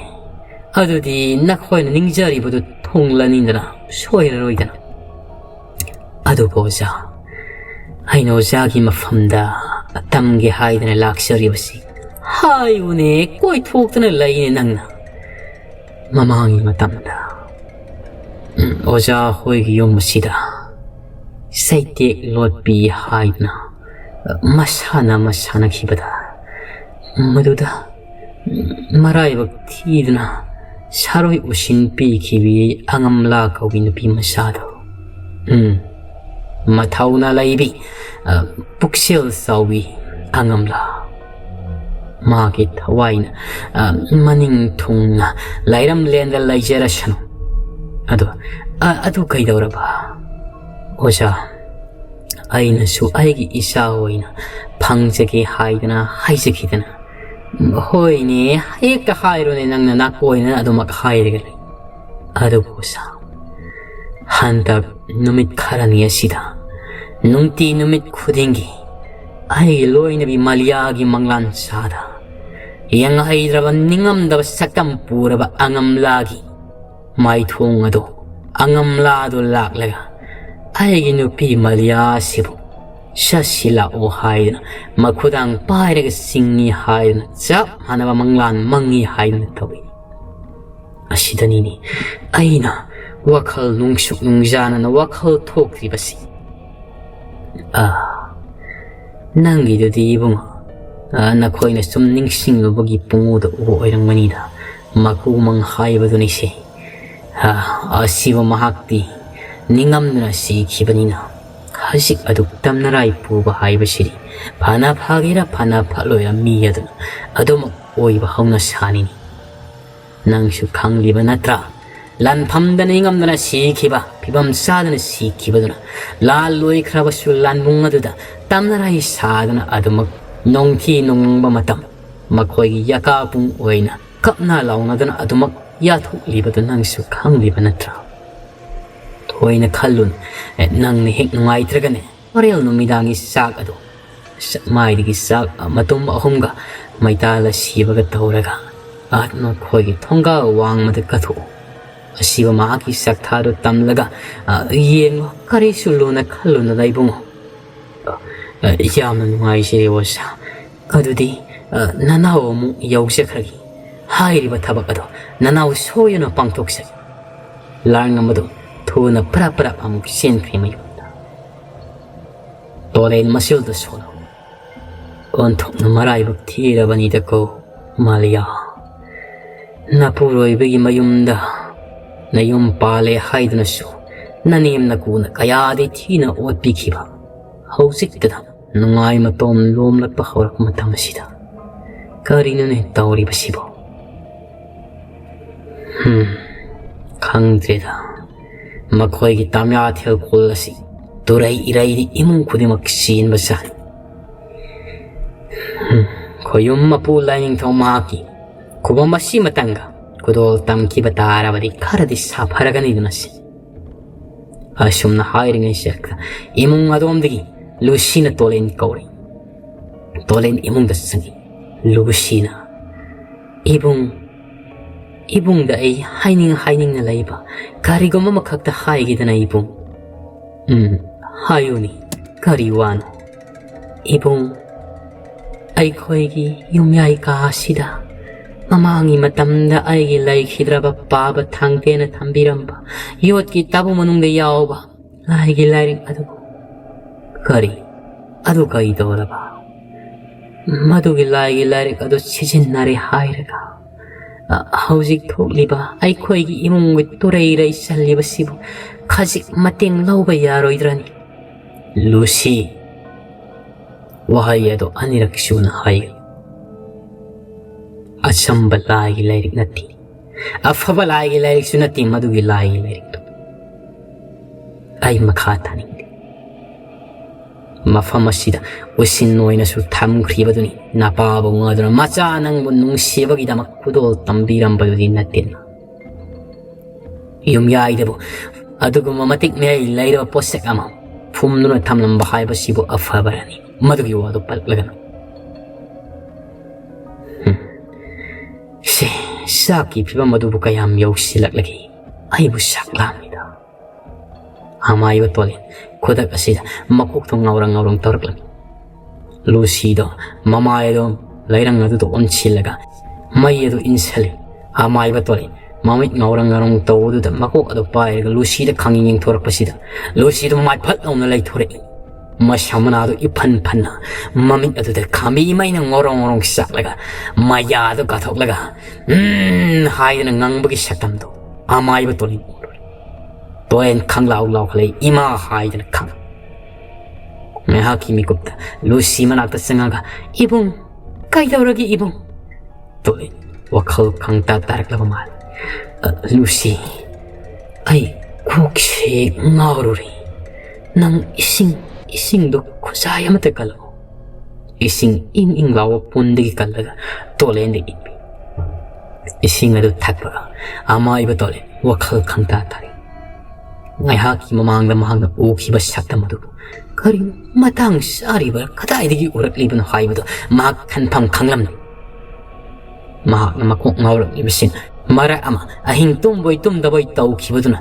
ꯑꯗꯨꯗꯤ ꯅꯈꯣꯏꯅ ꯅꯤꯡꯖꯔꯤꯕꯗꯨ ꯊꯨꯡꯂꯅꯤꯗꯅ, ꯁꯣꯏꯔꯔꯣꯏꯗꯅ꯫ ꯑꯗꯨꯕꯨ ꯑꯣꯖꯥ, ꯑꯩꯅ ꯑꯣꯖꯥꯒꯤ ꯃꯐꯝꯗ ꯇꯝꯒꯦ ꯍꯥꯏꯗꯅ ꯂꯥꯛꯆꯔꯤꯕꯁꯤ꯫ ꯍꯥꯏꯕꯨꯅꯦ, ꯀꯣꯏꯊꯣꯛꯇꯅ ꯂꯩꯅꯦ ꯅꯪꯅ꯫ ꯃꯃꯥꯡꯒꯤ ꯃꯇꯝꯗ, ꯎꯝ, ꯑꯣꯖꯥ ꯍꯣꯏꯒꯤ ꯌꯨꯝ ꯑꯁꯤꯗ ꯆꯩꯇꯦꯛ ꯂꯣꯠꯄꯤ ꯍꯥꯏꯗꯅ ꯃꯁꯥꯟꯅ ꯑꯃ ꯁꯥꯟꯅꯈꯤꯕꯗ, ꯃꯗꯨꯗ ꯃꯔꯥꯏꯕꯛ ꯊꯤꯗꯨꯅ ꯁꯥꯔꯣꯏ ꯎꯁꯤꯟ ꯄꯤꯈꯤꯕꯤ ꯑꯉꯝꯂꯥ ꯀꯧꯕꯤ ꯅꯨꯄꯤ ꯃꯆꯥꯗꯣ꯫ ꯎꯝ, ꯃꯊꯧꯅꯥ ꯂꯩꯕꯤ, ꯑ, ꯄꯨꯛꯆꯦꯜ ꯆꯥꯎꯕꯤ ꯑꯉꯝꯂꯥ꯫ ꯃꯥꯒꯤ ꯊꯋꯥꯏꯅ, ꯑ, ꯃꯅꯤꯡ ꯊꯨꯡꯅ ꯂꯥꯏꯔꯝꯂꯦꯟꯗ ꯂꯩꯖꯔꯁꯅꯨ꯫ ꯑꯗꯣ, ꯑ, ꯑꯗꯨ ꯀꯩꯗꯧꯔꯕ? ꯑꯣꯖꯥ, ꯑꯩꯅꯁꯨ ꯑꯩꯒꯤ ꯏꯆꯥ ꯑꯣꯏꯅ ꯐꯪꯖꯒꯦ ꯍꯥꯏꯗꯅ ꯍꯥꯏꯖꯈꯤꯗꯅ꯫ ꯍꯣꯏꯅꯦ, ꯍꯦꯛꯇ ꯍꯥꯏꯔꯣꯅꯦ, ꯅꯪꯅ ꯅꯥꯀꯣꯏꯅꯅ ꯑꯗꯨꯃꯛ ꯍꯥꯏꯔꯒ ꯂꯩ꯫ ꯑꯗꯨꯕꯨ ꯑꯣꯖꯥ, ꯍꯟꯗꯛ ꯅꯨꯃꯤꯠ ꯈꯔꯅꯤ ꯑꯁꯤꯗ ꯅꯨꯡꯇꯤ ꯅꯨꯃꯤꯠ ꯈꯨꯗꯤꯡꯒꯤ ꯑꯩꯒꯤ ꯂꯣꯏꯅꯕꯤ ꯃꯂꯤꯌꯥꯒꯤ ꯃꯪꯂꯥꯟ ꯆꯥꯗ ꯌꯦꯡꯍꯩꯗ꯭ꯔꯕ ꯅꯤꯡꯉꯝꯗꯕ ꯁꯛꯇꯝ ꯄꯨꯔꯕ ꯑꯉꯝꯂꯥꯒꯤ ꯃꯥꯏꯊꯣꯡ ꯑꯗꯣ, ꯑꯉꯝꯂꯥꯗꯣ ꯂꯥꯛꯂꯒ ꯑꯩꯒꯤ ꯅꯨꯄꯤ ꯃꯂꯤꯌꯥ ꯑꯁꯤꯕꯨ ꯆꯠꯁꯤ ꯂꯥꯛꯑꯣ ꯍꯥꯏꯗꯨꯅ, ꯃꯈꯨꯗꯥꯡ ꯄꯥꯏꯔꯒ ꯆꯤꯡꯏ ꯍꯥꯏꯗꯨꯅ, ꯆꯞ ꯃꯥꯟꯅꯕ ꯃꯪꯂꯥꯟ ꯃꯪꯏ ꯍꯥꯏꯗꯨꯅ ꯇꯧꯏ꯫ ꯑꯁꯤꯗꯅꯤꯅꯦ ꯑꯩꯅ ꯋꯥꯈꯜ ꯅꯨꯡꯁꯨꯛ ꯅꯨꯡꯖꯥꯅꯅ ꯋꯥꯈꯜ ꯊꯣꯛꯇ꯭ꯔꯤꯕꯁꯤ꯫ ꯑꯥ, ꯅꯪꯒꯤꯗꯨꯗꯤ ꯏꯕꯨꯡꯉꯣ, ꯑꯥ, ꯅꯈꯣꯏꯅ ꯁꯨꯝ ꯅꯤꯡꯁꯤꯡꯂꯨꯕꯒꯤ ꯄꯨꯡꯎꯗ ꯎꯕ ꯑꯣꯏꯔꯝꯒꯅꯤꯗ, ꯃꯀꯨ ꯃꯪ ꯍꯥꯏꯕꯗꯨꯅꯤꯁꯦ꯫ ꯑꯥ, ꯑꯁꯤꯕꯨ ꯃꯍꯥꯛꯇꯤ ꯅꯤꯡꯉꯝꯗꯨꯅ ꯁꯤꯈꯤꯕꯅꯤꯅ, ꯍꯧꯖꯤꯛ ꯑꯗꯨ ꯇꯝꯅꯔꯥꯏ ꯄꯨꯕ ꯍꯥꯏꯕꯁꯤꯗꯤ ꯐꯅ ꯐꯒꯦꯔꯥ ꯐꯅ ꯐꯠꯂꯣꯏꯔꯥ ꯃꯤ ꯑꯗꯨꯅ ꯑꯗꯨꯃꯛ ꯑꯣꯏꯕ ꯍꯧꯅ ꯁꯥꯅꯤꯅꯤ꯫ ꯅꯪꯁꯨ ꯈꯪꯂꯤꯕ ꯅꯠꯇ꯭ꯔꯥ? ꯂꯥꯟꯐꯝꯗ ꯅꯤꯡꯉꯝꯗꯅ ꯁꯤꯈꯤꯕ, ꯐꯤꯕꯝ ꯆꯥꯗꯅ ꯁꯤꯈꯤꯕꯗꯨꯅ, ꯂꯥꯜ ꯂꯣꯏꯈ꯭ꯔꯕꯁꯨ ꯂꯥꯟꯕꯨꯡ ꯑꯗꯨꯗ ꯇꯝꯅꯔꯥꯏ ꯁꯥꯗꯨꯅ ꯑꯗꯨꯃꯛ ꯅꯣꯡꯊꯤ ꯅꯣꯡꯂꯪꯕ ꯃꯇꯝ, ꯃꯈꯣꯏꯒꯤ ꯌꯀꯥꯄꯨꯡ ꯑꯣꯏꯅ ꯀꯞꯅ ꯂꯥꯎꯅꯗꯨꯅ ꯑꯗꯨꯃꯛ ꯌꯥꯊꯣꯛꯂꯤꯕꯗꯨ ꯅꯪꯁꯨ ꯈꯪꯂꯤꯕ ꯅꯠꯇ꯭ꯔꯥ? ꯊꯣꯏꯅ ꯈꯜꯂꯨꯅꯨ, ꯑꯦ, ꯅꯪꯅ ꯍꯦꯛ ꯅꯨꯡꯉꯥꯏꯇ꯭ꯔꯒꯅꯦ, ꯍꯣꯔꯦꯟ ꯅꯨꯃꯤꯗꯥꯡꯒꯤ ꯆꯥꯛ ꯑꯗꯨ ꯆꯥꯛꯃꯥꯏꯗꯒꯤ ꯆꯥꯛ ꯃꯇꯨꯝ ꯑꯍꯨꯝꯒ ꯃꯩꯇꯥꯜ ꯑꯁꯤꯕꯒ ꯇꯧꯔꯒ ꯑꯥꯠꯃ ꯈꯣꯏꯒꯤ ꯊꯣꯡꯒꯥꯜ ꯋꯥꯡꯃꯗ ꯀꯠꯊꯣꯛꯎ꯫ ꯑꯁꯤꯕ ꯃꯍꯥꯛꯀꯤ ꯁꯛꯊꯥꯗꯨ ꯇꯝꯂꯒ, ꯑ, ꯌꯦꯡꯂꯣ, ꯀꯔꯤꯁꯨ ꯂꯨꯅ ꯈꯜꯂꯨꯅꯨꯗ ꯏꯕꯨꯡꯉꯣ꯫ ꯑ, ꯌꯥꯝꯅ ꯅꯨꯡꯉꯥꯏꯖꯔꯦ ꯑꯣꯖꯥ꯫ ꯑꯗꯨꯗꯤ, ꯑ, ꯅꯅꯥꯎ ꯑꯃꯨꯛ ꯌꯧꯖꯈ꯭ꯔꯒꯦ꯫ ꯍꯥꯏꯔꯤꯕ ꯊꯕꯛ ꯑꯗꯣ ꯅꯅꯥꯎ ꯁꯣꯏꯗꯅ ꯄꯥꯡꯊꯣꯛꯆꯒꯦ꯫ ꯂꯥꯡꯉꯝꯕꯗꯨ ꯊꯨꯅ ꯄ꯭ꯔꯞ ꯄ꯭ꯔꯞ ꯑꯃꯨꯛ ꯆꯦꯟꯈ꯭ꯔꯦ ꯃꯌꯨꯝꯗ꯫ ꯇꯣꯂꯦꯟ ꯃꯁꯤꯜꯗ ꯁꯣꯜꯂꯣ꯫ ꯑꯣꯟꯊꯣꯛꯅ ꯃꯔꯥꯏꯕꯛ ꯊꯤꯔꯕꯅꯤꯗꯀꯣ, ꯃꯥꯂꯤꯌꯥ꯫ ꯅꯄꯨꯔꯣꯏꯕꯒꯤ ꯃꯌꯨꯝꯗ ꯅꯌꯨꯝ ꯄꯥꯜꯂꯦ ꯍꯥꯏꯗꯨꯅꯁꯨ ꯅꯅꯦꯝ ꯅꯀꯨꯅ ꯀꯌꯥꯗꯤ ꯊꯤꯅ ꯑꯣꯠꯄꯤꯈꯤꯕ꯫ ꯍꯧꯖꯤꯛꯇꯗ ꯅꯨꯡꯉꯥꯏ ꯃꯇꯣꯝ ꯂꯣꯝꯂꯛꯄ ꯍꯧꯔꯛꯄ ꯃꯇꯝ ꯑꯁꯤꯗ ꯀꯔꯤꯅꯣꯅꯦ ꯇꯧꯔꯤꯕꯁꯤꯕꯣ? ꯍꯝ, ꯈꯪꯗ꯭ꯔꯦꯗ꯫ ꯃꯈꯣꯏꯒꯤ ꯇꯥꯃꯤꯌꯥ ꯊꯦꯜꯈꯣꯜ ꯑꯁꯤ ꯇꯨꯔꯩ ꯏꯔꯩꯗꯤ ꯏꯃꯨꯡ ꯈꯨꯗꯤꯡꯃꯛ ꯆꯦꯟꯕ ꯆꯥꯏ꯫ ꯍꯝ, ꯈꯣꯌꯨꯝ ꯃꯄꯨ ꯂꯥꯏꯅꯤꯡꯊꯧ ꯃꯍꯥꯛꯀꯤ ꯈꯨꯕꯝ ꯑꯁꯤ ꯃꯇꯪꯒ ꯈꯨꯗꯣꯜ ꯇꯝꯈꯤꯕ ꯇꯥꯔꯕꯗꯤ ꯈꯔꯗꯤ ꯁꯥꯐꯔꯒꯅꯤꯗꯅ ꯁꯤ꯫ ꯑꯁꯨꯝꯅ ꯍꯥꯏꯔꯤꯉꯩꯁꯤꯗ ꯏꯃꯨꯡ ꯑꯗꯣꯝꯗꯒꯤ ꯂꯨꯁꯤꯅ ꯇꯣꯂꯦꯟ ꯀꯧꯔꯤ꯫ ꯇꯣꯂꯦꯟ ꯏꯃꯨꯡꯗ ꯆꯪꯉꯤ꯫ ꯂꯨꯁꯤꯅ, "ꯏꯕꯨꯡ, ꯏꯕꯨꯡꯗ ꯑꯩ ꯍꯥꯏꯅꯤꯡ ꯍꯥꯏꯅꯤꯡꯅ ꯂꯩꯕ ꯀꯔꯤꯒꯨꯝꯕ ꯑꯃꯈꯛꯇ ꯍꯥꯏꯒꯦꯗꯅ ꯏꯕꯨꯡ꯫" "ꯎꯝ, ꯍꯥꯏꯌꯨꯅꯤ, ꯀꯔꯤ ꯋꯥꯅꯣ?" "ꯏꯕꯨꯡ, ꯑꯩꯈꯣꯏꯒꯤ ꯌꯨꯝꯌꯥꯏ ꯀꯥ ꯑꯁꯤꯗ ꯃꯃꯥꯡꯒꯤ ꯃꯇꯝꯗ ꯑꯩꯒꯤ ꯂꯩꯈꯤꯗ꯭ꯔꯕ ꯄꯥꯕ ꯊꯥꯡꯗꯦꯅ ꯊꯝꯕꯤꯔꯝꯕ ꯌꯣꯠꯀꯤ ꯇꯥꯕꯨ ꯃꯅꯨꯡꯗ ꯌꯥꯎꯕ ꯂꯥꯏꯒꯤ ꯂꯥꯏꯔꯤꯛ ꯑꯗꯨꯕꯨ꯫" "ꯀꯔꯤ? ꯑꯗꯨ ꯀꯔꯤ ꯇꯧꯔꯕ?" "ꯃꯗꯨꯒꯤ ꯂꯥꯏꯒꯤ ꯂꯥꯏꯔꯤꯛ ꯑꯗꯨ ꯁꯤꯖꯤꯟꯅꯔꯦ ꯍꯥꯏꯔꯒ, ꯑ, ꯍꯧꯖꯤꯛ ꯊꯣꯛꯂꯤꯕ ꯑꯩꯈꯣꯏꯒꯤ ꯏꯃꯨꯡꯒꯤ ꯇꯨꯔꯩ ꯔꯩ ꯆꯜꯂꯤꯕꯁꯤꯕꯨ ꯈꯖꯤꯛ ꯃꯇꯦꯡ ꯂꯧꯕ ꯌꯥꯔꯣꯏꯗ꯭ꯔꯅꯤ?" "ꯂꯨꯁꯤ, ꯋꯥꯍꯩ ꯑꯗꯨ ꯑꯅꯤꯔꯛ ꯁꯨꯅ ꯍꯥꯏꯌꯨ꯫ ꯑꯆꯝꯕ ꯂꯥꯏꯒꯤ ꯂꯥꯏꯔꯤꯛ ꯅꯠꯇꯦ, ꯑꯐꯕ ꯂꯥꯏꯒꯤ ꯂꯥꯏꯔꯤꯛꯁꯨ ꯅꯠꯇꯦ ꯃꯗꯨꯒꯤ ꯂꯥꯏꯒꯤ ꯂꯥꯏꯔꯤꯛꯇꯨ꯫ ꯑꯩ ꯃꯈꯥ ꯇꯥꯅꯤꯡꯗꯦ꯫ ꯃꯐꯝ ꯑꯁꯤꯗ ꯎꯁꯤꯟ ꯑꯣꯏꯅꯁꯨ ꯊꯝꯈ꯭ꯔꯤꯕꯗꯨꯅꯤ꯫ ꯅꯄꯥꯕꯨ ꯉꯥꯗꯨꯅ ꯃꯆꯥ ꯅꯪꯕꯨ ꯅꯨꯡꯁꯤꯕꯒꯤꯗꯃꯛ ꯈꯨꯗꯣꯜ ꯇꯝꯕꯤꯔꯝꯕꯗꯨꯗꯤ ꯅꯠꯇꯦꯅ꯫ ꯌꯨꯝꯌꯥꯏꯗꯕꯨ ꯑꯗꯨꯒꯨꯝꯕ ꯃꯇꯤꯛ ꯃꯌꯥꯏ ꯂꯩꯔꯕ ꯄꯣꯠꯁꯛ ꯑꯃ ꯐꯨꯝꯗꯨꯅ ꯊꯝꯂꯝꯕ ꯍꯥꯏꯕꯁꯤꯕꯨ ꯑꯐꯕꯔꯅꯤ? ꯃꯗꯨꯒꯤ ꯋꯥꯗꯨ ꯄꯜꯂꯛꯂꯒꯅꯨ꯫ ꯍꯨꯝ꯫ ꯁꯦ, ꯆꯥꯛꯀꯤ ꯐꯤꯕꯝ ꯑꯗꯨꯕꯨ ꯀꯌꯥꯝ ꯌꯧꯁꯤꯜꯂꯛꯂꯒꯦ? ꯑꯩꯕꯨ ꯆꯥꯛ ꯂꯥꯝꯃꯤꯗ꯫ ꯑꯃꯥꯏꯕ ꯇꯣꯂꯦꯟ ꯈꯨꯗꯛ ꯑꯁꯤꯗ ꯃꯀꯣꯛꯇꯣ ꯉꯥꯎꯔꯪ ꯉꯥꯎꯔꯪ ꯇꯧꯔꯛꯂꯝꯃꯤ꯫ ꯂꯨꯁꯤꯗꯣ ꯃꯃꯥꯏ ꯑꯗꯨ ꯂꯩꯔꯪ ꯑꯗꯨꯗ ꯑꯣꯟꯁꯤꯜꯂꯒ ꯃꯩ ꯑꯗꯨ ꯏꯟꯁꯤꯜꯂꯤ꯫ ꯑꯃꯥꯏꯕ ꯇꯣꯂꯦꯟ ꯃꯃꯤꯠ ꯉꯥꯎꯔꯪ ꯉꯥꯎꯔꯪ ꯇꯧꯕꯗꯨꯗ ꯃꯀꯣꯛ ꯑꯗꯨ ꯄꯥꯏꯔꯒ ꯂꯨꯁꯤꯗ ꯈꯪꯌꯦꯡ ꯌꯦꯡꯊꯣꯔꯛꯄꯁꯤꯗ ꯂꯨꯁꯤꯗꯨ ꯃꯥꯏꯐꯠ ꯂꯥꯎꯅ ꯂꯩꯊꯣꯔꯛꯏ꯫ ꯃꯁꯝ ꯃꯅꯥꯗꯨ ꯏꯐꯟ ꯐꯟꯅ ꯃꯃꯤꯠ ꯑꯗꯨꯗ ꯈꯥꯝꯕꯤ ꯃꯩꯅ ꯉꯧꯔꯣꯡ ꯉꯧꯔꯣꯡ ꯆꯥꯛꯂꯒ ꯃꯌꯥꯗꯨ ꯀꯥꯊꯣꯛꯂꯒ "ꯎꯝ" ꯍꯥꯏꯗꯅ ꯉꯪꯕꯒꯤ ꯁꯛꯇꯝꯗꯨ ꯑꯃꯥꯏꯕ ꯇꯣꯂꯦꯟ ꯎꯔꯨꯔꯦ꯫ ꯇꯣꯂꯦꯟ ꯈꯪꯂꯥꯎ ꯂꯥꯎꯈꯠꯂꯛꯏ, "ꯏꯃꯥ" ꯍꯥꯏꯗꯅ ꯈꯪ꯫ ꯉꯥꯏꯍꯥꯛꯀꯤ ꯃꯤꯀꯨꯞꯇ ꯂꯨꯁꯤ ꯃꯅꯥꯛꯇ ꯆꯪꯉꯒ, "ꯏꯕꯨꯡ, ꯀꯩꯗꯧꯔꯒꯦ ꯏꯕꯨꯡ?" ꯇꯣꯂꯦꯟ ꯋꯥꯈꯜ ꯈꯪꯇꯥ ꯇꯥꯔꯛꯂꯕ ꯃꯥꯜꯂꯦ꯫ "ꯑ, ꯂꯨꯁꯤ, ꯑꯩ ꯀꯣꯛꯁꯦ ꯉꯥꯎꯔꯨꯔꯦ꯫ ꯅꯪ ꯏꯁꯤꯡ, ꯏꯁꯤꯡꯗꯣ ꯈꯨꯖꯥꯏ ꯑꯃꯇ ꯀꯜꯂꯛꯑꯣ꯫" ꯏꯁꯤꯡ ꯏꯪ ꯏꯪ ꯂꯥꯎꯕ ꯄꯨꯟꯗꯒꯤ ꯀꯜꯂꯒ ꯇꯣꯂꯦꯟꯗ ꯏꯪꯕꯤ꯫ ꯏꯁꯤꯡ ꯑꯗꯨ ꯊꯛꯄꯒ ꯑꯃꯥꯏꯕ ꯇꯣꯂꯦꯟ ꯋꯥꯈꯜ ꯈꯪꯇꯥ ꯇꯥꯔꯤ꯫ ꯉꯥꯏꯍꯥꯛꯀꯤ ꯃꯃꯥꯡꯗ ꯃꯍꯥꯛꯅ ꯎꯈꯤꯕ ꯁꯛꯇꯝ ꯑꯗꯨꯕꯨ ꯀꯔꯤꯅꯣ ꯃꯇꯥꯡ ꯆꯥꯔꯤꯕ, ꯀꯗꯥꯏꯗꯒꯤ ꯎꯔꯛꯂꯤꯕꯅꯣ ꯍꯥꯏꯕꯗꯨ ꯃꯍꯥꯛ ꯈꯟꯐꯝ ꯈꯪꯂꯝꯗꯦ꯫ ꯃꯍꯥꯛꯅ ꯃꯀꯣꯛ ꯉꯥꯎꯔꯛꯂꯤꯕꯁꯤꯡ ꯃꯔꯛ ꯑꯃ ꯑꯍꯤꯡ ꯇꯨꯝꯕꯣꯏ ꯇꯨꯝꯗꯕꯣꯏ ꯇꯧꯈꯤꯕꯗꯨꯅ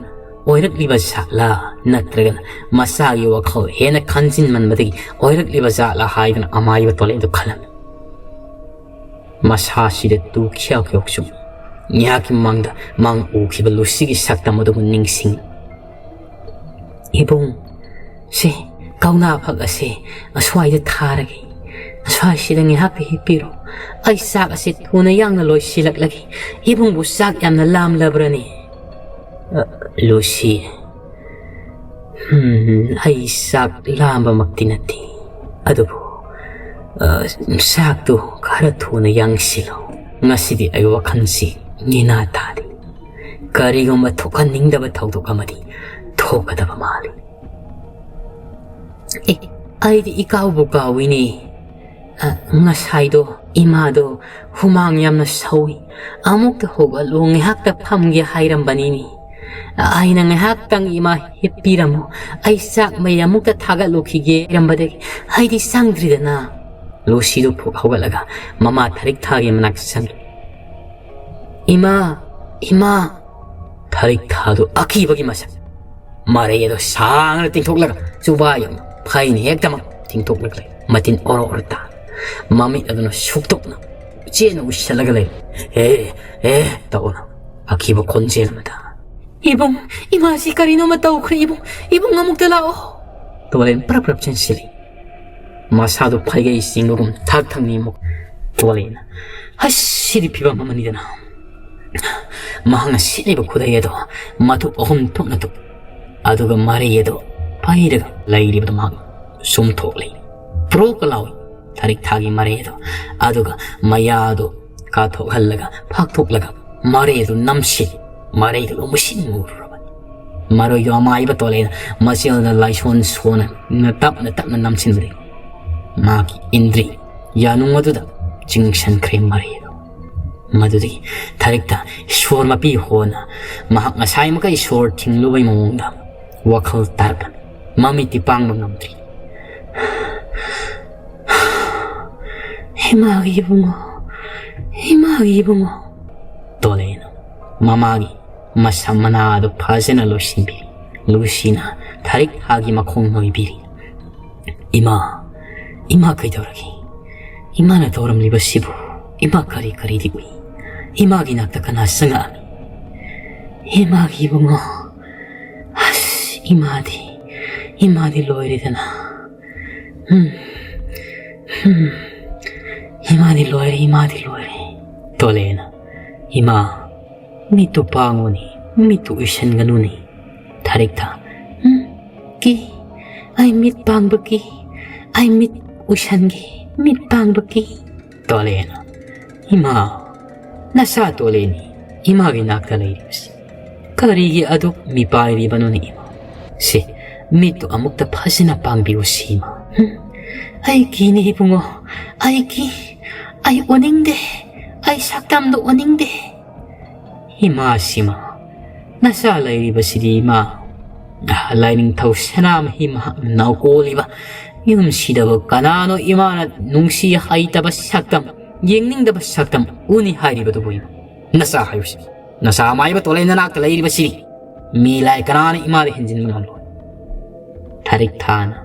ꯑꯣꯏꯔꯛꯂꯤꯕ ꯖꯥꯠꯂꯥ, ꯅꯠꯇ꯭ꯔꯒꯅ ꯃꯁꯥꯒꯤ ꯋꯥꯈꯜ ꯍꯦꯟꯅ ꯈꯟꯖꯤꯟꯃꯟꯕꯗꯒꯤ ꯑꯣꯏꯔꯛꯂꯤꯕ ꯖꯥꯠꯂꯥ ꯍꯥꯏꯗꯨꯅ ꯑꯃꯥꯏꯕ ꯇꯣꯂꯦꯟꯗꯨ ꯈꯜꯂꯝꯃꯤ꯫ ꯃꯁꯥꯁꯤꯗ ꯇꯨ ꯈ꯭ꯌꯥꯎ ꯈ꯭ꯌꯥꯎ ꯆꯨꯝ꯫ ꯉꯥꯏꯍꯥꯛꯀꯤ ꯃꯃꯥꯡꯗ ꯃꯥꯡ ꯎꯈꯤꯕ ꯂꯨꯁꯤꯒꯤ ꯁꯛꯇꯝ ꯑꯗꯨꯕꯨ ꯅꯤꯡꯁꯤꯡ꯫ "ꯏꯕꯨꯡ, ꯁꯦ, ꯀꯧꯅꯥ ꯐꯛ ꯑꯁꯦ ꯑꯁ꯭ꯋꯥꯏꯗ ꯊꯥꯔꯒꯦ꯫ ꯑꯁ꯭ꯋꯥꯏꯁꯤꯗ ꯉꯥꯏꯍꯥꯛꯇ ꯍꯤꯞꯄꯤꯔꯣ꯫ ꯑꯩ ꯆꯥꯛ ꯑꯁꯦ ꯊꯨꯅ ꯌꯥꯡꯅ ꯂꯣꯏꯁꯤꯜꯂꯛꯂꯒꯦ꯫ ꯏꯕꯨꯡꯕꯨ ꯆꯥꯛ ꯌꯥꯝꯅ ꯂꯥꯝꯂꯕ꯭ꯔꯅꯦ?" "ꯑ, ꯂꯨꯁꯤ, ꯍꯝ, ꯑꯩ ꯆꯥꯛ ꯂꯥꯝꯕꯃꯛꯇꯤ ꯅꯠꯇꯦ꯫ ꯑꯗꯨꯕꯨ, ꯑ, ꯆꯥꯛꯇꯨ ꯈꯔ ꯊꯨꯅ ꯌꯥꯡꯁꯤꯜꯂꯣ꯫ ꯉꯁꯤꯗꯤ ꯑꯩ ꯋꯥꯈꯜꯁꯤ ꯅꯦꯅꯥ ꯇꯥꯗꯦ꯫ ꯀꯔꯤꯒꯨꯝꯕ ꯊꯣꯛꯍꯟꯅꯤꯡꯗꯕ ꯊꯧꯗꯣꯛ ꯑꯃꯗꯤ ꯊꯣꯛꯀꯗꯕ ꯃꯥꯜꯂꯤ꯫" "ꯑꯦ, ꯑꯩꯗꯤ ꯏꯀꯥꯎꯕꯨ ꯀꯥꯎꯏꯅꯦ꯫ ꯑ, ꯉꯁꯥꯏꯗꯣ ꯏꯃꯥꯗꯣ ꯍꯨꯃꯥꯡ ꯌꯥꯝꯅ ꯁꯧꯏ, ꯑꯃꯨꯛꯇ ꯍꯧꯒꯠꯂꯨ, ꯉꯥꯏꯍꯥꯛꯇ ꯐꯝꯒꯦ ꯍꯥꯏꯔꯝꯕꯅꯤꯅꯦ꯫ ꯑꯩꯅ ꯉꯥꯏꯍꯥꯛꯇꯪ ꯏꯃꯥ ꯍꯤꯞꯄꯤꯔꯝꯃꯨ, ꯑꯩ ꯆꯥꯛ ꯃꯩ ꯑꯃꯨꯛꯇ ꯊꯥꯒꯠꯂꯨꯈꯤꯒꯦ ꯍꯥꯏꯔꯝꯕꯗꯒꯤ ꯑꯩꯗꯤ ꯆꯪꯗ꯭ꯔꯤꯗꯅ꯫" ꯂꯨꯁꯤꯗꯨ ꯐꯨꯛ ꯍꯧꯒꯠꯂꯒ ꯃꯃꯥ ꯊꯔꯤꯛ ꯊꯥꯒꯤ ꯃꯅꯥꯛꯇ ꯆꯪꯂꯨꯏ꯫ "ꯏꯃꯥ, ꯏꯃꯥ!" ꯊꯥꯔꯤꯛ ꯊꯥꯗꯨ ꯑꯀꯤꯕꯒꯤ ꯃꯁꯛ꯫ ꯃꯔꯩ ꯑꯗꯨ ꯁꯥꯡꯅ ꯇꯤꯡꯊꯣꯛꯂꯒ ꯆꯨꯕꯥ ꯌꯧꯅ ꯐꯩꯅ ꯍꯦꯛꯇꯃꯛ ꯇꯤꯡꯊꯣꯛꯂꯒ ꯂꯩ꯫ ꯃꯇꯤꯟ ꯑꯣꯔꯣ ꯑꯣꯔꯣ ꯇꯥ꯫ ꯃꯃꯤꯠ ꯑꯗꯨꯅ ꯁꯨꯛꯇꯣꯛꯅ ꯆꯦꯠꯅ ꯎꯏꯁꯜꯂꯒ ꯂꯩ꯫ "ꯑꯦ, ꯑꯦ!" ꯇꯧꯅ ꯑꯀꯤꯕ ꯈꯣꯟꯖꯦꯜ ꯑꯃꯗ꯫ "ꯏꯕꯨꯡ, ꯏꯃꯥꯁꯤ ꯀꯔꯤꯅꯣꯃ ꯇꯧꯈ꯭ꯔꯦ ꯏꯕꯨꯡ꯫ ꯏꯕꯨꯡ ꯑꯃꯨꯛꯇ ꯂꯥꯛꯑꯣ!" ꯇꯣꯂꯦꯟ ꯄ꯭ꯔꯞ ꯄ꯭ꯔꯞ ꯆꯦꯟꯁꯤꯜꯂꯤ꯫ ꯃꯁꯥꯗꯨ ꯐꯩꯒꯩ ꯆꯤꯡꯕꯒꯨꯝ ꯊꯛ ꯊꯛ ꯅꯤꯛꯏ꯫ ꯇꯣꯂꯦꯟ, "ꯑꯁ, ꯁꯤꯗꯤ ꯐꯤꯕꯝ ꯑꯃꯅꯤꯗꯅ!" ꯃꯍꯥꯛꯅ ꯁꯤꯠꯂꯤꯕ ꯈꯨꯗꯩ ꯑꯗꯣ ꯃꯇꯨꯞ ꯑꯍꯨꯝ ꯊꯣꯛꯅ ꯇꯨꯞ꯫ ꯑꯗꯨꯒ ꯃꯔꯩ ꯑꯗꯣ ꯄꯩꯔꯒ ꯂꯩꯔꯤꯕꯗꯨ ꯃꯍꯥꯛ ꯆꯨꯝꯊꯣꯛꯂꯦ꯫ ꯄ꯭ꯔꯣꯛꯀ ꯂꯥꯎꯏ ꯊꯥꯔꯤꯛ ꯊꯥꯒꯤ ꯃꯔꯩ ꯑꯗꯣ꯫ ꯑꯗꯨꯒ ꯃꯌꯥꯗꯨ ꯀꯥꯊꯣꯛꯍꯜꯂꯒ, ꯐꯥꯛꯊꯣꯛꯂꯒ ꯃꯔꯩ ꯑꯗꯨ ꯅꯝꯁꯤꯜꯂꯤ꯫ ꯃꯔꯩꯗꯨ ꯃꯨꯁꯤꯟ ꯃꯨꯔꯨꯔꯕꯅꯤ꯫ ꯃꯔꯩꯗꯨ ꯑꯃꯥꯏꯕ ꯇꯣꯂꯦꯟ ꯃꯆꯦꯜꯅ ꯂꯥꯏꯁꯣꯟ ꯁꯣꯟꯅ ꯇꯞꯅ ꯇꯞꯅ ꯅꯝꯁꯤꯟꯕꯗꯒꯤ ꯃꯥꯒꯤ ꯏꯟꯗ꯭ꯔꯤ ꯌꯥꯅꯨꯡ ꯑꯗꯨꯗ ꯆꯤꯡꯁꯤꯟꯈ꯭ꯔꯦ ꯃꯔꯩ ꯑꯗꯨ꯫ ꯃꯗꯨꯗꯒꯤ ꯊꯥꯔꯤꯛꯇ ꯁꯣꯔ ꯃꯄꯤ ꯍꯣꯟꯅ ꯃꯍꯥꯛ ꯉꯁꯥꯏ ꯃꯈꯩ ꯁꯣꯔ ꯊꯤꯡꯂꯨꯕꯩ ꯃꯑꯣꯡꯗ ꯋꯥꯈꯜ ꯇꯥꯔꯛꯂꯝꯃꯤ꯫ ꯃꯃꯤꯠꯇꯤ ꯄꯥꯡꯕ ꯉꯝꯗ꯭ꯔꯤ꯫ "ꯏꯃꯥꯒꯤ ꯏꯕꯨꯡꯉꯣ, ꯏꯃꯥꯒꯤ ꯏꯕꯨꯡꯉꯣ!" ꯇꯣꯂꯦꯟꯅ ꯃꯃꯥꯒꯤ ꯃꯁꯝ ꯃꯅꯥ ꯑꯗꯨ ꯐꯖꯅ ꯂꯣꯏꯁꯤꯟꯕꯤꯔꯤ꯫ ꯂꯨꯁꯤꯅ ꯊꯥꯔꯤꯛ ꯊꯥꯒꯤ ꯃꯈꯣꯡ ꯅꯣꯏꯕꯤꯔꯤ꯫ "ꯏꯃꯥ, ꯏꯃꯥ ꯀꯩꯗꯧꯔꯒꯦ? ꯏꯃꯥꯅ ꯇꯧꯔꯝꯂꯤꯕꯁꯤꯕꯨ ꯏꯃꯥ ꯀꯔꯤ ꯀꯔꯤꯗꯤ ꯎꯏ? ꯏꯃꯥꯒꯤ ꯅꯥꯛꯇ ꯀꯅꯥ ꯆꯪꯉꯛꯑꯃꯤ? ꯏꯃꯥꯒꯤ ꯏꯕꯨꯡꯉꯣ, ꯑꯁ, ꯏꯃꯥꯗꯤ, ꯏꯃꯥꯗꯤ ꯂꯣꯏꯔꯦꯗꯅ꯫ ꯎꯝ, ꯎꯝ, ꯏꯃꯥꯗꯤ ꯂꯣꯏꯔꯦ, ꯏꯃꯥꯗꯤ ꯂꯣꯏꯔꯦ꯫" ꯇꯣꯂꯦꯟꯅ, "ꯏꯃꯥ, ꯃꯤꯠꯇꯨ ꯄꯥꯡꯉꯨꯅꯦ, ꯃꯤꯠꯇꯨ ꯎꯏꯁꯟꯒꯅꯨꯅꯦ꯫" ꯊꯥꯔꯤꯛꯊ, "ꯎꯝ, ꯀꯤ, ꯑꯩ ꯃꯤꯠ ꯄꯥꯡꯕ ꯀꯤ, ꯑꯩ ꯃꯤꯠ ꯎꯏꯁꯟꯒꯦ, ꯃꯤꯠ ꯄꯥꯡꯕ ꯀꯤ꯫" ꯇꯣꯂꯦꯟꯅ, "ꯏꯃꯥ, ꯅꯆꯥ ꯇꯣꯂꯦꯟꯅꯤ ꯏꯃꯥꯒꯤ ꯅꯥꯛꯇ ꯂꯩꯔꯤꯕꯁꯤ꯫ ꯀꯔꯤꯒꯤ ꯑꯗꯨꯛ ꯃꯤꯄꯥꯏꯔꯤꯕꯅꯣꯅꯦ ꯏꯃꯥ? ꯁꯦ, ꯃꯤꯠꯇꯨ ꯑꯃꯨꯛꯇ ꯐꯖꯅ ꯄꯥꯡꯕꯤꯌꯨ ꯁꯤ ꯏꯃꯥ꯫" "ꯎꯝ, ꯑꯩ ꯀꯤꯅꯦ ꯏꯕꯨꯡꯉꯣ, ꯑꯩ ꯀꯤ, ꯑꯩ ꯎꯅꯤꯡꯗꯦ, ꯑꯩ ꯁꯛꯇꯝꯗꯣ ꯎꯅꯤꯡꯗꯦ꯫" "ꯏꯃꯥ ꯁꯤꯃ, ꯅꯆꯥ ꯂꯩꯔꯤꯕꯁꯤꯗꯤ ꯏꯃꯥ, ꯂꯥꯏꯅꯤꯡꯊꯧ ꯁꯅꯥꯃꯍꯤ ꯃꯍꯥꯛꯅ ꯅꯥꯎꯀꯣꯜꯂꯤꯕ ꯌꯨꯝꯁꯤꯗꯕꯨ ꯀꯅꯥꯅꯣ ꯏꯃꯥꯅ ꯅꯨꯡꯁꯤ ꯍꯩꯇꯕ ꯁꯛꯇꯝ, ꯌꯦꯡꯅꯤꯡꯗꯕ ꯁꯛꯇꯝ ꯎꯅꯤ ꯍꯥꯏꯔꯤꯕꯗꯨꯕꯨ ꯏꯃꯥ? ꯅꯆꯥ ꯍꯥꯏꯕꯁꯤ, ꯅꯆꯥ ꯃꯥꯏꯕ ꯇꯣꯂꯦꯟ ꯅꯅꯥꯛꯇ ꯂꯩꯔꯤꯕꯁꯤ ꯃꯤ ꯂꯥꯏ ꯀꯅꯥꯅ ꯏꯃꯥꯗ ꯍꯦꯟꯖꯤꯟꯕ ꯉꯝꯂꯣꯏ꯫ ꯊꯥꯔꯤꯛ ꯊꯥꯅ,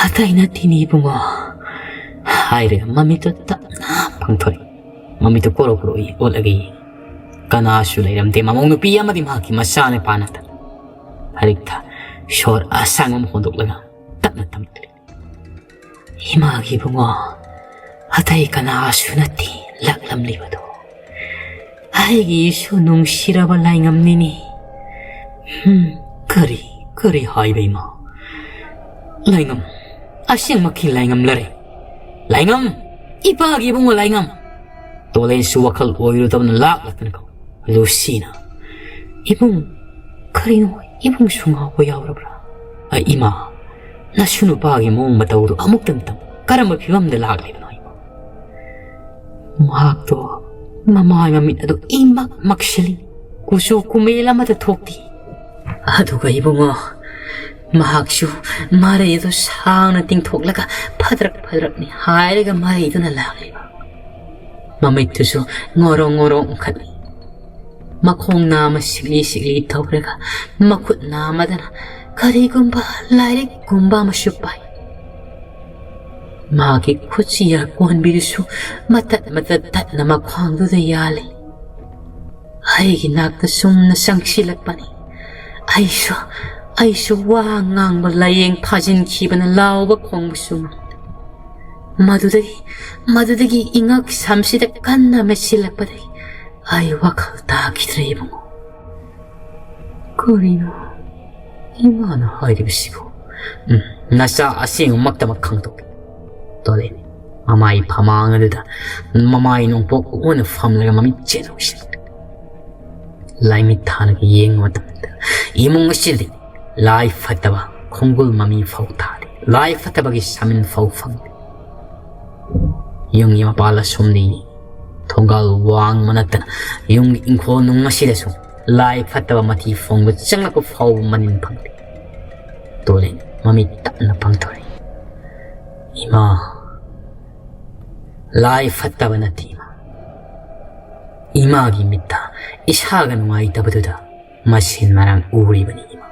"ꯑꯇꯩ ꯅꯠꯇꯦꯅꯦ ꯏꯕꯨꯡꯉꯣ," ꯍꯥꯏꯔꯒ ꯃꯃꯤꯠꯇꯨ ꯇꯞꯅ ꯄꯥꯡꯊꯣꯔꯛꯏ꯫ ꯃꯃꯤꯠꯇꯨ ꯀꯣꯔꯣ ꯀꯣꯔꯣ ꯑꯣꯠꯂꯒ ꯌꯦꯡꯉꯤ꯫ ꯀꯅꯥꯁꯨ ꯂꯩꯔꯝꯗꯦ꯫ ꯃꯃꯧ ꯅꯨꯄꯤ ꯑꯃꯗꯤ ꯃꯍꯥꯛꯀꯤ ꯃꯆꯥꯅꯨꯄꯥ ꯅꯠꯇꯅ꯫ ꯊꯥꯔꯤꯛ ꯊꯥ ꯁꯣꯔ ꯑꯁꯥꯡꯕ ꯑꯃ ꯍꯣꯟꯗꯣꯛꯂꯒ ꯇꯞꯅ ꯇꯝꯊꯔꯛꯏ꯫ "ꯏꯃꯥꯒꯤ ꯏꯕꯨꯡꯉꯣ, ꯑꯇꯩ ꯀꯅꯥꯁꯨ ꯅꯠꯇꯦ ꯂꯥꯛꯂꯝꯂꯤꯕꯗꯣ꯫ ꯑꯩꯒꯤꯁꯨ ꯅꯨꯡꯁꯤꯔꯕ ꯂꯥꯏꯉꯝꯅꯤꯅꯦ꯫ ꯍꯝ, ꯀꯔꯤ, ꯀꯔꯤ ꯍꯥꯏꯕ ꯏꯃꯥ? ꯂꯥꯏꯉꯝ, ꯑꯁꯦꯡꯃꯛꯀꯤ ꯂꯥꯏꯉꯝꯂꯔꯦ꯫ ꯂꯥꯏꯉꯝ, ꯏꯄꯥꯒꯤ ꯏꯕꯨꯡꯉꯣ ꯂꯥꯏꯉꯝ!" ꯇꯣꯂꯦꯟꯁꯨ ꯋꯥꯈꯜ ꯑꯣꯏꯔꯨꯗꯕꯅ ꯂꯥꯛꯂꯛꯇꯅ ꯀꯧꯏ꯫ ꯂꯨꯁꯤꯅ, "ꯏꯕꯨꯡ, ꯀꯔꯤꯅꯣ ꯏꯕꯨꯡꯁꯨ ꯉꯥꯎꯕ ꯌꯥꯎꯔꯕ꯭ꯔꯥ? ꯑ, ꯏꯃꯥ, ꯅꯁꯨ ꯅꯨꯄꯥꯒꯤ ꯃꯑꯣꯡ ꯃꯇꯧꯗꯨ ꯑꯃꯨꯛꯇꯪ ꯇꯝꯃꯨ꯫ ꯀꯔꯝꯕ ꯐꯤꯕꯝꯗ ꯂꯥꯛꯂꯤꯕꯅꯣ ꯏꯃꯥ?" ꯃꯍꯥꯛꯇꯣ ꯃꯃꯥꯏ ꯃꯃꯤꯠ ꯑꯗꯨ ꯏꯃꯛ ꯃꯛꯁꯤꯜꯂꯤ꯫ ꯀꯨꯆꯨ ꯀꯨꯃꯦꯜ ꯑꯃꯠꯇ ꯊꯣꯛꯇꯦ꯫ ꯑꯗꯨꯒ ꯏꯕꯨꯡꯉꯣ, ꯃꯍꯥꯛꯁꯨ ꯃꯔꯩ ꯑꯗꯨ ꯁꯥꯡꯅ ꯇꯤꯡꯊꯣꯛꯂꯒ ꯐꯗ꯭ꯔꯛ ꯐꯗ꯭ꯔꯛꯅꯤ ꯍꯥꯏꯔꯒ ꯃꯔꯩꯗꯨꯅ ꯂꯥꯛꯂꯤꯕ꯫ ꯃꯃꯤꯠꯇꯨꯁꯨ ꯉꯣꯔꯣꯡ ꯉꯣꯔꯣꯡ ꯎꯪꯈꯠꯂꯤ꯫ ꯃꯈꯣꯡ ꯅꯥꯝꯃ ꯁꯤꯛꯂꯤ ꯁꯤꯛꯂꯤ ꯇꯧꯔꯒ ꯃꯈꯨꯠ ꯅꯥꯝꯃꯗꯅ ꯀꯔꯤꯒꯨꯝꯕ ꯂꯥꯏꯔꯤꯛꯀꯨꯝꯕ ꯑꯃꯁꯨ ꯄꯥꯏ꯫ ꯃꯥꯒꯤ ꯈꯨꯠꯁꯤ ꯌꯥꯀꯣꯟꯕꯤꯗꯨꯁꯨ ꯃꯇꯠ ꯃꯇꯠ ꯇꯠꯅ ꯃꯈ꯭ꯋꯥꯡꯗꯨꯗ ꯌꯥꯜꯂꯤ꯫ ꯑꯩꯒꯤ ꯅꯥꯛꯇ ꯁꯨꯝꯅ ꯆꯪꯁꯤꯜꯂꯛꯄꯅꯤ꯫ ꯑꯩꯁꯨ, ꯑꯩꯁꯨ ꯋꯥ ꯉꯥꯡꯕ ꯂꯥꯏꯌꯦꯡ ꯐꯥꯖꯤꯟꯈꯤꯕꯅ ꯂꯥꯎꯕ ꯈꯣꯡꯕꯁꯨ ꯉꯝꯗꯦ꯫ ꯃꯗꯨꯗꯒꯤ, ꯃꯗꯨꯗꯒꯤ ꯏꯉꯛ ꯁꯝꯁꯤꯗ ꯀꯟꯅ ꯃꯦꯠꯁꯤꯜꯂꯛꯄꯗꯒꯤ ꯑꯩ ꯋꯥꯈꯜ ꯇꯥꯈꯤꯗ꯭ꯔꯦ ꯏꯕꯨꯡꯉꯣ꯫ ꯀꯔꯤꯅꯣ ꯏꯃꯥꯅ ꯍꯥꯏꯔꯤꯕꯁꯤꯕꯨ? ꯎꯝ, ꯅꯆꯥ ꯑꯁꯦꯡꯕꯃꯛꯇꯃꯛ ꯈꯪꯗꯣꯛꯏ꯫ ꯇꯣꯂꯦꯟ ꯃꯃꯥꯏ ꯐꯃꯥꯡ ꯑꯗꯨꯗ ꯃꯃꯥꯏ ꯅꯣꯡꯄꯣꯛ ꯑꯣꯟꯅ ꯐꯝꯂꯒ ꯃꯃꯤꯠ ꯆꯦꯠꯅ ꯎꯏꯁꯤꯜꯂꯤ꯫ ꯂꯥꯏꯃꯤꯠ ꯊꯥꯔꯒ ꯌꯦꯡꯕ ꯃꯇꯝꯗ ꯏꯃꯨꯡ ꯑꯁꯤꯗꯤ ꯂꯥꯏ ꯐꯠꯇꯕ ꯈꯣꯡꯒꯨꯜ ꯃꯃꯤ ꯐꯥꯎ ꯊꯥꯗꯦ, ꯂꯥꯏ ꯐꯠꯇꯕꯒꯤ ꯁꯥꯃꯤꯟ ꯐꯥꯎ ꯐꯪꯗꯦ꯫ ꯌꯨꯝꯒꯤ ꯃꯄꯥꯜ ꯑꯁꯣꯝꯗꯤ ꯊꯣꯡꯒꯥꯜ ꯋꯥꯡꯃ ꯅꯠꯇꯅ ꯌꯨꯝꯒꯤ ꯏꯪꯈꯣꯜ ꯅꯨꯡ ꯑꯁꯤꯗꯁꯨ ꯂꯥꯏ ꯐꯠꯇꯕ ꯃꯊꯤ ꯐꯣꯡꯕ ꯆꯪꯂꯛꯄ ꯐꯥꯎꯕ ꯃꯅꯤꯟ ꯐꯪꯗꯦ꯫ ꯇꯣꯂꯦꯟ ꯃꯃꯤꯠ ꯇꯞꯅ ꯄꯥꯡꯊꯣꯔꯛꯏ꯫ ꯏꯃꯥ, ꯂꯥꯏ ꯐꯠꯇꯕ ꯅꯠꯇꯦ ꯏꯃꯥ꯫ ꯏꯃꯥꯒꯤ ꯃꯤꯠꯇ ꯏꯁꯥꯒ ꯅꯨꯡꯉꯥꯏꯇꯕꯗꯨꯗ ꯃꯁꯦꯟ ꯃꯔꯥꯡ ꯎꯔꯤꯕꯅꯤ ꯏꯃꯥ꯫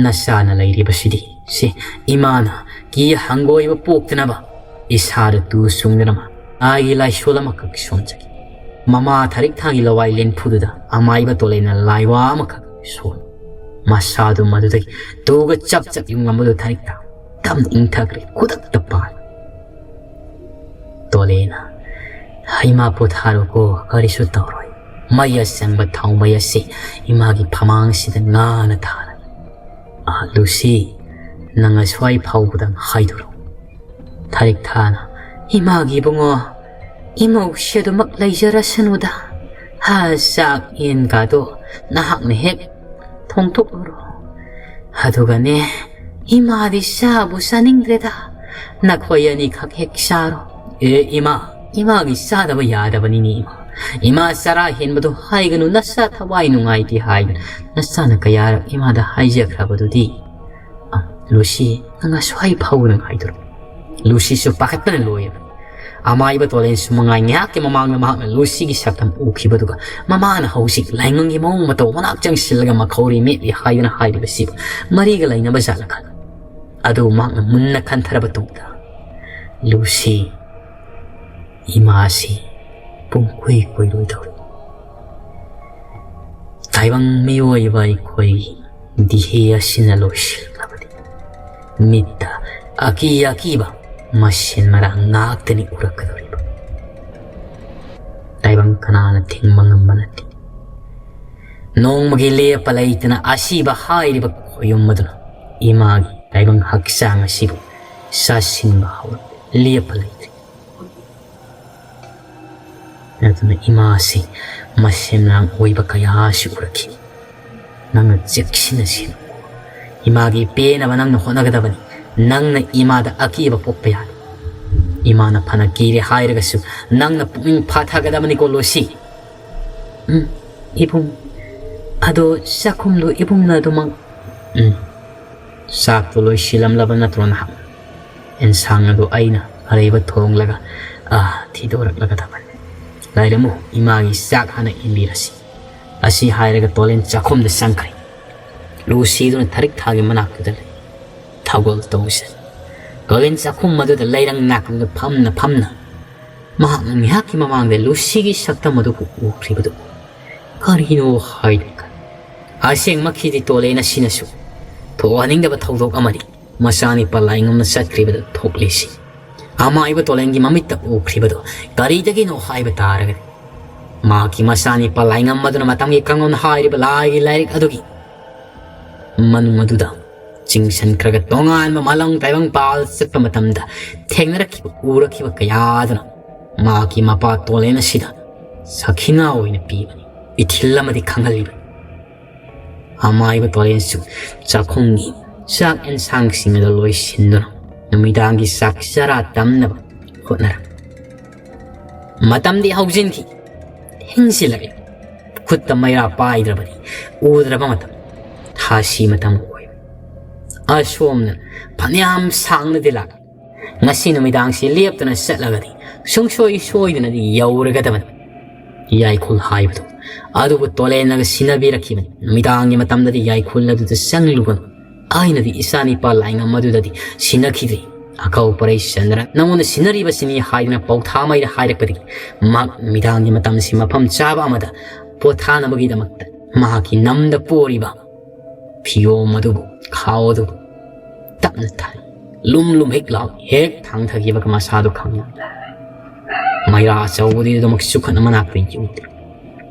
ꯅꯆꯥꯅ ꯂꯩꯔꯤꯕꯁꯤꯗꯤ ꯁꯤ ꯏꯃꯥꯅ ꯀꯤ ꯍꯪꯒꯣꯏꯕ ꯄꯣꯛꯇꯅꯕ ꯏꯁꯥꯗ ꯇꯨ ꯆꯨꯡꯗꯅꯕ ꯑꯥꯒꯤ ꯂꯥꯏꯁꯣꯜ ꯑꯃꯈꯛ ꯁꯣꯟꯖꯈꯤ꯫ ꯃꯃꯥ ꯊꯔꯤꯛ ꯊꯥꯒꯤ ꯂꯋꯥꯏ ꯂꯦꯟꯐꯨꯗꯨꯗ ꯑꯃꯥꯏꯕ ꯇꯣꯂꯦꯅ ꯂꯥꯏꯋꯥ ꯑꯃꯈꯛ ꯁꯣꯜꯂꯤ꯫ ꯃꯁꯥꯗꯨ ꯃꯗꯨꯗꯒꯤ ꯇꯨꯒ ꯆꯞ ꯆꯞ ꯌꯨꯡꯂꯝꯕꯗꯨ ꯊꯔꯤꯛ ꯊꯥ ꯇꯞꯅ ꯏꯪꯊꯈ꯭ꯔꯦ꯫ ꯈꯨꯗꯛꯇ ꯄꯥꯜꯂꯤ꯫ ꯇꯣꯂꯦꯅ "ꯏꯃꯥ ꯄꯣꯊꯥꯔꯣꯀꯣ, ꯀꯔꯤꯁꯨ ꯇꯧꯔꯣꯏ꯫ ꯃꯩ ꯑꯆꯪꯕ ꯊꯥꯎ ꯃꯩ ꯑꯁꯤ ꯏꯃꯥꯒꯤ ꯐꯃꯥꯡꯁꯤꯗ ꯉꯥꯅ ꯊꯥꯔꯒꯦ꯫ ꯑꯥ, ꯂꯨꯁꯤ, ꯅꯪ ꯑꯁ꯭ꯋꯥꯏ ꯐꯥꯎꯕꯗꯪ ꯍꯥꯏꯗꯣꯔꯛꯎ꯫" ꯊꯔꯤꯛ ꯊꯥꯅ, "ꯏꯃꯥꯒꯤ ꯏꯕꯨꯡꯉꯣ, ꯏꯃꯧꯁꯤ ꯑꯗꯨꯃꯛ ꯂꯩꯖꯔꯁꯅꯨꯗ꯫ ꯍꯥ, ꯆꯥꯛ ꯌꯦꯟꯒꯗꯣ ꯅꯍꯥꯛꯅ ꯍꯦꯛ ꯊꯣꯡꯊꯣꯛꯂꯨꯔꯣ꯫ ꯑꯗꯨꯒꯅꯦ, ꯏꯃꯥꯗꯤ ꯆꯥꯕꯨ ꯆꯥꯅꯤꯡꯗ꯭ꯔꯦꯗ꯫ ꯅꯈꯣꯏ ꯑꯅꯤꯈꯛ ꯍꯦꯛ ꯆꯥꯔꯣ꯫" "ꯑꯦ ꯏꯃꯥ, ꯏꯃꯥꯒꯤ ꯆꯥꯗꯕ ꯌꯥꯗꯕꯅꯤꯅꯦ ꯏꯃꯥ꯫ ꯏꯃꯥ ꯆꯔꯥ ꯍꯦꯟꯕꯗꯣ ꯍꯥꯏꯒꯅꯨ, ꯅꯆꯥ ꯊꯋꯥꯏ ꯅꯨꯡꯉꯥꯏꯇꯦ ꯍꯥꯏꯗꯅ ꯅꯆꯥꯅ ꯀꯌꯥꯔꯛ ꯏꯃꯥꯗ ꯍꯥꯏꯖꯈ꯭ꯔꯕꯗꯨꯗꯤ?" "ꯑ, ꯂꯨꯁꯤ, ꯅꯪ ꯑꯁ꯭ꯋꯥꯏ ꯐꯥꯎꯕꯗꯪ ꯍꯥꯏꯗꯣꯔꯛꯎ꯫" ꯂꯨꯁꯤꯁꯨ ꯄꯥꯈꯠꯄꯅ ꯂꯣꯏꯔꯕꯅꯤ꯫ ꯑꯃꯥꯏꯕ ꯇꯣꯂꯦꯟꯁꯨ ꯃꯉꯥꯏ ꯉꯥꯏꯍꯥꯛꯀꯤ ꯃꯃꯥꯡꯗ ꯃꯍꯥꯛꯅ ꯂꯨꯁꯤꯒꯤ ꯁꯛꯇꯝ ꯎꯈꯤꯕꯗꯨꯒ ꯃꯃꯥꯅ ꯍꯧꯖꯤꯛ ꯂꯥꯏꯉꯪꯒꯤ ꯃꯑꯣꯡ ꯃꯇꯧ ꯃꯅꯥꯛ ꯆꯪꯁꯤꯜꯂꯒ ꯃꯈꯧꯔꯤ ꯃꯦꯠꯂꯤ ꯍꯥꯏꯗꯨꯅ ꯍꯥꯏꯔꯤꯕꯁꯤꯕꯨ ꯃꯔꯤꯒ ꯂꯩꯅꯕ ꯖꯥꯠꯂ ꯈꯜꯂꯤ꯫ ꯑꯗꯨꯕꯨ ꯃꯍꯥꯛꯅ ꯃꯨꯟꯅ ꯈꯟꯊꯔꯕ ꯇꯨꯡꯗ ꯂꯨꯁꯤ, ꯏꯃꯥꯁꯤ ꯄꯨꯡꯀꯨꯏ ꯀꯨꯏꯔꯣꯏꯗꯧꯔꯤ꯫ ꯇꯥꯏꯕꯪ ꯃꯤꯑꯣꯏꯕ ꯑꯩꯈꯣꯏꯒꯤ ꯗꯤꯍꯦ ꯑꯁꯤꯅ ꯂꯣꯏꯁꯤꯜꯂꯕꯗꯤ ꯃꯤꯠꯇ ꯑꯀꯤ ꯑꯀꯤꯕ ꯃꯁꯦꯟ ꯃꯔꯥꯡ ꯉꯥꯛꯇꯅꯤ ꯎꯔꯛꯀꯗꯧꯔꯤꯕ꯫ ꯇꯥꯏꯕꯪ ꯀꯅꯥꯅ ꯊꯤꯡꯕ ꯉꯝꯕ ꯅꯠꯇꯦ꯫ ꯅꯣꯡꯃꯒꯤ ꯂꯦꯞꯄ ꯂꯩꯇꯅ ꯑꯁꯤꯕ ꯍꯥꯏꯔꯤꯕ ꯈꯣꯌꯨꯝ ꯑꯗꯨꯅ ꯏꯃꯥꯒꯤ ꯇꯥꯏꯕꯪ ꯍꯛꯆꯥꯡ ꯑꯁꯤꯕꯨ ꯆꯥꯁꯤꯟꯕ ꯍꯧꯔꯛꯂꯦ꯫ ꯂꯦꯞꯄ ꯂꯩꯇ꯭ꯔꯦ꯫ ꯑꯗꯨꯅ ꯏꯃꯥꯁꯤ ꯃꯁꯦꯟ ꯃꯔꯥꯡ ꯑꯣꯏꯕ ꯀꯌꯥ ꯑꯁꯤ ꯎꯔꯛꯈꯤ꯫ ꯅꯪꯅ ꯆꯦꯛꯁꯤꯟꯅ ꯁꯦꯟꯅꯧ꯫ ꯏꯃꯥꯒꯤ ꯄꯦꯟꯅꯕ ꯅꯪꯅ ꯍꯣꯠꯅꯒꯗꯕꯅꯤ꯫ ꯅꯪꯅ ꯏꯃꯥꯗ ꯑꯀꯤꯕ ꯄꯣꯛꯄ ꯌꯥꯗꯦ꯫ ꯏꯃꯥꯅ ꯐꯅ ꯀꯤꯔꯦ ꯍꯥꯏꯔꯒꯁꯨ ꯅꯪꯅ ꯄꯨꯛꯅꯤꯡ ꯐꯥꯊꯒꯗꯕꯅꯤꯀꯣ ꯂꯨꯁꯤ꯫ ꯎꯝ, ꯏꯕꯨꯡ, ꯑꯗꯣ ꯆꯥꯛꯈꯨꯝꯗꯣ ꯏꯕꯨꯡꯅ ꯑꯗꯨꯃꯛ, ꯎꯝ, ꯆꯥꯛꯇꯣ ꯂꯣꯏꯁꯤꯜꯂꯝꯂꯕ ꯅꯠꯇ꯭ꯔꯣ ꯅꯍꯥꯛ? ꯑꯦꯟꯁꯥꯡ ꯑꯗꯨ ꯑꯩꯅ ꯑꯔꯩꯕ ꯊꯣꯡꯂꯒ, ꯑꯥ, ꯊꯤꯗꯣꯔꯛꯂꯒꯗꯕꯅꯤ꯫ "ꯉꯥꯏꯔꯝꯃꯨ, ꯏꯃꯥꯒꯤ ꯆꯥꯛ ꯍꯥꯟꯅ ꯏꯟꯕꯤꯔꯁꯤ꯫" ꯑꯁꯤ ꯍꯥꯏꯔꯒ ꯇꯣꯂꯦꯟ ꯆꯥꯛꯈꯨꯝꯗ ꯆꯪꯈ꯭ꯔꯦ꯫ ꯂꯨꯁꯤꯗꯨꯅ ꯊꯔꯤꯛ ꯊꯥꯒꯤ ꯃꯅꯥꯛꯇꯨꯗ ꯂꯩ꯫ ꯊꯧꯒꯜ ꯇꯧꯁꯦ꯫ ꯇꯣꯂꯦꯟ ꯆꯥꯛꯈꯨꯝ ꯑꯗꯨꯗ ꯂꯩꯔꯪ ꯅꯥꯛꯇꯨꯗ ꯐꯝꯅ ꯐꯝꯅ ꯃꯍꯥꯛꯅ ꯉꯥꯏꯍꯥꯛꯀꯤ ꯃꯃꯥꯡꯗ ꯂꯨꯁꯤꯒꯤ ꯁꯛꯇꯝ ꯑꯗꯨꯕꯨ ꯎꯈ꯭ꯔꯤꯕꯗꯨ ꯀꯔꯤꯅꯣ ꯍꯥꯏꯗꯨꯅ ꯈꯜꯂꯤ꯫ ꯑꯁꯦꯡꯃꯛꯀꯤꯗꯤ ꯇꯣꯂꯦꯟ ꯑꯁꯤꯅꯁꯨ ꯊꯣꯛꯍꯟꯅꯤꯡꯗꯕ ꯊꯧꯗꯣꯛ ꯑꯃꯅꯤ꯫ ꯃꯆꯥꯅꯤꯄꯥ ꯂꯥꯏꯉꯝꯅ ꯆꯠꯈ꯭ꯔꯤꯕꯗ ꯊꯣꯛꯂꯤꯁꯤ꯫ ꯑꯃꯥꯏꯕ ꯇꯣꯂꯦꯟꯒꯤ ꯃꯃꯤꯠꯇ ꯎꯈ꯭ꯔꯤꯕꯗꯣ ꯀꯔꯤꯗꯒꯤꯅꯣ ꯍꯥꯏꯕ ꯇꯥꯔꯒꯗꯤ, ꯃꯍꯥꯛꯀꯤ ꯃꯆꯥꯅꯤꯄꯥ ꯂꯥꯏꯉꯝ ꯑꯗꯨꯅ ꯃꯇꯝꯒꯤ ꯀꯥꯡꯂꯣꯟ ꯍꯥꯏꯔꯤꯕ ꯂꯥꯏꯒꯤ ꯂꯥꯏꯔꯤꯛ ꯑꯗꯨꯒꯤ ꯃꯅꯨꯡ ꯑꯗꯨꯗ ꯆꯤꯡꯁꯤꯟꯈ꯭ꯔꯒ ꯇꯣꯉꯥꯟꯕ ꯃꯥꯂꯪ ꯇꯥꯏꯕꯪ ꯄꯥꯜ ꯆꯠꯄ ꯃꯇꯝꯗ ꯊꯦꯡꯅꯔꯛꯈꯤꯕ, ꯎꯔꯛꯈꯤꯕ ꯀꯌꯥ ꯑꯗꯨꯅ ꯃꯍꯥꯛꯀꯤ ꯃꯄꯥ ꯇꯣꯂꯦꯟ ꯑꯁꯤꯗ ꯁꯈꯤꯅꯥ ꯑꯣꯏꯅ ꯄꯤꯕꯅꯤ, ꯏꯊꯤꯜ ꯑꯃꯗꯤ ꯈꯪꯍꯜꯂꯤꯕꯅꯤ꯫ ꯑꯃꯥꯏꯕ ꯇꯣꯂꯦꯟꯁꯨ ꯆꯥꯛꯈꯨꯝꯒꯤ ꯆꯥꯛ ꯑꯦꯟꯁꯥꯡꯁꯤꯡ ꯑꯗꯨ ꯂꯣꯏꯁꯤꯟꯗꯨꯅ ꯅꯨꯃꯤꯗꯥꯡꯒꯤ ꯆꯥꯛ ꯆꯔꯥ ꯇꯝꯅꯕ ꯍꯣꯠꯅꯔꯝꯃꯤ꯫ ꯃꯇꯝꯗꯤ ꯍꯧꯖꯤꯟꯈꯤ꯫ ꯊꯦꯡꯖꯤꯜꯂꯛꯂꯦ꯫ ꯈꯨꯠꯇ ꯃꯩꯔꯥ ꯄꯥꯏꯗ꯭ꯔꯕꯗꯤ ꯎꯗ꯭ꯔꯕ ꯃꯇꯝ꯫ ꯊꯥꯁꯤ ꯃꯇꯝ ꯑꯣꯏ꯫ ꯑꯁꯣꯝꯅ ꯐꯅꯌꯥꯝ ꯁꯥꯡꯅꯗꯤ ꯂꯥꯛꯂꯦ꯫ ꯉꯁꯤ ꯅꯨꯃꯤꯗꯥꯡꯁꯤ ꯂꯦꯞꯇꯅ ꯆꯠꯂꯒꯗꯤ ꯁꯨꯡꯁꯣꯏ ꯁꯣꯏꯗꯅꯗꯤ ꯌꯧꯔꯒꯗꯕꯅꯤ꯫ ꯌꯥꯏꯈꯨꯜ ꯍꯥꯏꯕꯗꯨ ꯑꯗꯨꯕꯨ ꯇꯣꯂꯦꯟꯅꯒ ꯁꯤꯟꯅꯕꯤꯔꯛꯈꯤꯕꯅꯤ꯫ ꯅꯨꯃꯤꯗꯥꯡꯒꯤ ꯃꯇꯝꯗꯗꯤ ꯌꯥꯏꯈꯨꯜ ꯑꯗꯨꯗ ꯆꯪꯂꯨꯒꯅꯨ꯫ ꯑꯩꯅꯗꯤ ꯏꯆꯥꯅꯤꯄꯥ ꯂꯥꯏꯉꯝ ꯑꯗꯨꯗꯗꯤ ꯁꯤꯟꯅꯈꯤꯗ꯭ꯔꯤ꯫ ꯑꯀꯧ ꯄꯔꯩ ꯆꯟꯗ꯭ꯔ ꯅꯉꯣꯟꯗ ꯁꯤꯟꯅꯔꯤꯕꯁꯤꯅꯤ ꯍꯥꯏꯗꯨꯅ ꯄꯧꯊꯥ ꯃꯩꯔ ꯍꯥꯏꯔꯛꯄꯗꯒꯤ ꯃꯍꯥꯛ ꯅꯨꯃꯤꯗꯥꯡꯒꯤ ꯃꯇꯝꯁꯤ ꯃꯐꯝ ꯆꯥꯕ ꯑꯃꯗ ꯄꯣꯊꯥꯅꯕꯒꯤꯗꯃꯛꯇ ꯃꯍꯥꯛꯀꯤ ꯅꯝꯗ ꯄꯣꯔꯤꯕ ꯐꯤꯌꯣꯝ ꯑꯗꯨꯕꯨ, ꯈꯥꯎ ꯑꯗꯨꯕꯨ ꯇꯞꯅ ꯊꯥꯏ꯫ ꯂꯨꯝ ꯂꯨꯝ ꯍꯦꯛ ꯂꯥꯎ, ꯍꯦꯛ ꯊꯥꯡꯊꯈꯤꯕꯒ ꯃꯁꯥꯗꯨ ꯈꯪꯉꯤ꯫ ꯃꯩꯔꯥ ꯑꯆꯧꯕꯗꯨꯒꯤꯗꯃꯛ ꯆꯨꯈꯠꯅ ꯃꯅꯥꯛꯇ ꯌꯨꯡꯗꯦ꯫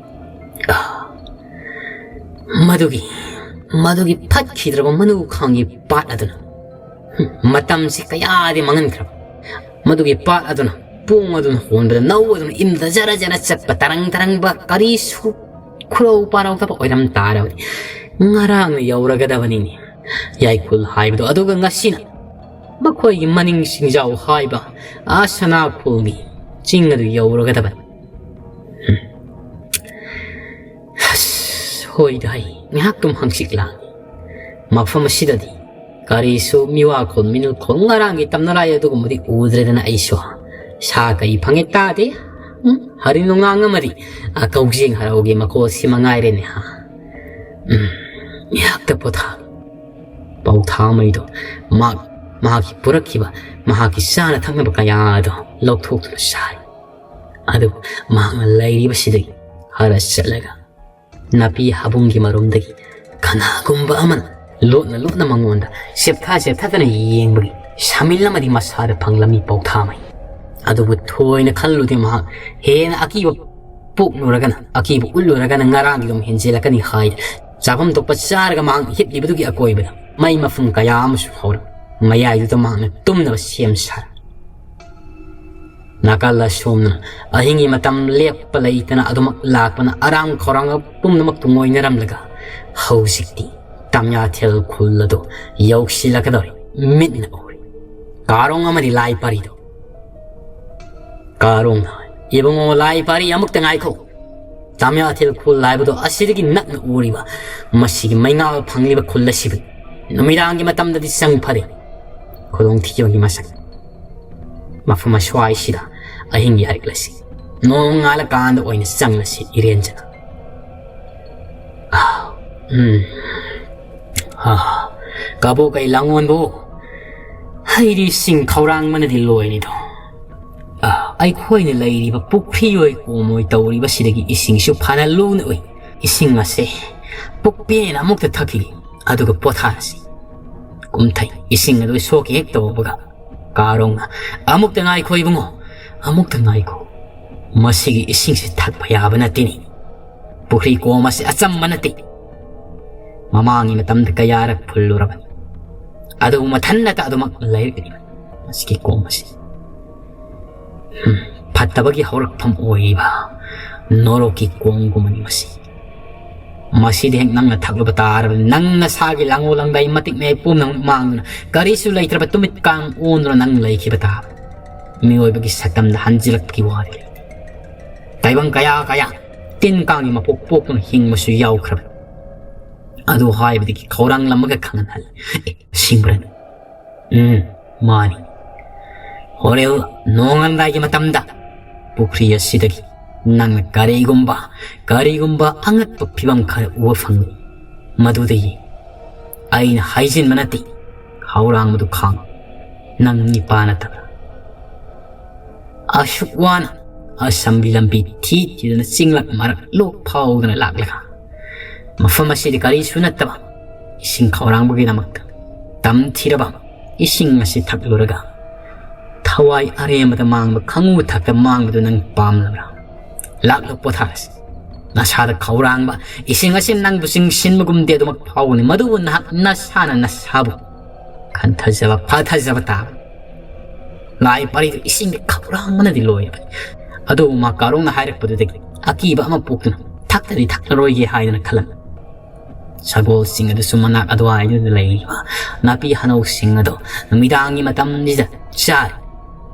ꯑꯥ, ꯃꯗꯨꯒꯤ, ꯃꯗꯨꯒꯤ ꯐꯠꯈꯤꯗ꯭ꯔꯕ ꯃꯅꯨ ꯈꯥꯡꯒꯤ ꯄꯥꯠ ꯑꯗꯨꯅ, ꯍꯨꯝ, ꯃꯇꯝꯁꯤ ꯀꯌꯥꯗꯤ ꯃꯥꯡꯍꯟꯈ꯭ꯔꯕ꯫ ꯃꯗꯨꯒꯤ ꯄꯥꯠ ꯑꯗꯨꯅ ꯄꯣꯡ ꯑꯗꯨꯅ ꯍꯣꯟꯕꯗ ꯅꯧ ꯑꯗꯨꯅ ꯏꯝꯗ ꯖꯔ ꯖꯔ ꯆꯠꯄ ꯇꯔꯪ ꯇꯔꯪꯕ ꯀꯔꯤꯁꯨ ꯈꯨꯔꯧ ꯄꯥꯔꯧꯗꯕ ꯑꯣꯏꯔꯝ ꯇꯥꯔꯕꯗꯤ ꯉꯔꯥꯡꯅ ꯌꯧꯔꯒꯗꯕꯅꯤꯅꯦ ꯌꯥꯏꯈꯨꯜ ꯍꯥꯏꯕꯗꯣ꯫ ꯑꯗꯨꯒ ꯉꯁꯤꯅ ꯃꯈꯣꯏꯒꯤ ꯃꯅꯤꯡ ꯆꯤꯡꯖꯥꯎ ꯍꯥꯏꯕ ꯑꯥ ꯁꯅꯥꯈꯣꯜꯒꯤ ꯆꯤꯡ ꯑꯗꯨ ꯌꯧꯔꯒꯗꯕꯅꯤ꯫ ꯑꯁ, ꯍꯣꯏꯗ, ꯑꯩ ꯉꯥꯏꯍꯥꯛꯇꯨꯝ ꯍꯪꯆꯤꯠ ꯂꯥꯡꯉꯤ꯫ ꯃꯐꯝ ꯑꯁꯤꯗꯗꯤ ꯀꯔꯤꯁꯨ ꯃꯤꯋꯥꯈꯣꯜ, ꯃꯤꯅꯣꯛꯈꯣꯜ, ꯉꯔꯥꯡꯒꯤ ꯇꯝꯅꯔꯥꯏ ꯑꯗꯨꯒꯨꯝꯕꯗꯤ ꯎꯗ꯭ꯔꯦꯗꯅ ꯑꯩꯁꯨ꯫ ꯁꯥ ꯀꯔꯤ ꯐꯪꯉꯦ ꯇꯥꯗꯦ, ꯎꯝ, ꯍꯔꯤꯟ ꯅꯣꯡꯉꯥꯡ ꯑꯃꯗꯤ, ꯑ, ꯀꯧꯖꯦꯡ ꯍꯔꯥꯎꯒꯤ ꯃꯈꯣꯜꯁꯤ ꯃꯉꯥꯏꯔꯦꯅꯦ, ꯍꯥ? ꯎꯝ, ꯉꯥꯏꯍꯥꯛꯇ ꯄꯣꯊꯥ꯫ ꯄꯧꯊꯥꯃꯩꯗꯣ ꯃꯍꯥꯛ, ꯃꯍꯥꯛꯀꯤ ꯄꯨꯔꯛꯈꯤꯕ ꯃꯍꯥꯛꯀꯤ ꯆꯥꯅ ꯊꯛꯅꯕ ꯀꯌꯥ ꯑꯗꯣ ꯂꯧꯊꯣꯛꯇꯨꯅ ꯆꯥꯔꯤ꯫ ꯑꯗꯨꯕꯨ ꯃꯍꯥꯛꯅ ꯂꯩꯔꯤꯕꯁꯤꯗꯒꯤ ꯈꯔ ꯆꯠꯂꯒ ꯅꯥꯄꯤ ꯍꯥꯕꯨꯡꯒꯤ ꯃꯔꯨꯝꯗꯒꯤ ꯀꯅꯥꯒꯨꯝꯕ ꯑꯃꯅ ꯂꯣꯠꯅ ꯂꯣꯠꯅ ꯃꯉꯣꯟꯗ ꯆꯦꯞꯊ ꯆꯦꯞꯊꯗꯅ ꯌꯦꯡꯕꯒꯤ ꯁꯃꯤꯜ ꯑꯃꯗꯤ ꯃꯁꯥꯗ ꯐꯪꯂꯝꯃꯤ ꯄꯧꯊꯥꯃꯩ꯫ ꯑꯗꯨꯕꯨ ꯊꯣꯏꯅ ꯈꯜꯂꯨꯗꯦ ꯃꯍꯥꯛ꯫ ꯍꯦꯟꯅ ꯑꯀꯤꯕ ꯄꯣꯛꯂꯨꯔꯒꯅ, ꯑꯀꯤꯕ ꯎꯠꯂꯨꯔꯒꯅ ꯉꯔꯥꯡꯒꯤꯗꯨꯝ ꯍꯦꯟꯖꯤꯜꯂꯛꯀꯅꯤ ꯍꯥꯏꯗ ꯆꯥꯐꯝ ꯊꯣꯛꯄ ꯆꯥꯔꯒ ꯃꯍꯥꯛ ꯍꯤꯞꯂꯤꯕꯗꯨꯒꯤ ꯑꯀꯣꯏꯕꯗ ꯃꯩ ꯃꯐꯨꯝ ꯀꯌꯥ ꯑꯃꯁꯨ ꯍꯧꯔꯝꯃꯤ꯫ ꯃꯌꯥꯏꯗꯨꯗ ꯃꯍꯥꯛꯅ ꯇꯨꯝꯅꯕ ꯁꯦꯝ ꯁꯥꯔꯝꯃꯤ꯫ ꯅꯥꯀꯜ ꯑꯁꯣꯝꯅ ꯑꯍꯤꯡꯒꯤ ꯃꯇꯝ ꯂꯦꯞꯄ ꯂꯩꯇꯅ ꯑꯗꯨꯃꯛ ꯂꯥꯛꯄꯅ ꯑꯔꯥꯝ ꯈꯧꯔꯥꯡꯕ ꯄꯨꯝꯅꯃꯛꯇꯨ ꯉꯣꯏꯅꯔꯝꯂꯒ ꯍꯧꯖꯤꯛꯇꯤ ꯇꯥꯃꯤꯌꯥꯊꯦꯜ ꯈꯨꯜ ꯑꯗꯨ ꯌꯧꯁꯤꯜꯂꯛꯀꯗꯧꯔꯦ꯫ ꯃꯤꯠꯅ ꯎꯔꯦ꯫ ꯀꯥꯔꯣꯡ ꯑꯃꯗꯤ ꯂꯥꯏ ꯄꯥꯔꯤꯗꯨ꯫ ꯀꯥꯔꯣꯡꯅ, "ꯏꯕꯨꯡꯉꯣ ꯂꯥꯏ ꯄꯥꯔꯤ, ꯑꯃꯨꯛꯇ ꯉꯥꯏꯈꯣ꯫ ꯇꯥꯃꯤꯌꯥꯊꯦꯜ ꯈꯨꯜ ꯍꯥꯏꯕꯗꯣ ꯑꯁꯤꯗꯒꯤ ꯅꯛꯅ ꯎꯔꯤꯕ ꯃꯁꯤꯒꯤ ꯃꯩꯉꯥꯜ ꯐꯪꯂꯤꯕ ꯈꯨꯜ ꯑꯁꯤꯕꯨ ꯅꯨꯃꯤꯗꯥꯡꯒꯤ ꯃꯇꯝꯗꯗꯤ ꯆꯪ ꯐꯔꯦ꯫ ꯈꯨꯗꯣꯡꯊꯤꯕꯒꯤ ꯃꯁꯛ꯫ ꯃꯐꯝ ꯑꯁ꯭ꯋꯥꯏꯁꯤꯗ ꯑꯍꯤꯡ ꯌꯥꯔꯛꯂꯁꯤ꯫ ꯅꯣꯡ ꯉꯥꯜꯂꯀꯥꯟꯗ ꯑꯣꯏꯅ ꯆꯪꯂꯁꯤ ꯏꯔꯦꯟꯖꯅ꯫" ꯑꯥ, ꯎꯝ꯫ ꯑꯥ, ꯀꯕꯣꯀꯩ ꯂꯥꯡꯑꯣꯟꯕꯨ, ꯍꯩꯗꯤ ꯏꯁꯤꯡ ꯈꯧꯔꯥꯡꯕꯅꯗꯤ ꯂꯣꯏꯔꯦꯗꯣ꯫ ꯑꯥ, ꯑꯩꯈꯣꯏꯅ ꯂꯩꯔꯤꯕ ꯄꯨꯈ꯭ꯔꯤ ꯑꯣꯏ ꯀꯣꯝ ꯑꯣꯏ ꯇꯧꯔꯤꯕꯁꯤꯗꯒꯤ ꯏꯁꯤꯡꯁꯨ ꯐꯅ ꯂꯨꯅ ꯎꯏ꯫ ꯏꯁꯤꯡ ꯑꯁꯦ ꯄꯨꯛꯄꯦꯟꯅ ꯑꯃꯨꯛꯇ ꯊꯛꯈꯤꯒꯦ, ꯑꯗꯨꯒ ꯄꯣꯊꯥꯔꯁꯤ꯫ ꯀꯨꯝꯊꯩ, ꯏꯁꯤꯡ ꯑꯗꯨ ꯁꯣꯛꯀꯦ ꯍꯦꯛ ꯇꯧꯕꯒ, ꯀꯥꯔꯣꯡꯅ, "ꯑꯃꯨꯛꯇ ꯉꯥꯏꯈꯣ ꯏꯕꯨꯡꯉꯣ, ꯑꯃꯨꯛꯇ ꯉꯥꯏꯈꯣ꯫ ꯃꯁꯤꯒꯤ ꯏꯁꯤꯡꯁꯤ ꯊꯛꯄ ꯌꯥꯕ ꯅꯠꯇꯦꯅꯦ꯫ ꯄꯨꯈ꯭ꯔꯤ ꯀꯣꯝ ꯑꯁꯤ ꯑꯆꯝꯕ ꯅꯠꯇꯦ꯫ ꯃꯃꯥꯡꯒꯤ ꯃꯇꯝꯗ ꯀꯌꯥꯔꯛ ꯐꯨꯜꯂꯨꯔꯕꯅꯤ꯫ ꯑꯗꯨꯕꯨ ꯃꯊꯟꯅꯇ ꯑꯗꯨꯃꯛ ꯂꯩꯔꯛꯂꯤꯕꯅꯤ꯫ ꯃꯁꯤꯒꯤ ꯀꯣꯝ ꯑꯁꯤ, ꯍꯝ, ꯐꯠꯇꯕꯒꯤ ꯍꯧꯔꯛꯐꯝ ꯑꯣꯏꯔꯤꯕ ꯅꯣꯔꯣꯛꯀꯤ ꯀꯣꯝꯒꯨꯝꯕꯅꯤ ꯃꯁꯤ꯫ ꯃꯁꯤꯗ ꯍꯦꯛ ꯅꯪꯅ ꯊꯛꯂꯨꯕ ꯇꯥꯔꯕꯗꯤ, ꯅꯪ ꯅꯁꯥꯒꯤ ꯂꯥꯡꯉꯣ ꯂꯥꯡꯗꯥꯏ ꯃꯇꯤꯛ ꯃꯌꯥꯏ ꯄꯨꯝꯅꯃꯛ ꯃꯥꯡꯗꯨꯅ, ꯀꯔꯤꯁꯨ ꯂꯩꯇ꯭ꯔꯕ ꯇꯨꯃꯤꯠ ꯀꯥꯡ ꯑꯣꯟꯗꯨꯅ ꯅꯪ ꯂꯩꯈꯤꯕ ꯇꯥꯕꯅꯤ꯫ ꯃꯤꯑꯣꯏꯕꯒꯤ ꯁꯛꯇꯝꯗ ꯍꯟꯖꯤꯜꯂꯛꯄꯒꯤ ꯋꯥꯔꯤ ꯂꯩꯇꯦ꯫ ꯇꯥꯏꯕꯪ ꯀꯌꯥ ꯀꯌꯥ ꯇꯤꯟ ꯀꯥꯡꯒꯤ ꯃꯄꯣꯛ ꯄꯣꯛꯇꯨꯅ ꯍꯤꯡꯕꯁꯨ ꯌꯥꯎꯈ꯭ꯔꯕꯅꯤ꯫ ꯑꯗꯨ ꯍꯥꯏꯕꯗꯒꯤ ꯈꯧꯔꯥꯡꯂꯝꯃꯒ ꯈꯪꯍꯟꯍꯜꯂꯤ꯫ ꯑꯦ, ꯁꯤꯡꯕ꯭ꯔꯅꯤ?" "ꯎꯝ, ꯃꯥꯅꯤ꯫ ꯍꯣꯔꯦꯟ ꯅꯣꯡꯉꯝꯗꯥꯏꯒꯤ ꯃꯇꯝꯗ ꯄꯨꯈ꯭ꯔꯤ ꯑꯁꯤꯗꯒꯤ ꯅꯪꯅ ꯀꯔꯤꯒꯨꯝꯕ, ꯀꯔꯤꯒꯨꯝꯕ ꯑꯉꯛꯄ ꯐꯤꯕꯝ ꯈꯔ ꯎꯕ ꯐꯪꯒꯅꯤ꯫ ꯃꯗꯨꯗꯒꯤ ꯑꯩꯅ ꯍꯥꯏꯖꯤꯟꯕ ꯅꯠꯇꯦ, ꯈꯧꯔꯥꯡꯕꯗꯨ ꯈꯥꯡ, ꯅꯪ ꯅꯤꯄꯥ ꯅꯠꯇꯕ꯭ꯔꯥ? ꯑꯁꯨꯛ ꯋꯥꯅ ꯑꯁꯝꯕꯤ ꯂꯝꯕꯤ ꯊꯤ ꯊꯤꯗꯨꯅ ꯆꯤꯡꯂꯛ ꯃꯔꯛ ꯂꯣꯛ ꯐꯥꯎꯗꯅ ꯂꯥꯛꯂꯒ ꯃꯐꯝ ꯑꯁꯤꯗ ꯀꯔꯤꯁꯨ ꯅꯠꯇꯕ ꯏꯁꯤꯡ ꯈꯧꯔꯥꯡꯕꯒꯤꯗꯃꯛꯇ ꯇꯝꯊꯤꯔꯕ ꯏꯁꯤꯡ ꯑꯁꯤ ꯊꯛꯂꯨꯔꯒ ꯊꯋꯥꯏ ꯑꯔꯦꯝꯕꯗ ꯃꯥꯡꯕ, ꯈꯪꯉꯨ ꯊꯛꯇ ꯃꯥꯡꯕꯗꯨ ꯅꯪ ꯄꯥꯝꯂꯕ꯭ꯔꯥ? ꯂꯥꯛꯂꯣ, ꯄꯣꯊꯥꯔꯁꯤ꯫ ꯅꯁꯥꯗ ꯈꯧꯔꯥꯡꯕ ꯏꯁꯤꯡ ꯑꯁꯤ ꯅꯪꯕꯨ ꯆꯤꯡꯁꯤꯟꯕꯒꯨꯝꯗꯤ ꯑꯗꯨꯃꯛ ꯐꯥꯎꯒꯅꯤ, ꯃꯗꯨꯕꯨ ꯅꯍꯥꯛ ꯅꯁꯥꯅ ꯅꯁꯥꯕꯨ ꯈꯟꯊꯖꯕ, ꯐꯊꯖꯕ ꯇꯥꯕꯅꯤ꯫ ꯂꯥꯏ ꯄꯥꯔꯤꯗꯨ ꯏꯁꯤꯡꯒꯤ ꯈꯧꯔꯥꯡꯕꯅꯗꯤ ꯂꯣꯏꯔꯕꯅꯤ꯫ ꯑꯗꯨꯕꯨ ꯃꯥ ꯀꯥꯔꯣꯡꯅ ꯍꯥꯏꯔꯛꯄꯗꯨꯗꯒꯤ ꯑꯀꯤꯕ ꯑꯃ ꯄꯣꯛꯇꯨꯅ ꯊꯛꯇꯗꯤ ꯊꯛꯂꯔꯣꯏꯒꯦ ꯍꯥꯏꯗꯨꯅ ꯈꯜꯂꯝꯃꯤ꯫ ꯁꯒꯣꯜꯁꯤꯡ ꯑꯗꯨꯁꯨ ꯃꯅꯥꯛ ꯑꯗꯨꯋꯥꯏꯗꯨꯗ ꯂꯩꯔꯤꯕ ꯅꯥꯄꯤ ꯍꯅꯧꯁꯤꯡ ꯑꯗꯣ ꯅꯨꯃꯤꯗꯥꯡꯒꯤ ꯃꯇꯝꯁꯤꯗ ꯆꯥꯔꯤ꯫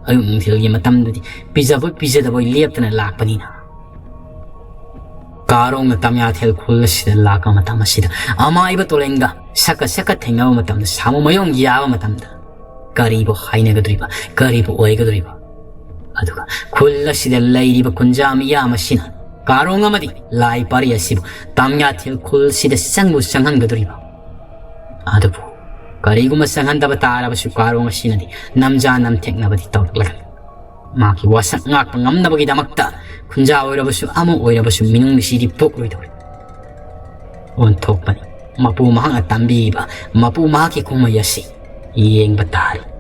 ꯑꯌꯨꯛ ꯅꯨꯡꯊꯤꯜꯒꯤ ꯃꯇꯝꯗꯗꯤ ꯄꯤꯖꯕꯣꯏ ꯄꯤꯖꯗꯕꯣꯏ ꯂꯦꯞꯇꯅ ꯂꯥꯛꯄꯅꯤꯅ꯫ ꯀꯥꯔꯣꯡꯅ ꯇꯝꯌꯥꯊꯦꯜ ꯈꯨꯜ ꯑꯁꯤꯗ ꯂꯥꯛꯄ ꯃꯇꯝ ꯑꯁꯤꯗ ꯑꯃꯥꯏꯕ ꯇꯣꯂꯦꯟꯒ ꯁꯛꯀ ꯁꯛꯀ ꯊꯦꯡꯅꯕ ꯃꯇꯝꯗ, ꯁꯥꯃꯨ ꯃꯌꯣꯡ ꯌꯥꯕ ꯃꯇꯝꯗ ꯀꯔꯤꯕꯨ ꯍꯥꯏꯅꯒꯗꯧꯔꯤꯕ, ꯀꯔꯤꯕꯨ ꯑꯣꯏꯒꯗꯧꯔꯤꯕ? ꯑꯗꯨꯒ ꯈꯨꯜ ꯑꯁꯤꯗ ꯂꯩꯔꯤꯕ ꯈꯨꯟꯖꯥ ꯃꯤꯌꯥꯝ ꯑꯁꯤꯅ ꯀꯥꯔꯣꯡ ꯑꯃꯗꯤ ꯂꯥꯏ ꯄꯥꯔꯤ ꯑꯁꯤꯕꯨ ꯇꯝꯌꯥꯊꯦꯜ ꯈꯨꯜꯁꯤꯗ ꯆꯪꯕꯨ ꯆꯪꯍꯟꯒꯗꯧꯔꯤꯕ? ꯑꯗꯨꯕꯨ ꯀꯔꯤꯒꯨꯝꯕ ꯆꯪꯍꯟꯗꯕ ꯇꯥꯔꯕꯁꯨ ꯀꯥꯔꯣꯡ ꯑꯁꯤꯅꯗꯤ ꯅꯝꯖꯥ ꯅꯝꯊꯦꯛꯅꯕꯗꯤ ꯇꯧꯔꯛꯂꯒꯅꯤ꯫ ꯃꯍꯥꯛꯀꯤ ꯋꯥꯁꯛ ꯉꯥꯛꯄ ꯉꯝꯅꯕꯒꯤꯗꯃꯛꯇ ꯈꯨꯟꯖꯥ ꯑꯣꯏꯔꯕꯁꯨ ꯑꯃ ꯑꯣꯏꯔꯕꯁꯨ ꯃꯤꯅꯨꯡꯁꯤꯗꯤ ꯄꯣꯛꯂꯣꯏꯗꯧꯔꯤ꯫ ꯑꯣꯟꯊꯣꯛꯄꯅꯤ꯫ ꯃꯄꯨ ꯃꯍꯥꯛꯅ ꯇꯝꯕꯤꯕ ꯃꯄꯨ ꯃꯍꯥꯛꯀꯤ ꯀꯨꯝꯍꯩ ꯑꯁꯤ ꯌꯦꯡꯕ ꯇꯥꯔꯤ꯫